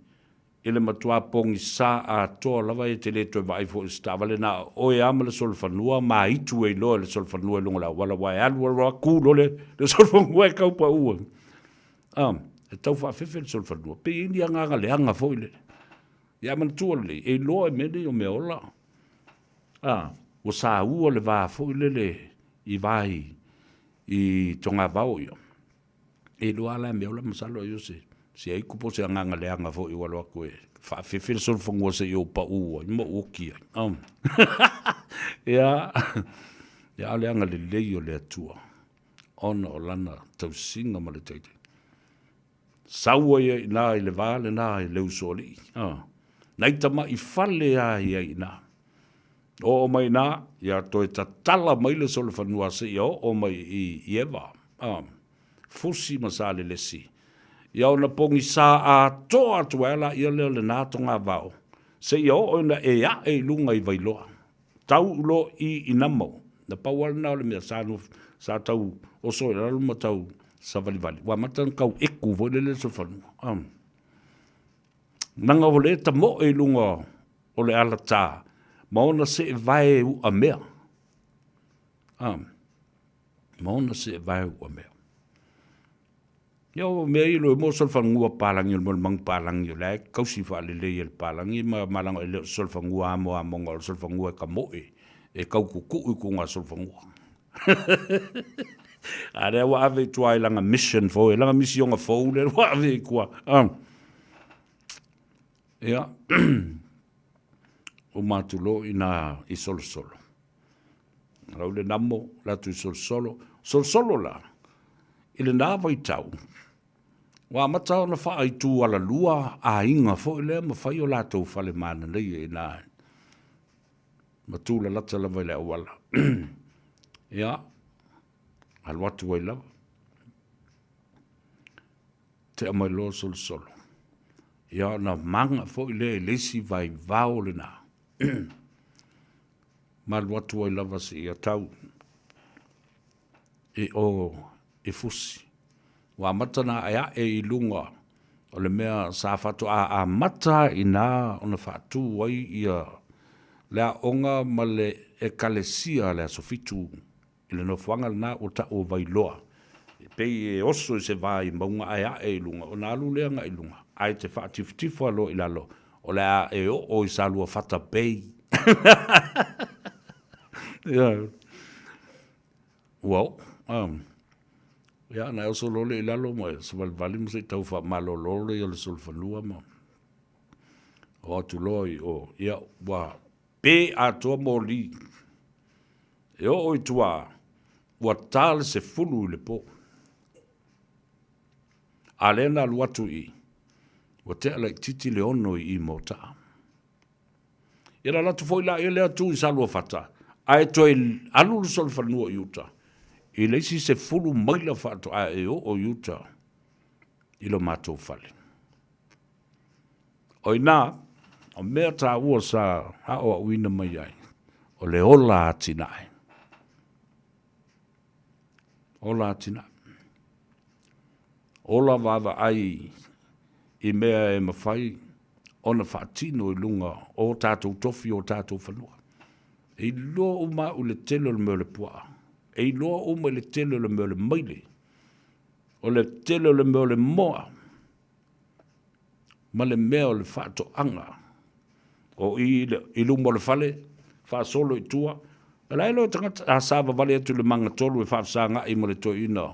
i le matua pogisa atoa lava e te le toe vaai foi i se taavale na o oe lava ma le solofanua ma itu e iloa e le solofanua i luga o le auala aua e alu alu lava ku loa le le solofanua e tau pau ai. A, e tau faafefe le solofanua. Pei e i ai ni agaga leaga foi lele. Ia manatua lelei, e iloa e mea nei o mea ola. A, ua saua le va foi lele i va i, i togavao ia. E iloa la e mea ola masalo ai o se, se aiku po o se agaga leaga foi ua alu atu e faafefe le solofanua se i ou pau ai ma ou oki ai. Oh. Ia, ia a o le agalelei o le Atua ona o lana tausiga ma le taitai. Sau ai i ina i le va lena i le usoalii. Ah. Nai tama'i fale a ia i ina. Oo mai ina, ia toe tatala mai le solofanua seia oo mai i, i Eva. Ah. Fusi ma Salelesi. Ia ona pogisa atoa atu ai laia lea o lena togavao, seia oo ina e ae i luga i Vailoa. Tau loa i i Namo. Na pau lava lena o le mea sa sa tau oso i lalo ma tau savalivali. Ua amata ona tau eku foi lele le solofanua. Um. Naga o le tamoe i luga o le alatā ma ona seevae uamea. Um. Ma ona seevae uamea. Ia o mea ia loa mo solofanua palagi o le mea o le manu palagi o la e kausi faalelei e le palagi ma malaga e le o se solofanua amo amoga o le solofanua e kamoe e taututuu i kuga solofanua. A lea ua ave i tua i lana mission fou, i lana misioga fou lea ua ave i tua. Ia, uma atu loa i ina i Solosolo. Lau le namo, le atu i Solosolo. Solosolo la, i lena vaitau, ua amata ona faaitu alalua aiga foi lea ma fai o latou fale mananaia i ina ma tulalata lava i le auala. Ia, alu atu ai lava. Tea mai loa solosolo. Ia ona maga foi lea i le isi vaivao lena. Ma alu atu ai lava seia tau i o i Fusi. Ua amata ona aeae i luga o le mea sa faatoa amata i ina ona faatu ai ia le aoga ma le ekalesia a le Aso Fitu i le nofoaga lena ua tau o Vailoa. E pei e oso i se va i mauga ae ae i luga, ona alu lea agai i luga, ae te faatifotifo loa i lalo, o le a e oo i Saluafata Bay. Ua oo. Ia, ona e oso loa lea i lalo ma e savalivali ma se i tau faamalolo lea o le solofanua ma oo atu loa i o. Ia, ua pe atoa moli. E oo i tua, ua ta le 10 i le po. A lea na alu atu i i, ua tea laitiiti le 6 i i Moataa. Ia na alu atu foi la lea tu i Saluafata, ae toe alu le solofanua i uta, i le isi 10 maila faatoa e oo i uta i lo matou fale. O i ina, o mea taua sa aoaoina mai ai, o le ola atinae. Ola atinae. Ola vaavaai i mea e mafai ona faatino i luga o tatou tofi o tatou fanua. E iloa uma au i le tele o le mea o le puaa. E iloa uma i le tele o le mea o le maile. O le tele o le mea o le moa. Ma le mea o le faatoaga. O i i luma o le fale, faasolo i tua. O la e iloa e tagata, a savavali atu i le magatolu e faafesagai ma le toeaina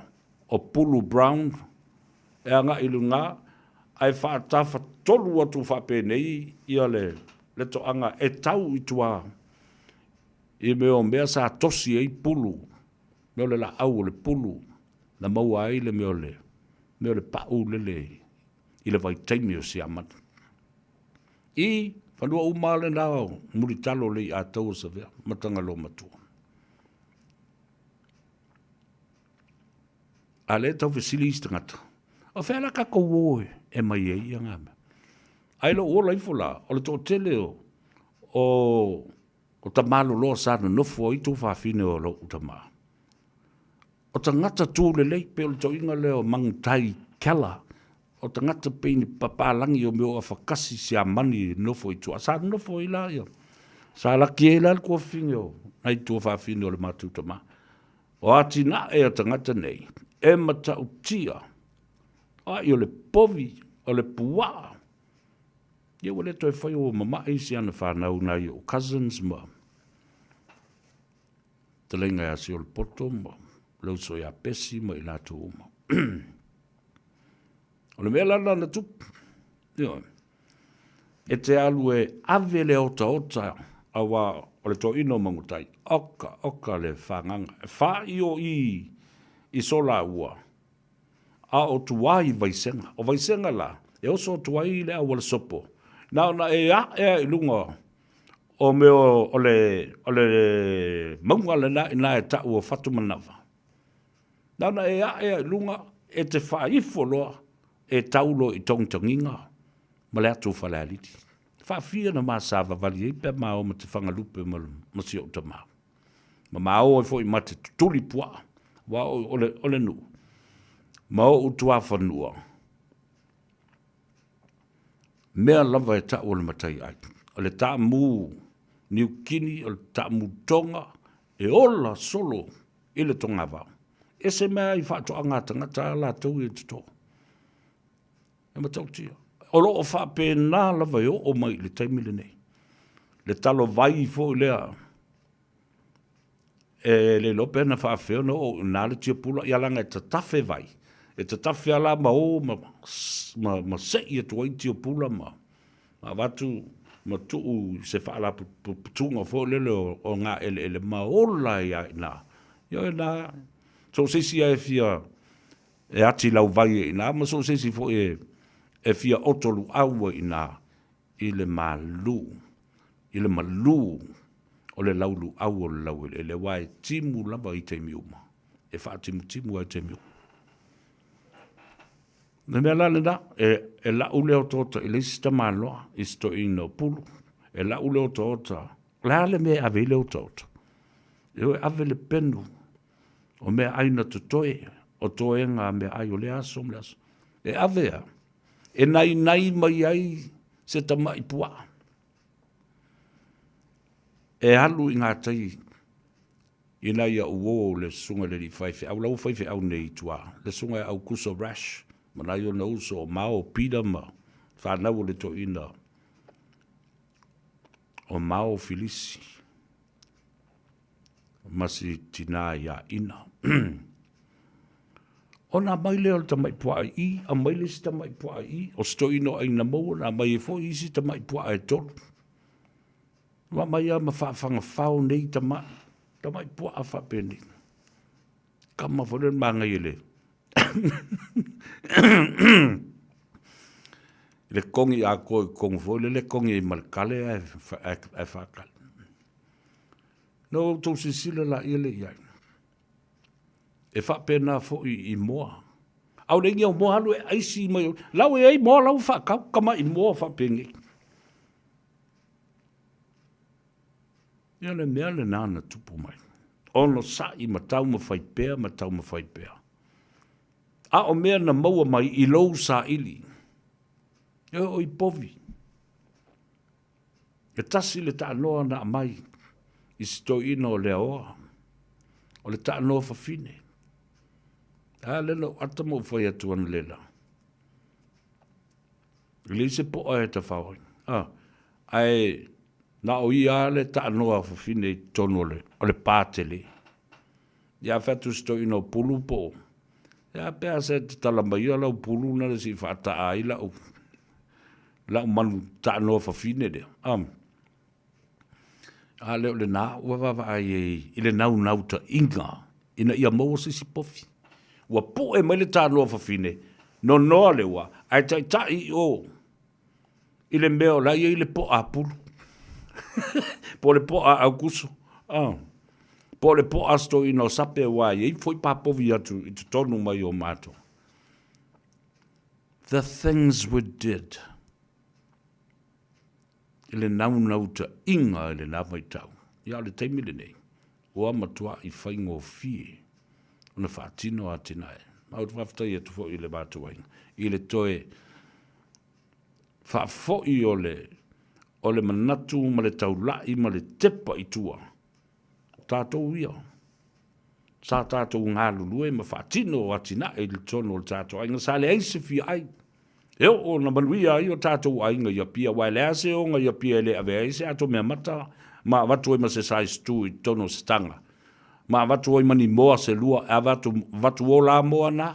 o Pulu Brown e agai i luga, ae faatafatolu atu faapenei ia le toaga e tau i tua i mea o mea sa tosi ai pulu, mea o le laau o le pulu na maua ai le mea o le mea o le pau lele i le vaitaimi o Siamani. I fanua uma lava lena o Mulitalo o Leiataua Savea ma Tagaloamatua. A lea e tau fesili isi tagata, o fea la tatou o e mai ai ia na mea? Ae lou ola ifo la, o le toatele o, o, o tamaloloa sa nonofo ai tuafafine o lou tama. O tagata tu lelei, pei o le toeaina lea o Manutai Keller, o tagata pei ni papalagi o mea o afakasi Siamani e nonofo i tua. Sa nonofo ai la ia, sa laki ai la le tuafafine o nai tuafafine o le matou tama. O atinae a tagata nei, e matautia, ai o le povi, o le puaa. Ia ua le toe fai ua mamae isi ana fanau nai ou cousins ma fetalaiga ia Siolapoto ma le uso ia Pesi ma i latou uma. O le mea la lena na tupu, ioe, e te alu e ave le otaota aua o le toeaina o Magotai, oka, oka le fagaga, e faaioi i i Solaua, a o tua i Vaisega. O Vaisega la, e oso atu ai le auala sopo, na ona e ae lava i luga o mea o le, o le mauga lena i ina e tau o Fatumanava. Na ona e ae lava i luga, e te faaifo loa, e tau loa i togitogiga ma le atu o Falealili. E faafia ona ma savavali ai pe a ma o ma te Fagalupe ma si ou tama. Ma ma o ai foi ma te tutuli puaa, aua o le nuu ma ou tuafanua, mea lava e tau o le matai ai. O le taamu Niukini, o le taamu Tonga, e ola solo i le togavao. Ese mea i faatoaga a tagata a latou ia i totonu. E matautia. O lo o faapena lava e oo mai i le taimi lenei. Le talo vai foi lea, e le iloa pe na faafefea ona oo i ina le tiapula, ia leaga e tatafe vai, e tatafe lava la ma o ma, ma, ma sei atu ai tiapula ma, ma avatu ma tuu i se faalapotopotoga foi lele o, o gaeleele ma ola ai lava i ina. Ioe na, so o se isi lava e fia e ati lauvai ai i ina ma so o se isi foi e, e fia oto luau ai i ina i le malu, i le malū o le lauluau o le laueleele, aua e timu lava i taimi uma, e faatimutimu lava i taimi uma. Le mea la lena, e, e la'u le otaota i le isi tamaloa, i se toeaina o Pulu. E la'u le otaota, o le a le mea e ave ai le otaota? E o e ave le penu o meaai na totoe, o toega a meaai o lea aso ma lea aso. E ave a, e nainai mai ai se tama'i puaa. E alu i gatai ina ia uo le susuga i le alii faifeau, la ua faifeau nei i tua, le susuga ia Aukuso Rash, ma nai ona uso o Mao, Peter ma fanau o le toeaina o Mao Filisi, ma si tina ia Ina. Ona aumai lea o le tamai puaa i i, aumai le isi tamai puaa i i, o se toeaina o Aina Maua na aumai ai foi isi tamai puaa e tolu. Ua aumai lava ma faafagafao nei tamai, tamai puaa faapenei. Kama foi lea manaia le le kogi atoa i totonu foi lele kogi ai ma le kale ae, ae faakale. Na outou silasila laia lea i ai. E faapena foi i moa. A o le igi au moa alu e aisi mai. Lau e ai moa lau faatau tamai moa faapenei. Ia le mea lena na tupu mai. Onosai ma taumafai pea ma taumafai pea. A o mea na maua mai i lou saili, e oo i povi. E tasi le taanoa na aumai i si toeaina o Leaoa, o le taanoa fafine. A lea na ou ata ma ou fai atu analeila, e leai se po'a e tafao ai. Ah, ae na o ia lava le taanoa fafine i totonu o le, o le pā tele. Ia fai atu si toeaina o Pulu po o, ia pe a se tatala mai ia lau pulu na le se i faataa ai lau, lau manu taanoa fafine lea. Ah. A lea o lena ua vaavaai ai i le naunautaiga ina ia maua se isi povi. Ua pu'e mai le tanoa fafine, nonoa le ua, ae taitai i o i le mea o la e i ai le po'a a Pulu, po o le po'a a Aukuso, ah, po o le po'a a si toeaina o Sape aua e i ai foi papovi atu i totonu mai o matou. The things we did. I le naunautaiga i lena vaitau. Ia o le taimi lenei, ua matuai faigofie ona faatino atinae. Ma ou te faafetai atu foi i le matou aiga i le toe faafoi o le, o le manatu ma le taulai ma le tepa i tua, o tatou ia. Sa tatou galulue ma faatino atinae i totonu o le tatou aiga, sa leai se fia ai. E oo ona manuia ai o tatou aiga i Apia, aua e leai se oga i Apia e le avea ai se ato meamata ma avatu ai ma se size tu i totonu o se taga, ma avatu ai ma ni moa se lua, e avatu, avatu ola moa na.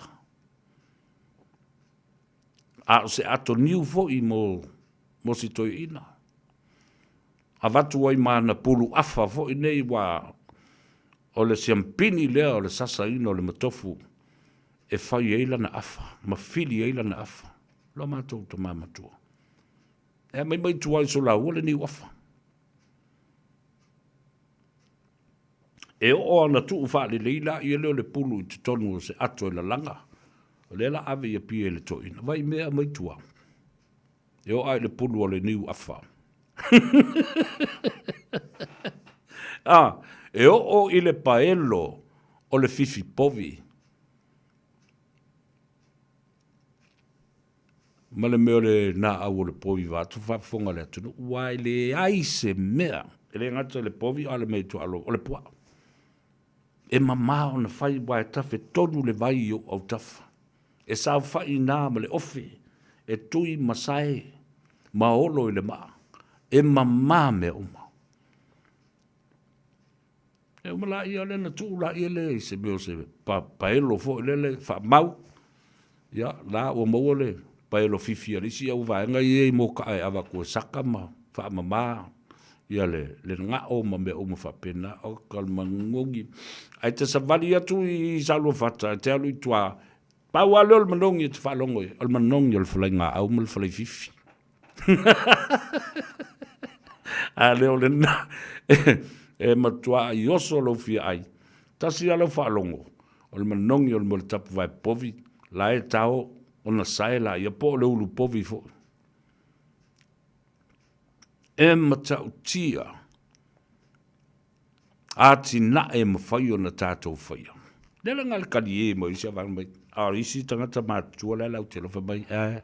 A o se ato niu foi mo, mo si toeaina. Avatu ai ma ana pulu afa foi nei ua o le siampini lea o le sasaina o le matofu e fai ai lana afa ma fili ai lana afa. Lo matou tama matua. E aumai mai tua i Solaua le niu afa. E oo ana tuu faalelei laia lea o le pulu i totonu o se ato e lalaga, o lea la ave i Apia i le toeaina. Vaai mea aumai tua. E oo lava i le pulu o le niu afa. A, e oo i le paelo o le fifi povi ma le mea o le naau o le povi vaeatu faafofoga le atunuu, aua e leai se mea, e le gata i le povi a o le mea i tuaalo o le puaa. E mama ona fai aua e tafetonu le vai i ou autafa. E saofai i ina ma le ofe, e tui ma sae ma olo i le maa. E mama mea uma. E uma laia lea na tuu laia lea i se mea o se pa, paelo foi lele faamau. Ia, la ua maua le paelo fifi a le isi au vaega ia i moka'a e avatu e saka ma faamama ia le, le ga'o ma mea uma faapena. O ka le manogi. Ae te savali atu i Saluafata, e te alu i tua, pau lava lea o le manogi e te faalogo i ai, o le manogi o le falaigaau ma le falaififi. A le o lena, e matuaʻi oso lou fia ʻai. Tasi lava lau faalogo, o le manogi o le mea o le tapuvae povi, la e tao. Ona sae laia po o le ulu povi foi. E matautia atinae e mafai ona tatou faia. Lea la na le kalie mai isi avana mai, a o isi tagata matutua la e lautele fai mai, eh,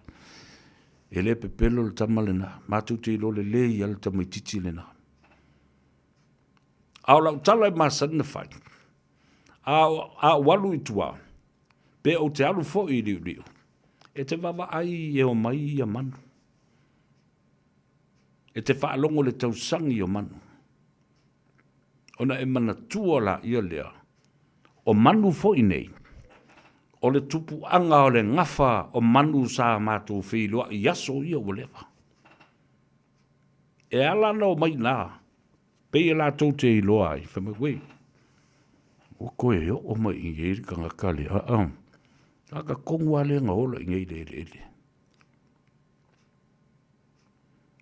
e le pepelo le tama lena, matou te iloa lelei lava le tamaitiiti lena. A o lau tala e masani na fai, a, a ou alu i tua, pe ou te alu foi i Liuliu, e te vaavaai e omai ia manu. E te faalogo i le tausagi o manu. Ona e manatua laia lea, o manu foi nei, o le tupuaga o le gafa o manu sa matou feiloai i aso ia ua leva. E ala ona omai i ina, pei e latou te iloa ai, fai mai, uei, ua toe oo mai i inei le tagata lea, a, a ka tonu lava lea na ola i inei i le eleele.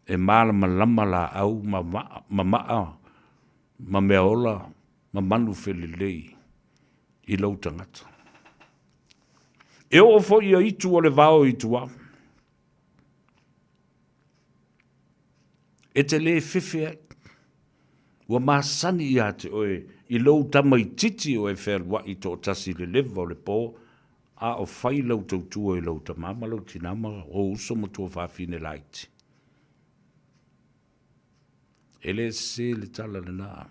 E malamalama laau ma ma maa ma meaola ma manu felelei i lou tagata. E oo foi ia itu o le vao i tua, e te le fefe ai. Ua masani ia te oe i lou tamaitiiti o e fealuai toatasi i le leva o le po, a o fai lau tautua i lou tama ma lou tina ma ou uso ma tuafafine laiti. E le sese le tala lena.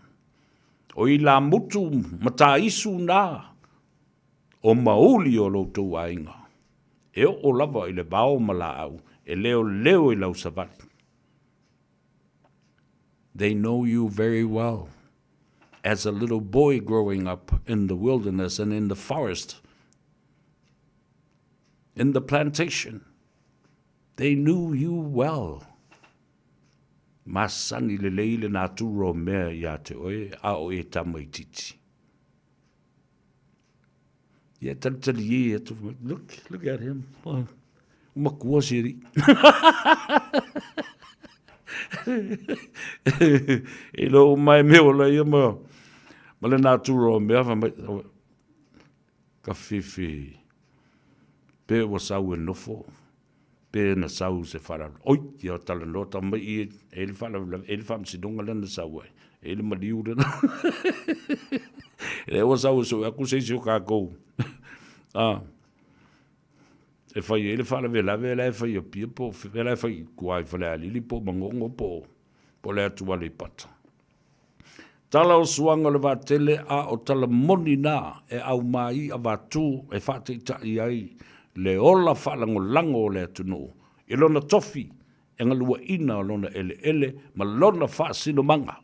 O ilamutu ma taisu na o mauli o lo outou aiga, e oo lava i le vao ma laau e leoleo i lau savali. They know you very well as a little boy growing up in the wilderness and in the forest, in the plantation. They knew you well. Masani lelei le natura o mea ia te oe, a o e tamaitiiti. Ia talitali e atu, look, look at him. Oh, makua si alii. I lo mai me ola ia ma, ma le natura o mea, mai, ka fifi, pe ua sau e nofo, pe na sau se faalavelave. Oi, ia talanoa tama i e, e le faalavelave, e le faamasinoga lea na sau ai, e le maliu lea. Lea ua sau e sue atu se isi o tatou. Ah, e fai ai le faalavelave la e fai i Apia po o la e fai i tua i Falealili po o Manono po o le atu Aleipata. Tala o suaga o le vaatele a o tala moni na e aumai avatu e faataitai ai le ola faalagolago o le atunuu i lona tofi e galuaina o lona eleele ma lona faasinomaga.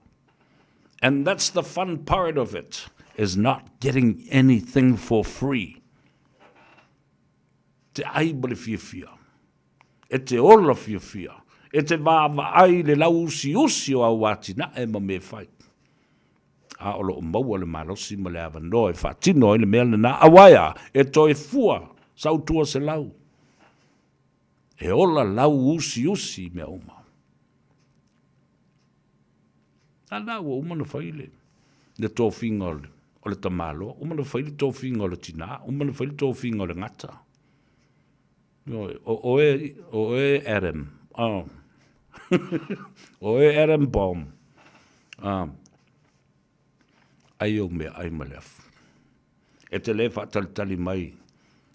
And that's the fun part of it, is not getting anything for free. Te ai ma le fiafia. E te ola fiafia, e te vaavaai i le lauusiusi o au atinae ma mea fai. A o lo o maua le malosi ma le avanoa e faatino ai le mea lena, aua e a? E toe fua sau 200. E ola lauusiusi i mea uma. A la ua uma ona fai le, le tofiga o le, o le tamaloa, uma ona fai le tofiga o le tinā, uma ona fai le tofiga o le gata. O oe, o oe Adam. Oh. o oe Adam Bomb. Ah. Ai ou meaai ma le afu. E te le faatalitali mai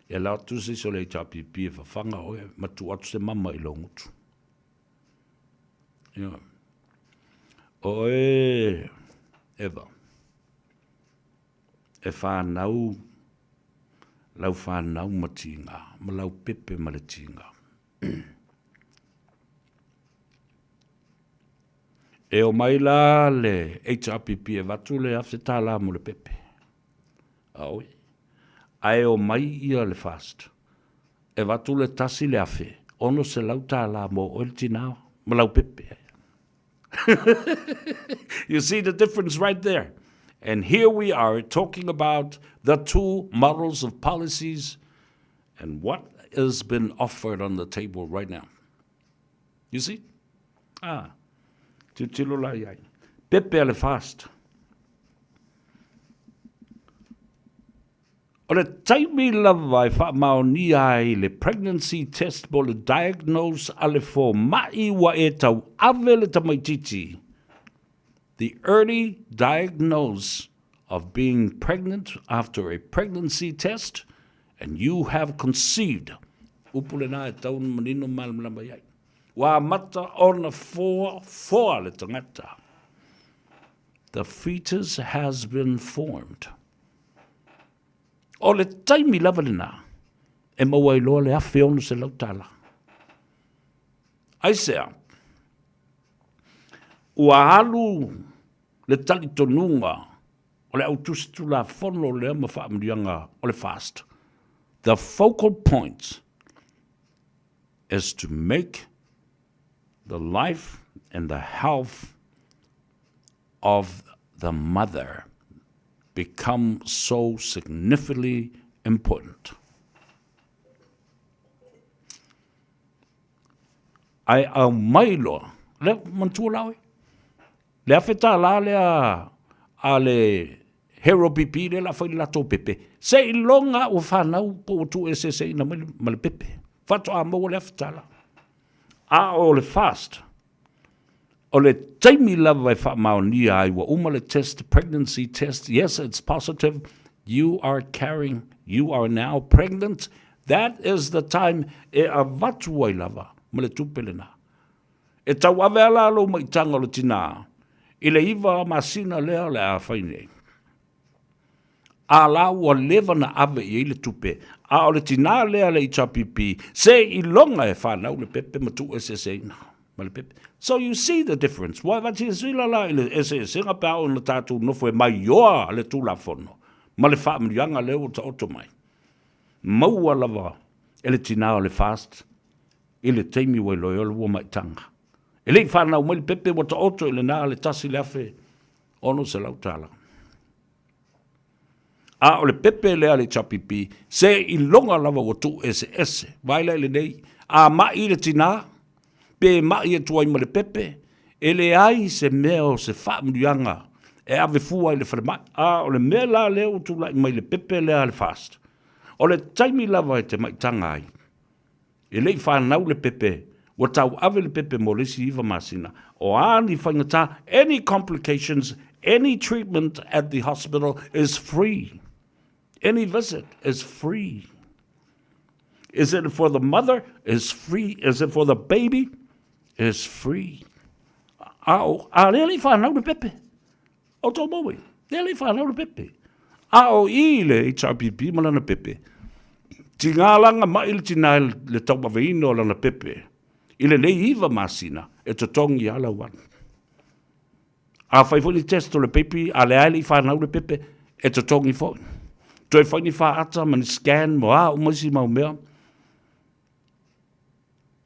e ala atu se isi o le HRPP e fafaga oe ma tuu atu se mama i lou gutu. Ioe. O oe Eva, e whanau lau whanau ma tiga, ma lau pepe ma le tiga. E o mai la le HRPP e avatu le $1,000 mo le pepe. A oi. Ae o mai ia le FAST e avatu le $1,600 mo oe le tinā ma lau pepe. You see the difference right there? And here we are talking about the two models of policies and what has been offered on the table right now. You see? Ah, tilotilo la i ai. Pepe a le FAST. O le taimi lava e faamaonia ai le pregnancy test po o le diagnose a le fomai ua e tauave le tamaitiiti, the early diagnose of being pregnant after a pregnancy test and you have conceived. Upu lena e tau ona manino malamalama i ai. Ua amata ona foa, foa le tangata. The fetus has been formed. O le taimi lava lena e maua ai loa le $1,600. Aisea? Ua alu le talitonuga o le au tusi tulafono lea ma faamanuiaga o le FAST. The focal point is to make the life and the health of the mother become so significantly important. Ae aumai loa, lea manatua la oe, le $1,000 lea a le Hero BP lea la fai le latou pepe, seiloga ua fanau po ua tuueseeseina mai ma le pepe, faatoa maua le $1,000. A o le FAST, o le taimi lava e faamaonia ai ua uma le test, pregnancy test, yes it's positive, you are carrying, you are now pregnant, that is the time e avatu ai lava ma le tupe lena. E tauave a la lou maitaga o le tinā i le iva masina lea o le a fai nei. A la ua leva na ave i ai le tupe, a o le tinā lea a le HRPP, seiloga e fanau le pepe ma tuueseeseina ma le pepe. So you see the difference. Ua silasila la i le eseesega pe a oo ina tatou nofo e maioa le Tulafono ma le faamanuiaga lea ua taoto mai. Maua lava e le tinā o le FAST i le taimi ua iloa ai o le ua maitaga. E le i fanau mai le pepe ua taoto i lena le $1,600. A o le pepe lea a le HRPP, seiloga lava ua tuueseese. Vaai la i lenei, a mai le tinā, pe mai atu ai ma le pepe, e leai se mea o se faamanuiaga e ave fua i le falemai. A o le mea la lea ua tulai mai i le pepe lea a le FAST, o le taimi lava e te maitaga ai, E le i fanau le pepe, ua tauave le pepe mo le isi iva masina. O a ni faigata, any complications, any treatment at the hospital is free. Any visit is free. Is it for the mother? Is free. Is it for the baby? Is free. A, o, a lea le i fanau le pepe. O tō moe, lea le i fanau le pepe. A o i le HRPP ma lana pepe, tigā langa mai le tinā i le tauaveina o lana pepe, i lenei iva masina e totogi a lau alu. A fai foi ni test o le peipi, a leai le i fanau le pepe, e totogi foi. Toe fai ni faata ma ni scan mo a uma isi mau mea.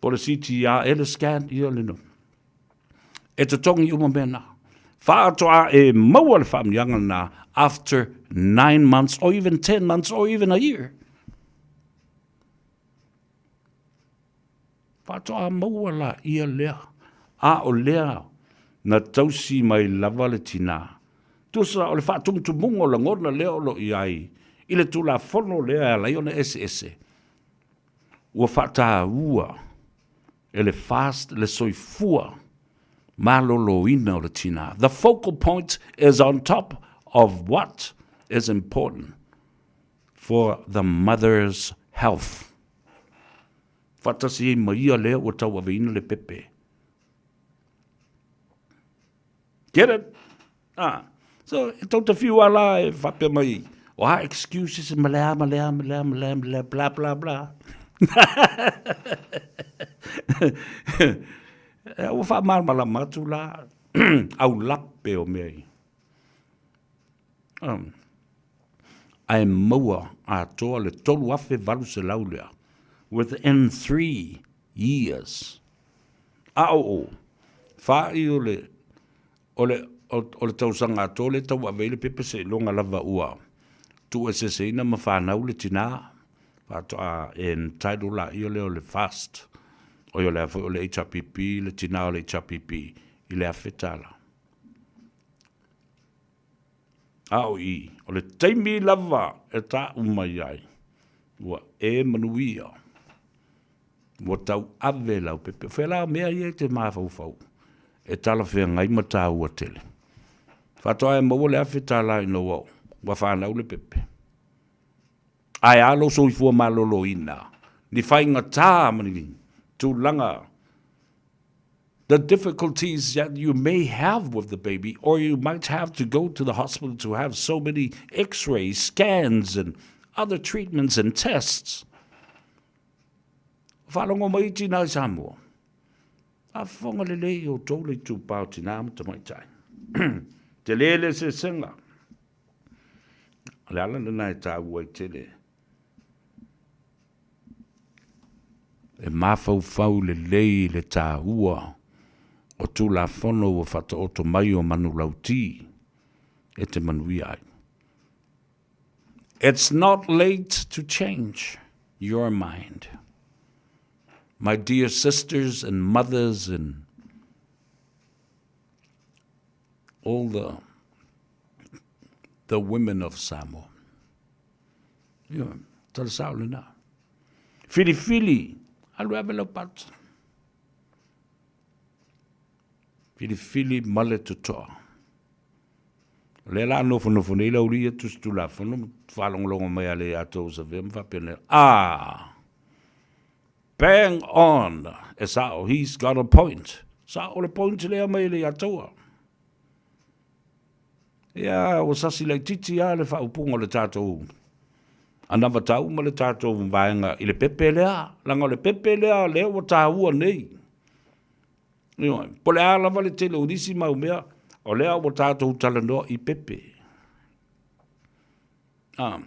Po le CTR e le scan, ia le no. E totogi uma mea na. Faatoa e maua le faamanuiaga lena after 9 months or even 10 months or even a year. Faatoa maua la ia lea. A o lea na tausi mai lava le tinā. Tusa o le faatumutumuga o lagona lea o lo o i ai i le Tulafono lea e ala ai ona eseese, ua faataua e le FAST le soifua maloloina o le tinā. The focal point is on top of what is important for the mother's health. Faatasi ai ma ia lea ua tauaveina le pepe. Get it? Ah. So, e tou te whiu a la e whapea mai, o a excuses ma lea, ma lea, ma lea, ma lea, ma lea, bla, bla, bla. E ua whaamalamalama atu la, au lape o mea i. Um, ae maua atoa le 3,800 lea within 3 years. A o o, whaai o le, o le, o le tausaga atoa lea e tauave ai le pepa seiloga lava ua tuueseeseina ma fanau le tinā, faatoa entitle laia lea o le FAST, oi o le a foi o le HRPP, le tinā o le HRPP i le $1,000. A o i, o le taimi lava e tāu mai ai, ua e manuia, ua tauave lau pepe. O fea la mea ia e te mafaufau e talafeagai ma tāua tele? Faatoa e maua le $1,000 ina ua ua fanau le pepe. Ae a lou soifua maloloina, ni faigata ma ni tulaga the difficulties that you may have with the baby, or you might have to go to the hospital to have so many x-rays, scans, and other treatments and tests. Faalogo mai tinā i Samoa. Faafofoga lelei outou le itupa o tinā ma tamaitai. Tele le sesega. O le ala lena e tāua ai tele. E mafaufau lelei le tāua o Tulafono ua faataoto mai o manulauti e te manuia ai. It's not late to change your mind. My dear sisters and mothers and all the the women of Samoa. Ia, tala sao lena. Filifili, alu ave lau pata. Filifili ma le totoa. O lea la nofonofo nei lau alii ia tusi tulafono ma faalogologo mai a le ia tou savea ma faapea nei, ah, bang on, e sao, he's got a point. Sao le point lea mai le ia taua. Ia, ua sasi laitiiti lava le faaupuga o le tatou anavatau ma le tatou vaega i le pepe lea, leaga o le pepe lea lea ua taua nei. Ioe, po o le a lava le tele o nisi mau mea, o lea ua tatou talanoa i pepe. A,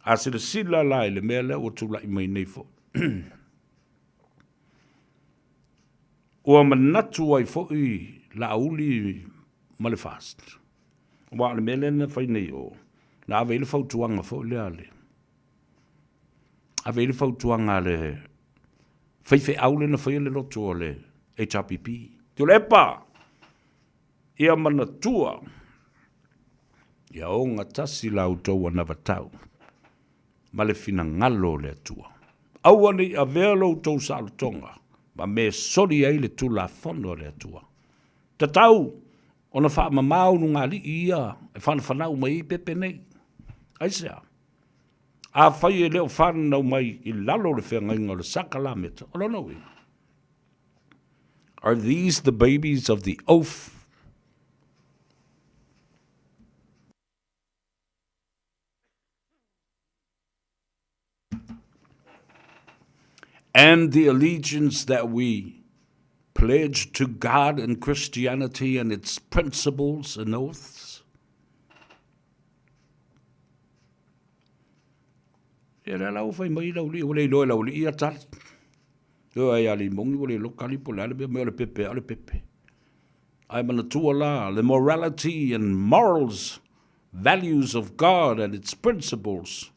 a silasila la i le mea lea ua tulai mai nei foi. Ua manatu ai foi Laauli ma le FAST, aua o le mea lea na fai nei o, na ave ai le fautuaga foi lea a le, ave ai le fautuaga a le faifeau lea na faia le lotu o le HRPP. Tuilaepa, ia manatua, ia ogatasi la outou anavatau ma le finagalo o le Atua. Aua ne i avea lo outou saolotoga ma mea e soli ai le Tulafono a le Atua. Tatau ona faamama ulugalii ia e fanafanau mai ai pepe nei. Aisea? Afai e le o fananau mai i lalo o le feagaiga o le sakalameta, o lona uiga, Are these the babies of the oath? And the allegiance that we pledge to God and Christianity and its principles and oaths? Ia lea la ua fai mai lau alii, ua le iloa e lau alii ia tali. Ioe ai a Limongi ua le iloa kali po o le a le mea, mea o le pepe a o le pepe. Ae manatua la, the morality and morals values of God and its principles,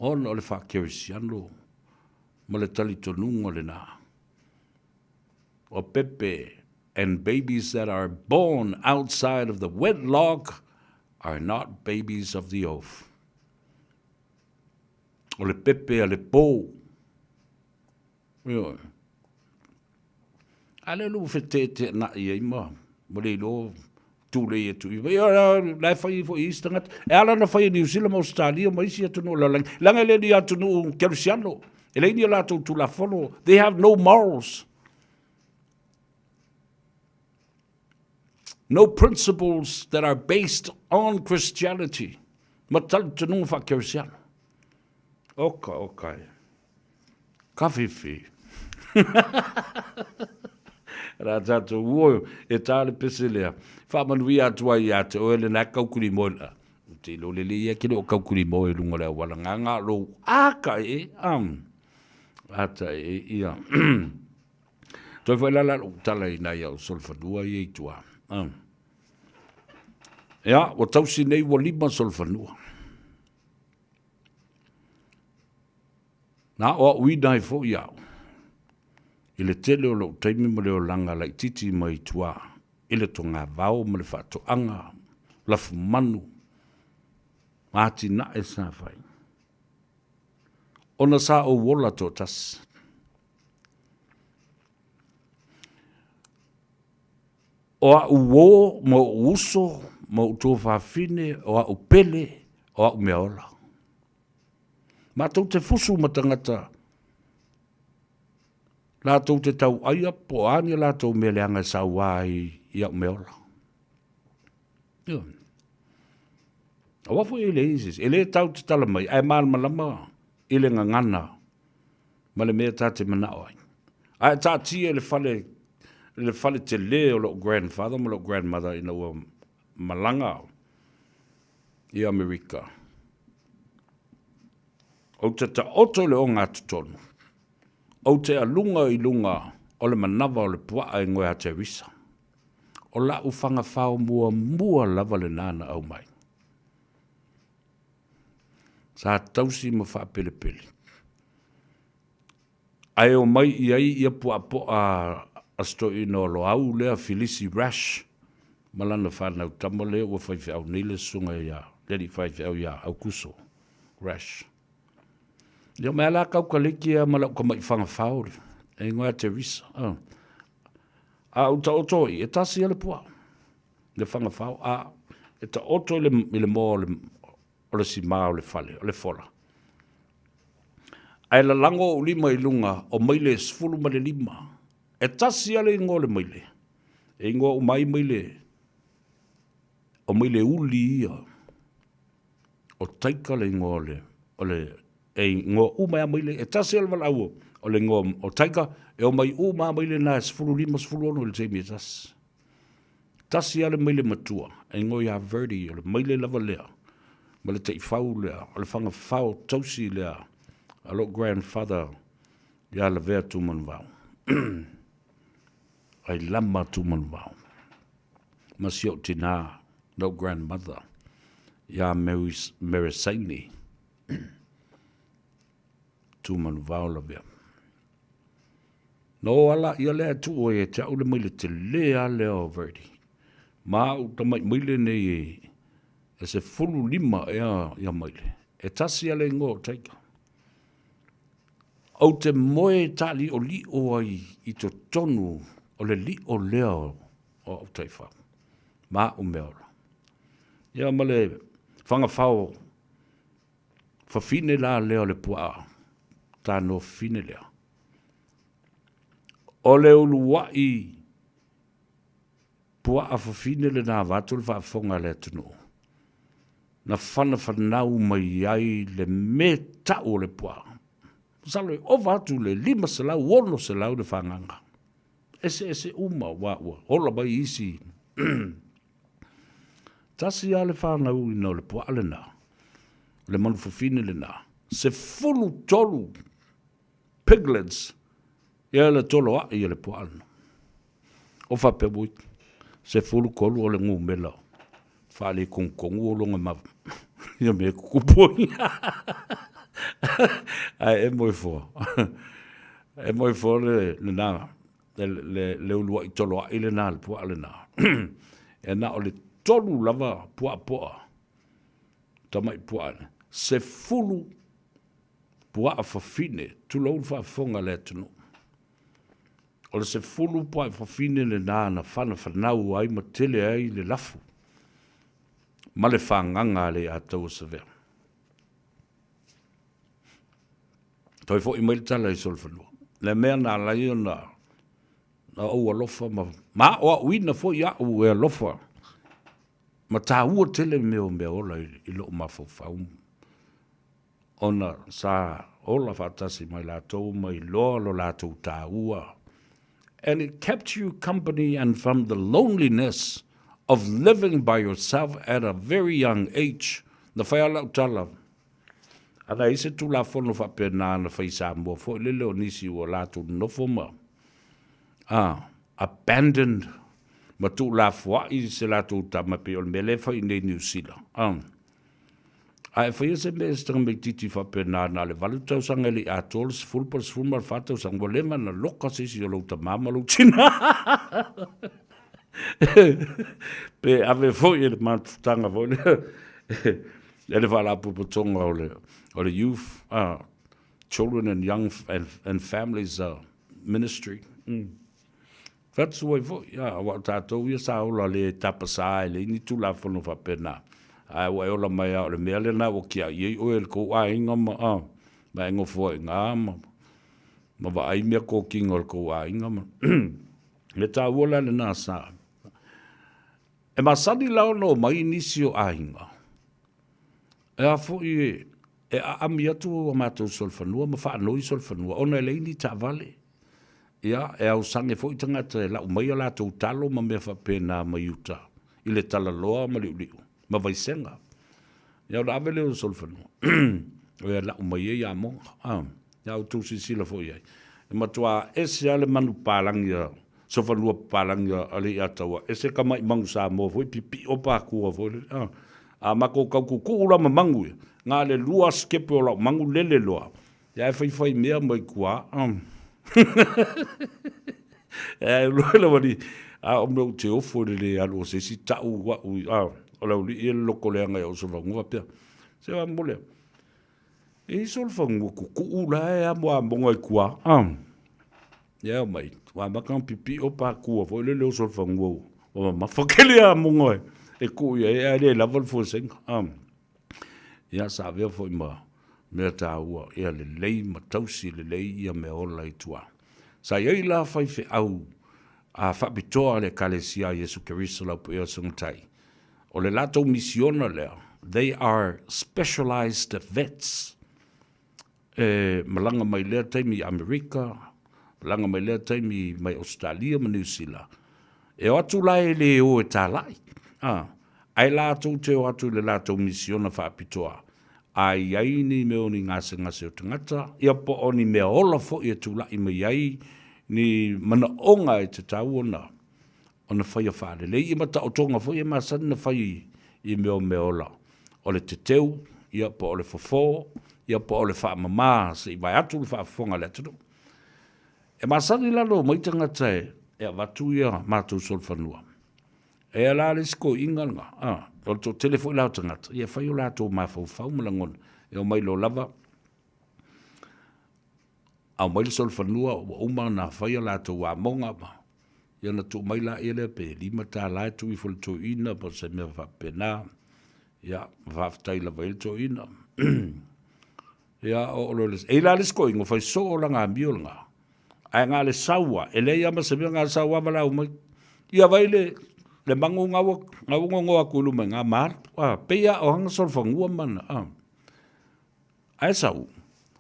ona o le faakerisiano ma le talitonuga lena. O pepe and babies that are born outside of the wedlock are not babies of the oath. O le pepe a le pō. Ioe. A lea ua feteeteenai ai ma ma le iloa tulei atu i ia la e fai foi isi tagata. E ala ona fai e Niu Sila ma Ausetalia ma isi atunuu o le lalolagi, leaga e le o ni atunuu kerisiano, e leai ni a latou tulafono, they have no morals, no principles that are based on Christianity, ma talitonuga faa-kerisiano. Oka, oka e. Ka whiwhi. Rā tātou ua e tā le pese lea. Whaamanuia atu ai ia te oe le nā kaukuri moe la. U te ilo lele ia ke leo kaukuri moe lunga le awala ngā ngā lou āka e am. Ata e ia. Toi whai lala lou tala i nai au solofanua ia i tua. Am. Ia, ua tausi nei ua lima solofanua. Na aoaoina ai foi au i le tele o lou taimi ma le olaga laitiiti mai tua i le togavao ma le faatoaga, lafumanu, ma atinae sa fai. Ona sa ou ola toatasi. O a'u uō ma o'u uso ma o'u tuafafine, o a'u pele, o a'u meaola. Matou te fusu ma tagata latou te tau'aia po o a ni a latou mea leaga e sauā ai i a'u meaola. Ioe. Aua foi e leai se isi, e le tau te tala mai, ae malamalama i le gagana ma le mea ta te manao ai. Ae taatia i le fale, i le fale tele o lou grandfather ma lou grandmother ina ua malaga i Amerika. Ou te taoto i le ogatotonu, ou te aluga i luga o le manava o le puaa e ngoe a Teresa. O la'u fagafao muamua lava lena na aumai. Sa tausi ma faapelepele. Ae omai i ai ia puaapoa a si toeaina o Loau lea Filisi Rash ma lana fanau tama lea ua faifeau nei le susuga ia le alii faifeau ia Aukuso Rash. Ia omai lava la kaukaleki ia ma lau tama'i fagafao e igoa ia Teresa. A ou taoto ai, e tasi lava le puaa, le fagafao, a e taoto i le, i le moa o le, o le simā o le fale, o le fola. Ae lalago ou lima i luga o maile e 15. E tasi lava le igoa o le maile, e igoa uma ai maile, o maile uli ia. O Taika le igoa o le, o le, e igoa uma ai lava maile, e tasi lava le valaau o le igoa o Taika, e omai uma lava maile na e 15, 16 i le taimi e tasi. Tasi lava le maile matua, e igoa ia Verdi, o le maile lava lea, ma le taifau lea, o le fagafao tausi lea a lou grandfather ia Lavea Tumanuvao. Ailama Tumanuvao. Ma si ou tinā, lou grandmother, ia Meresaini Tumanuvao Lavea. Na o ala ia lea e tuu ai e te au le maile tele a lea o Verdi. Ma au tamai maile nei e 15 ea ia maile. E tasi a le ingoa o Taika. Ou te moe taaliolio ai i totonu o le lio lea o au taifau ma au meaola. Ia ma le fagafao fafine la lea o le puaa tano fafine lea. O le uluai puaa fafine lena vaeatu le faafofoga a le atunuu, na fanafanau mai ai le me tau o le puaa. Masalo e ova atu le 500, 600 le fagaga. Eseese uma aua ua ola mai isi. Tasi lava le fanauina o le puaa lena, o le manu fafine lena, 13 piglets ia le toloai o le puaa lena. O faapea ui, 13 o le gumela faaletogutonu o lona ma ia mea e tutupu ai. Ae e moe foa. E moe foa le lena, le, le, le uluai toloai lena, le puaa lena. E na o le tolu lava puaa poa, tamai puaa, 10 puaa fafine, tulou le faafofoga a le atunuu. O le 10 puaa fafine lena na fanafanau ai ma tele ai le lafu ma le fagaga a le Ataua Savea. Toe foi mai le tala i solofanua. Le mea na ala ai ona na ou alofa ma, ma aoaoina foi au e alofa ma taua tele mea o mea ola i, i lou mafaufau ona sa ola faatasi mai latou ma iloa lo latou taua. And it kept you company and from the loneliness of living by yourself at a very young age. Na fai lava lau tala, ana i ai se Tulafono faapena na fai i Samoa foi lele o nisi ua latou nonofo ma abandoned ma tuulafoai se latou tama pei o le mea lea e fai i nei Niu Sila. A e faia se mea e se tamaitiiti faapena na o le 8 tausaga e le i atoa le 10 po o le 14 tausaga, ua leva ona loka se isi o lou tama ma lou tina. Pe ave foi e le mafutaga foi lea e le Faalapotopotoga o le o le Youth Children and Young and Families Ministry. Fai atu ai foi, aua o tatou ia sa ola le tapasā e leai ni Tulafono faapena, ae ua e ola mai lava o le mea lena ua tiai ai oe e le tou aiga ma, ma e nofo ai i ina ma, ma vaai mea totino a le tou aiga ma. Mea taua la lena sa. E masani la ona omai nisi o aiga, e a foi e aami atu a matou solofanua ma faanoi solofanua ona e leai ni taavale. Ia, e ausage foi tagata e lau mai a latou talo ma mea faapena mai uta i le talaloa ma liuliu ma vaisega. Ia ona ave lea o solofanua e lau mai ai amoga. A, ia outou silasila foi i ai, e matua ese lava le manu papalagi a solofanua papalagi a Leiataua, ese tamai manu Samoa foi pipii opa atua foi lele. A, a matou tau tutuu la ma manu ia, na o le lua sikepe o lau manu lele loa, Ia e faifai mea mai tua. E loa le wali a o mea te ofo le le alu o se isi tau au a o le aulii e loko leaga i au solofanua pea. Se wa mole. E i solofanua kukuu la e amo a monga i tua. Ia mai, wa maka pipi o pa kua foi le leo solofanua. Wa mamafa kele a monga e ku ia e ale lava le fuasenga. Ia sa avea foi ma mea taua ia lelei ma tausi lelei ia mea ola i tua. Sa i ai la faifeau a faapitoa a le Ekalesia a Iesu Keriso Laupua o Songatai. O le latou misiona lea, they are specialized vets. E malaga mai lea taimi i Amerika, malaga mai lea taimi mai Ausetalia ma Niu Sila. E o atu la e le o e talai, a, ae latou te o atu i le latou misiona faapitoa, a i ai ni mea o ni gasegase o tagata, ia po o ni mea ola foi e tulai mai ai ni manaoga e tatau ona ona faia faalelei, ia ma taotoga foi e masani ona fai i mea o meaola, o le teteu, ia po o le fofo, ia po o le faamama se i vaeatu le faafofoga a le atunuu. E masani la ona omai tagata e avatu ia matou solofanua. E ala la le isi toeaiina lena, a, o le toatele foi la o tagata, ia e fai o latou mafaufau ma lagona, e omai loa lava aumai le solofanua ua uma ona fai a latou amoga ma, ia ona tuu mai laia lea pe $5 e tuu ifo i le toeaina po o se mea faapena. Ia, ma faafetai lava i ai le toeaina. Ia, oo loa i le... E i ai la le isi toeaina ua fai soo lana amio lena, ae na o le sau lava, e leai lava ma se mea, na o le sau lava valaau mai, ia vaai le, le manu na ua, na ua nono atu i luma i ina ma alu. A, pei lava o ana solofanua ma ana, a. Ae sau,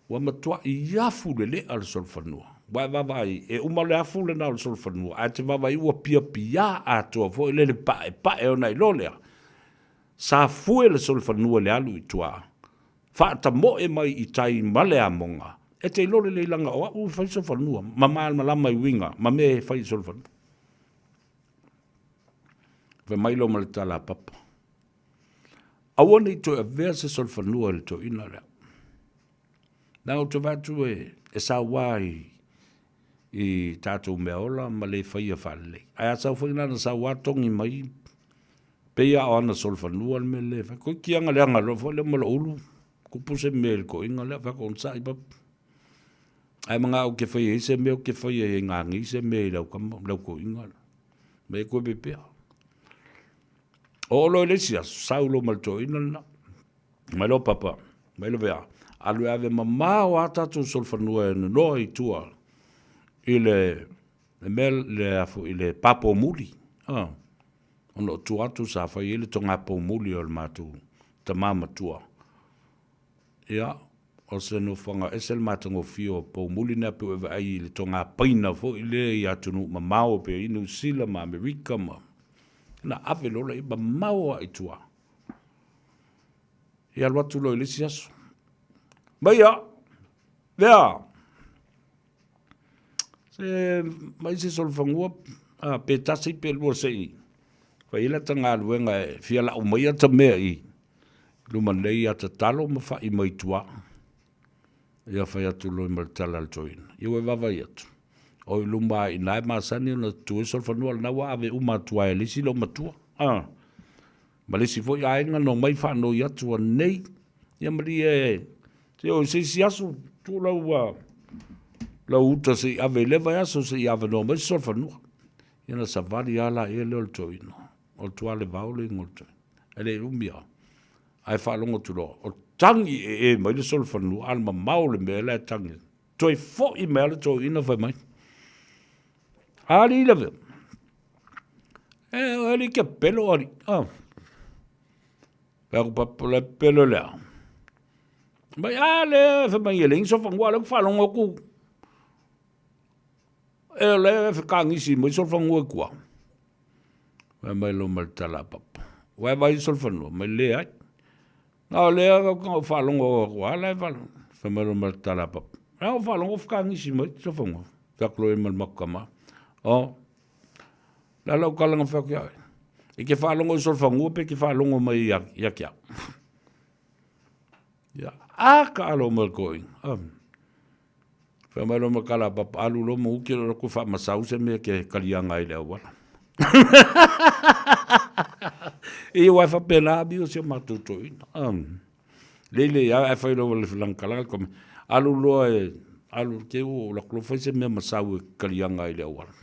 ua matuai afu le lea o le solofanua. Ua e vaavaai, e uma le afu lena o le solofanua, ae te vaavaai ua piapia atoa foi lele paepae ona iloa lea, sa fue le solofanua i le alu i tua, faatamoe mai i tai ma le amoga, e te iloa lelei leaga o au e fai solofanua, ma malamalama i uiga ma mea e fai i solofanua. Fai mai loa ma le tala a Papa. Aua ne i toe avea se solofanua i le toeaina lea. Leaga ou te vaai atu e, e saua i, i tatou meaola ma le faia faalelei. Ae a sau foi la na saua togi mai, pei lava o ana solofanua le mea lea e fai. Toeitiiti lava na leaga loa foi lea ma lou ulu, tupu se mea i le toeaina lea, fai atu onosai papa. Ae manao ou te faia ai se mea, ou te faia ai gagei se mea i lau tama, lau toeaina lea. Me koe pepea. Oo loa i le isi aso, sau loa ma le toeaina lena. Mai loa papa, mai loa vea, alu e ave mamao a tatou solofanua e nonoa i tua i le le mea le a foi le pa poumuli. Ah, ona o tua atu sa fai ai le toga poumuli o le matou tama matua. Ia, o se nofoaga ese le matagofie o poumuli na pe ua e vaai i le toga paina foi lea i atunuu mamao pei i Niu Sila ma Amerika ma na ave loa lea mamao lava i tua. Ia alu atu loa i le isi aso. Mai ia, lea, se mai se solofanua a, pe tasi pe lua se i fai ai lata galuega e fia lau mai ata mea i luma nei ata talo ma fa'i mai tua. Ia fai atu loa ma le tala a le toeaina, ia ua e vaavaai atu. O i luma i ina e masani ona tu ai solofanua lena ua ave uma atu ai e le isi loomatua. A. Ma le isi foi aiga na omai faanoi atu anei, ia malie e, se o i se isi aso, tuu lau, lau uta se i ave i lea vaiaso se i avanoa mai se solofanua. Ia na savali lava laia lea o le toeaina, o le Tualevao le igoa o le toeaina. E le i umi lava, ae faalogo atu loa, o tagi ee mai le solofanua, a o le mamao o le mea la e tagi ai. Toe foi mai lava le toeaina fai mai, Alii lavea, e o alii ke pelo alii. Ah. Pea ku papa le pelo lea. Mai a le fe mai ele inso fangua le faalogo ku. E le fe kangisi mai so fangua kua. Mai mai lo mal tala papa. Wai vai so fanua mai le ai. Na o lea ka ka faalogo aku a la e faalogo. Fai mai lo ma le tala a papa. Na o faalogo whakangisi mai te sofonga. Whaklo e mal makama. O, la lau kalanga whak ia. E ke faalogo i solofangua pe ke faalogo mai ia, ia kia. Ia, a ka alo mai koi. Fai mai lo ma kala papa alu lo mo uki lo ku wha masau se mea ke kalianga i le awala. I wai wha pena abi o se mātou toina. Le le ia e whai lo le langkalanga kome. Alu loa e alu ke o la klo whai se mea masau e kalianga i le awala.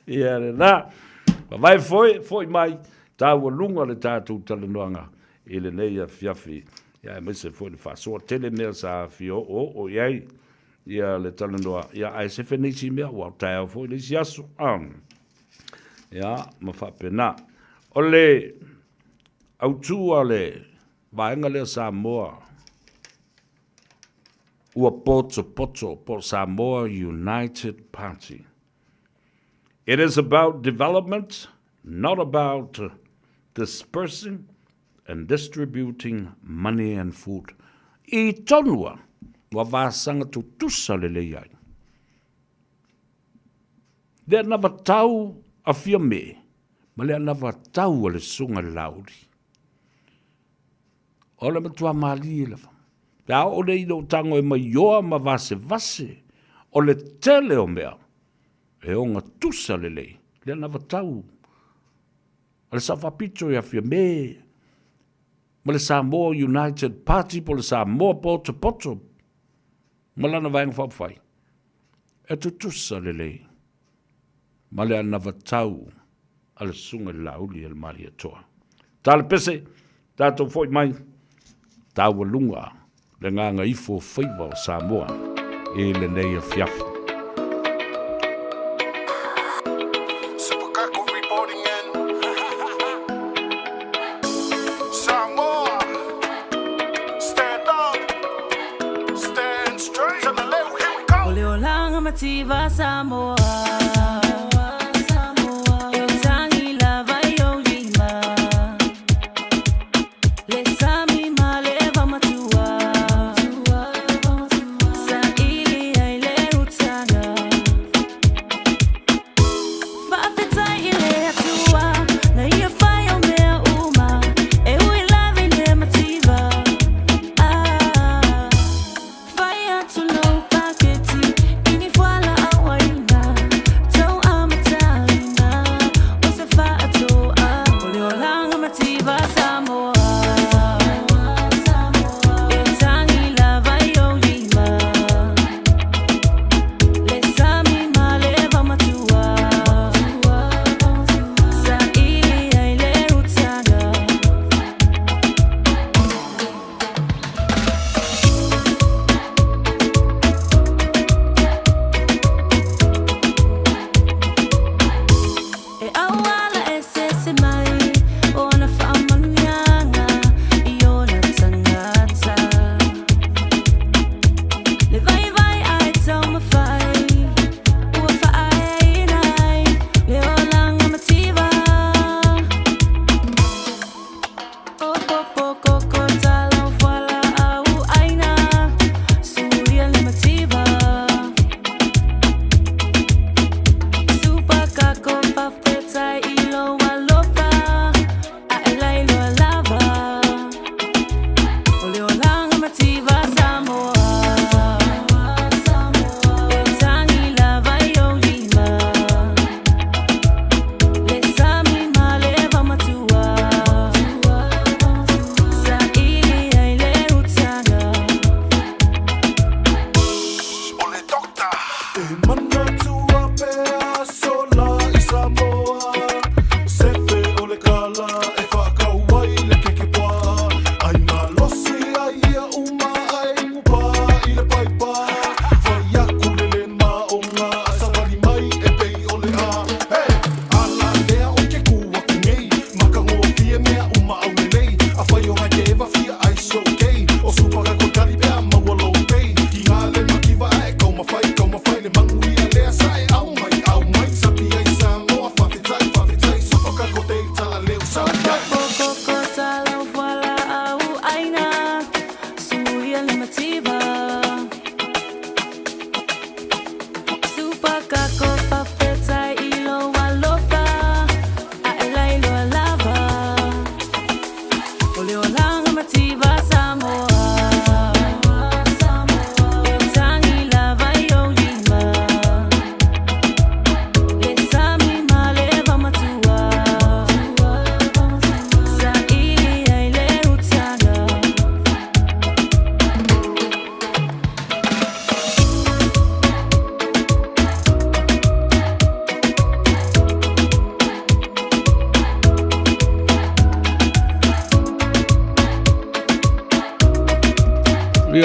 Ia le na. Vai foi, foi mai, tāua lunga le tātou talanoanga i lenei afiafi. Ia aemaise foi le faasoa tele mea sa fia oooo i ai ia le talanoa, ia ae sefe nisi mea ua taeao foi le isi aso. Ia, ma faapena. O le autū a le vaega lea Samoa ua potopoto po o Samoa United Party. It is about development, not about dispersing and distributing money and food. I tonua, ua vasaga tutusa lelei ai. Le anavatau a Fiame ma le anavatau a le Susuga i le Laauli. O le matua malie lava. Pe a oo nei i lou tago e maioa ma vasevase, o le tele o mea e ogatusa lelei le anavatau a le Sao Faapito ia Fiame ma le Samoa United Party po o le Samoa Potopoto ma lana Vaega Faaupufai, e tutusa lelei ma le anavatau a le Susuga i le Laauli a le Malietoa. Tala pese, tatou foi mai, taualuga le gagaifo o faiva o Samoa i lenei afiafi.
O le olaga mativa Samoa E tagi lava i ou lima Le sami ma le vaumatua Saili ai le utaga Faafetai i le Atua Na ia fai o mea uma E ui lava i le mativa Ah Fai atu lou paketi I ni fualaau aina Tau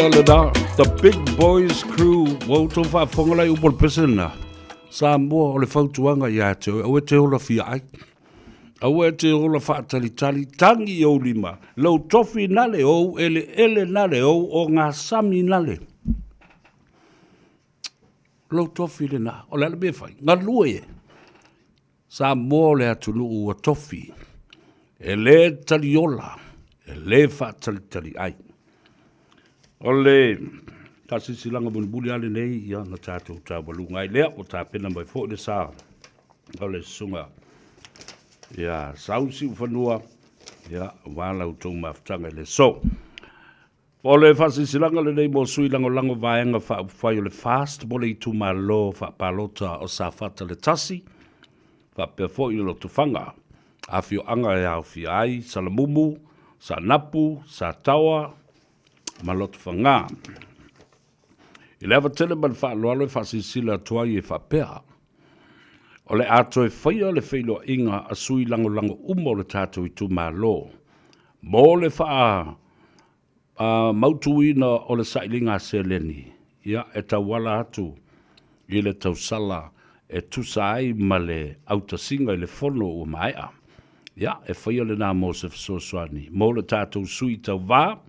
Manaia lena, The Big Boys Crew, ua outou faafofoga la i upu o le pese lena. Samoa o le fautuaga ia te oe, aua e te ola fia ai. Aua e te ola faatalitali, tagi i ou lima, lou tofi nale, ou eleele nale, ou ogasami nale. Lou tofi lena, o le a le mea e fai? Galue e. Samoa o le atunuu ua tofi, e lē taliola, e lē faatalitali ai. O le faasilasilaga mulimuli lava lenei, ia, na tatou taualuga ai lea, ua tapena mai foi le sa o le susuga ia Sau Siufanua, ia, aua la outou mafutaga i le aso. O le faasilasilaga lenei mo sui lagolago Vaega Faaupufai o le FAST mo le itumalo faapalota o Safata le Tasi, faapea foi le Lotofaga, afioaga e aofia ai Salamumu, Saanapu, Sataoa ma Lotofaga. I le ava tele ma le faaaloalo e faasilasila atu ai e faapea, o le a toe faia le feiloaiga a sui lagolago uma o le tatou itumalo mo le faa mautuina o le sailiga seleni ia e tauala atu i le tausala e tusa ai ma le autasiga i le fono ua maea. Ia, e faia lena mo se fesoasoani mo le tatou sui tauva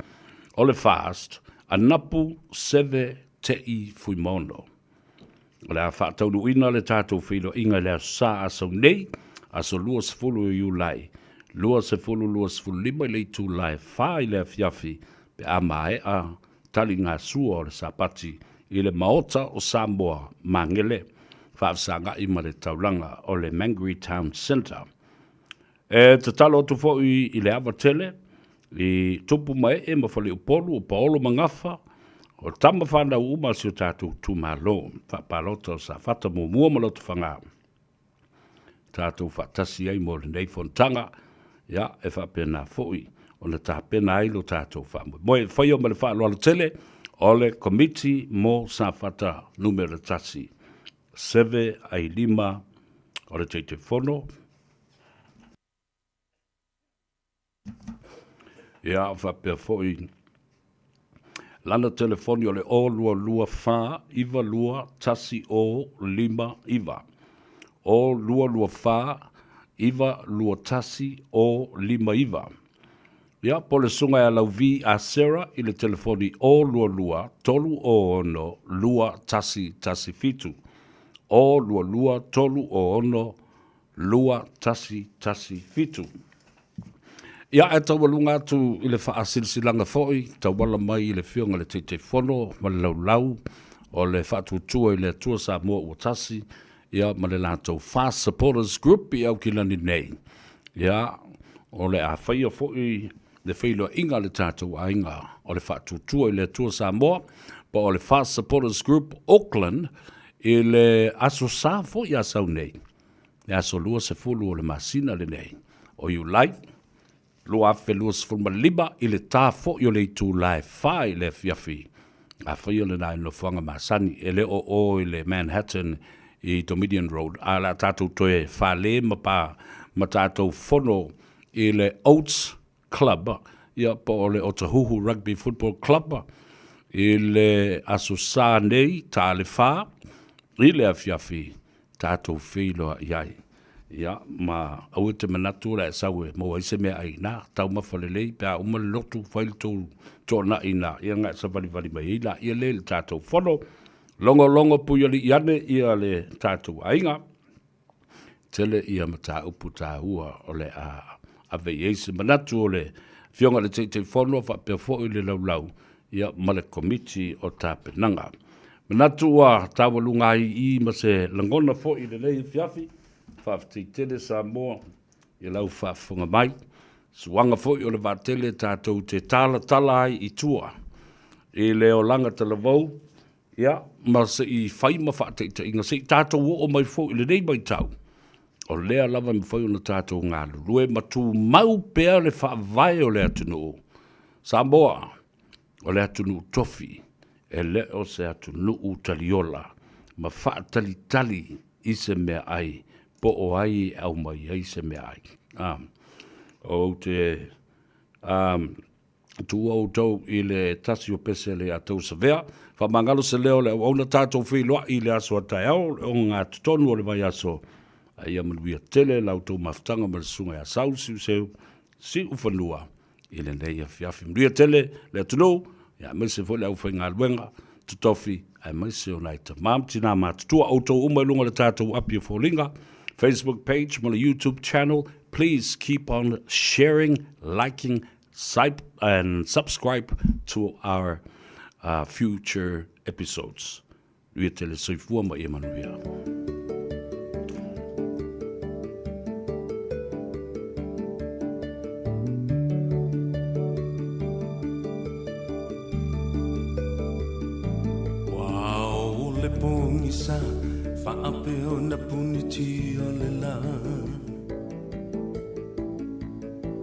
o le FAST, Anapu Seve Te'i Fuimaono. O le a faataunuuina le tatou feiloaiga i le Aso Sa a sau nei, aso 20 o Iulai 2025 i le itula e 4 i le afiafi pe a maea taligasua o le Sapati i le Maota o Samoa, Magele, faafesagai ma le taulaga o le Mangere Town Centre. E tatalo atu foi i le ava tele i tupu ma ee ma faleupolu o paolo ma gafa, o tama fanau uma a si o tatou itumalo faapalota o Safata muamua ma Lotofaga, tatou faatasi ai mo lenei fonotaga, ia, e faapena foi ona tapena ai lo tatou faamoemoe. E faia ma le faaaloalo tele o le Komiti mo Safata Numera 1, Seve Ailima o le Taitaifono, Ia, faapea foi lana telefoni o le 0224 92 10 59. 0224 92 10 59. Ia, po o le susuga ia Lauvi a Sarah i le telefoni 022 306 2117. 022 306 2117. Ia, ae taualuga atu i le faasilasilaga foi, tauala mai i le Afioga i le Taitaifono ma le Laulau o le Faatuatua i le Atua Samoa ua Tasi, ia, ma le latou Fast Supporters Group i Aukilani nei. Ia, o le a faia foi le feiloaiga a le tatou aiga o le Faatuatua i le Atua Samoa, po o le Fast Supporters Group Auckland i le Aso Sa foi a sau nei, le aso 20 o le masina lenei o Iulai 2025 i le ta foi o le itula e 4 i le afiafi. Afai o lena i le nofoaga masani, e le o o i le Manhattan i Dominion Road, a o le a tatou toe fale ma pa ma tatou fono i le Oats Club, ia po o le Otahuhu Rugby Football Club i le Aso Sa nei, ta le 4 i le afiafi tatou feiloai ai. Ia, ma aua e te manatu o le a e sau e maua ai se meaai i ina. Taumafa lelei pe a uma le lotu, fai le tou toonai i ina, ia ona e savalivali mai ai laia lea i le tatou fono. Logologo puialii ane ia le tatou aiga. Tele ia mataupu taua o le a ave i ai se manatu o le Afioga i le Taitaifono faapea foi le Laulau ia ma le Komiti o Tapenaga. Manatu ua taualuga ai i i ma se lagona foi i lenei afiafi. Faafetai tele Samoa i lau faafofoga mai. Suaga foi o le vaatele tatou te talatala ai i tua i le olaga talavou, ia, ma se i fai ma faataitaiga, se i tatou oo mai foi i lenei vaitau, o lea lava e mafai ona tatou galulue ma tumau pea le faavae o le atunuu. Samoa, o le atunuu tofi, e le o se atunuu taliola ma faatalitali i se meaai po o ai e aumai ai se meaai. Ou te Tuua outou i le tasi o pese le a tausavea. Faamagalo se leo o le auauna tatou feiloai i le aso a taeao, le ogagatotonu o le vaiaso. A ia manuia tele la outou mafutaga ma le susuga ia Saul Siuseu Siufanua i lenei afiafi. Manuia tele le atunuu, aemaise foi le aufaigaluega totofi, aemaise o nai tama ma tina matutua, outou uma i luga o le tatou api o foliga, Facebook page ma le YouTube channel. Please keep on sharing, liking, and subscribe to our future episodes. Manuia tele soifua ma ia manuia.
Ua o le pogisa faapea ona puniti o le lā.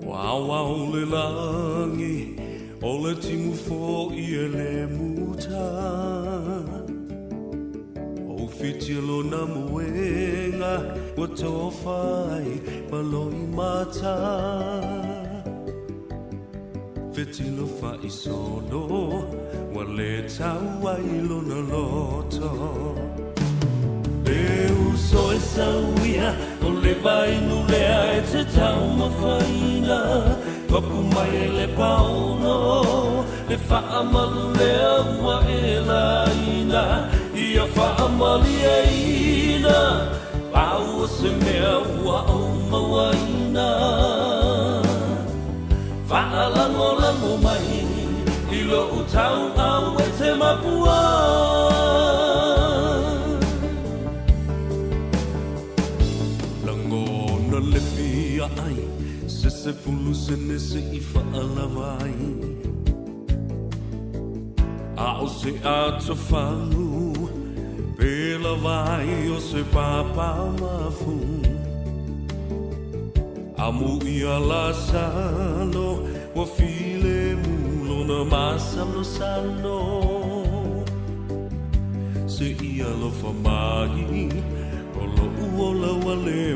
Ua ao le lagi o le timu fo'i e le muta. O whiti lona moenga ua tofa ai ma loimata. Fetilo fa'isolo ua lē tau ai lona loto. Le uso e sauia o le vainu lea e te taumafaina. Papu mai e le paono le fa'amalu lea ua e laina. Ia fa'amalieina pau o se mea ua ou mauaina. Fa'alagolago mai i lo'u tau'au e te mapua. Lagona le fia ai se 10 sene se i fa'alava ai. A o se atofagu pe lava ai o se papa mafu. Amu ia Lasalo ua filemu lona masalosalo. Se i alofa mai o lo'u ola ua le.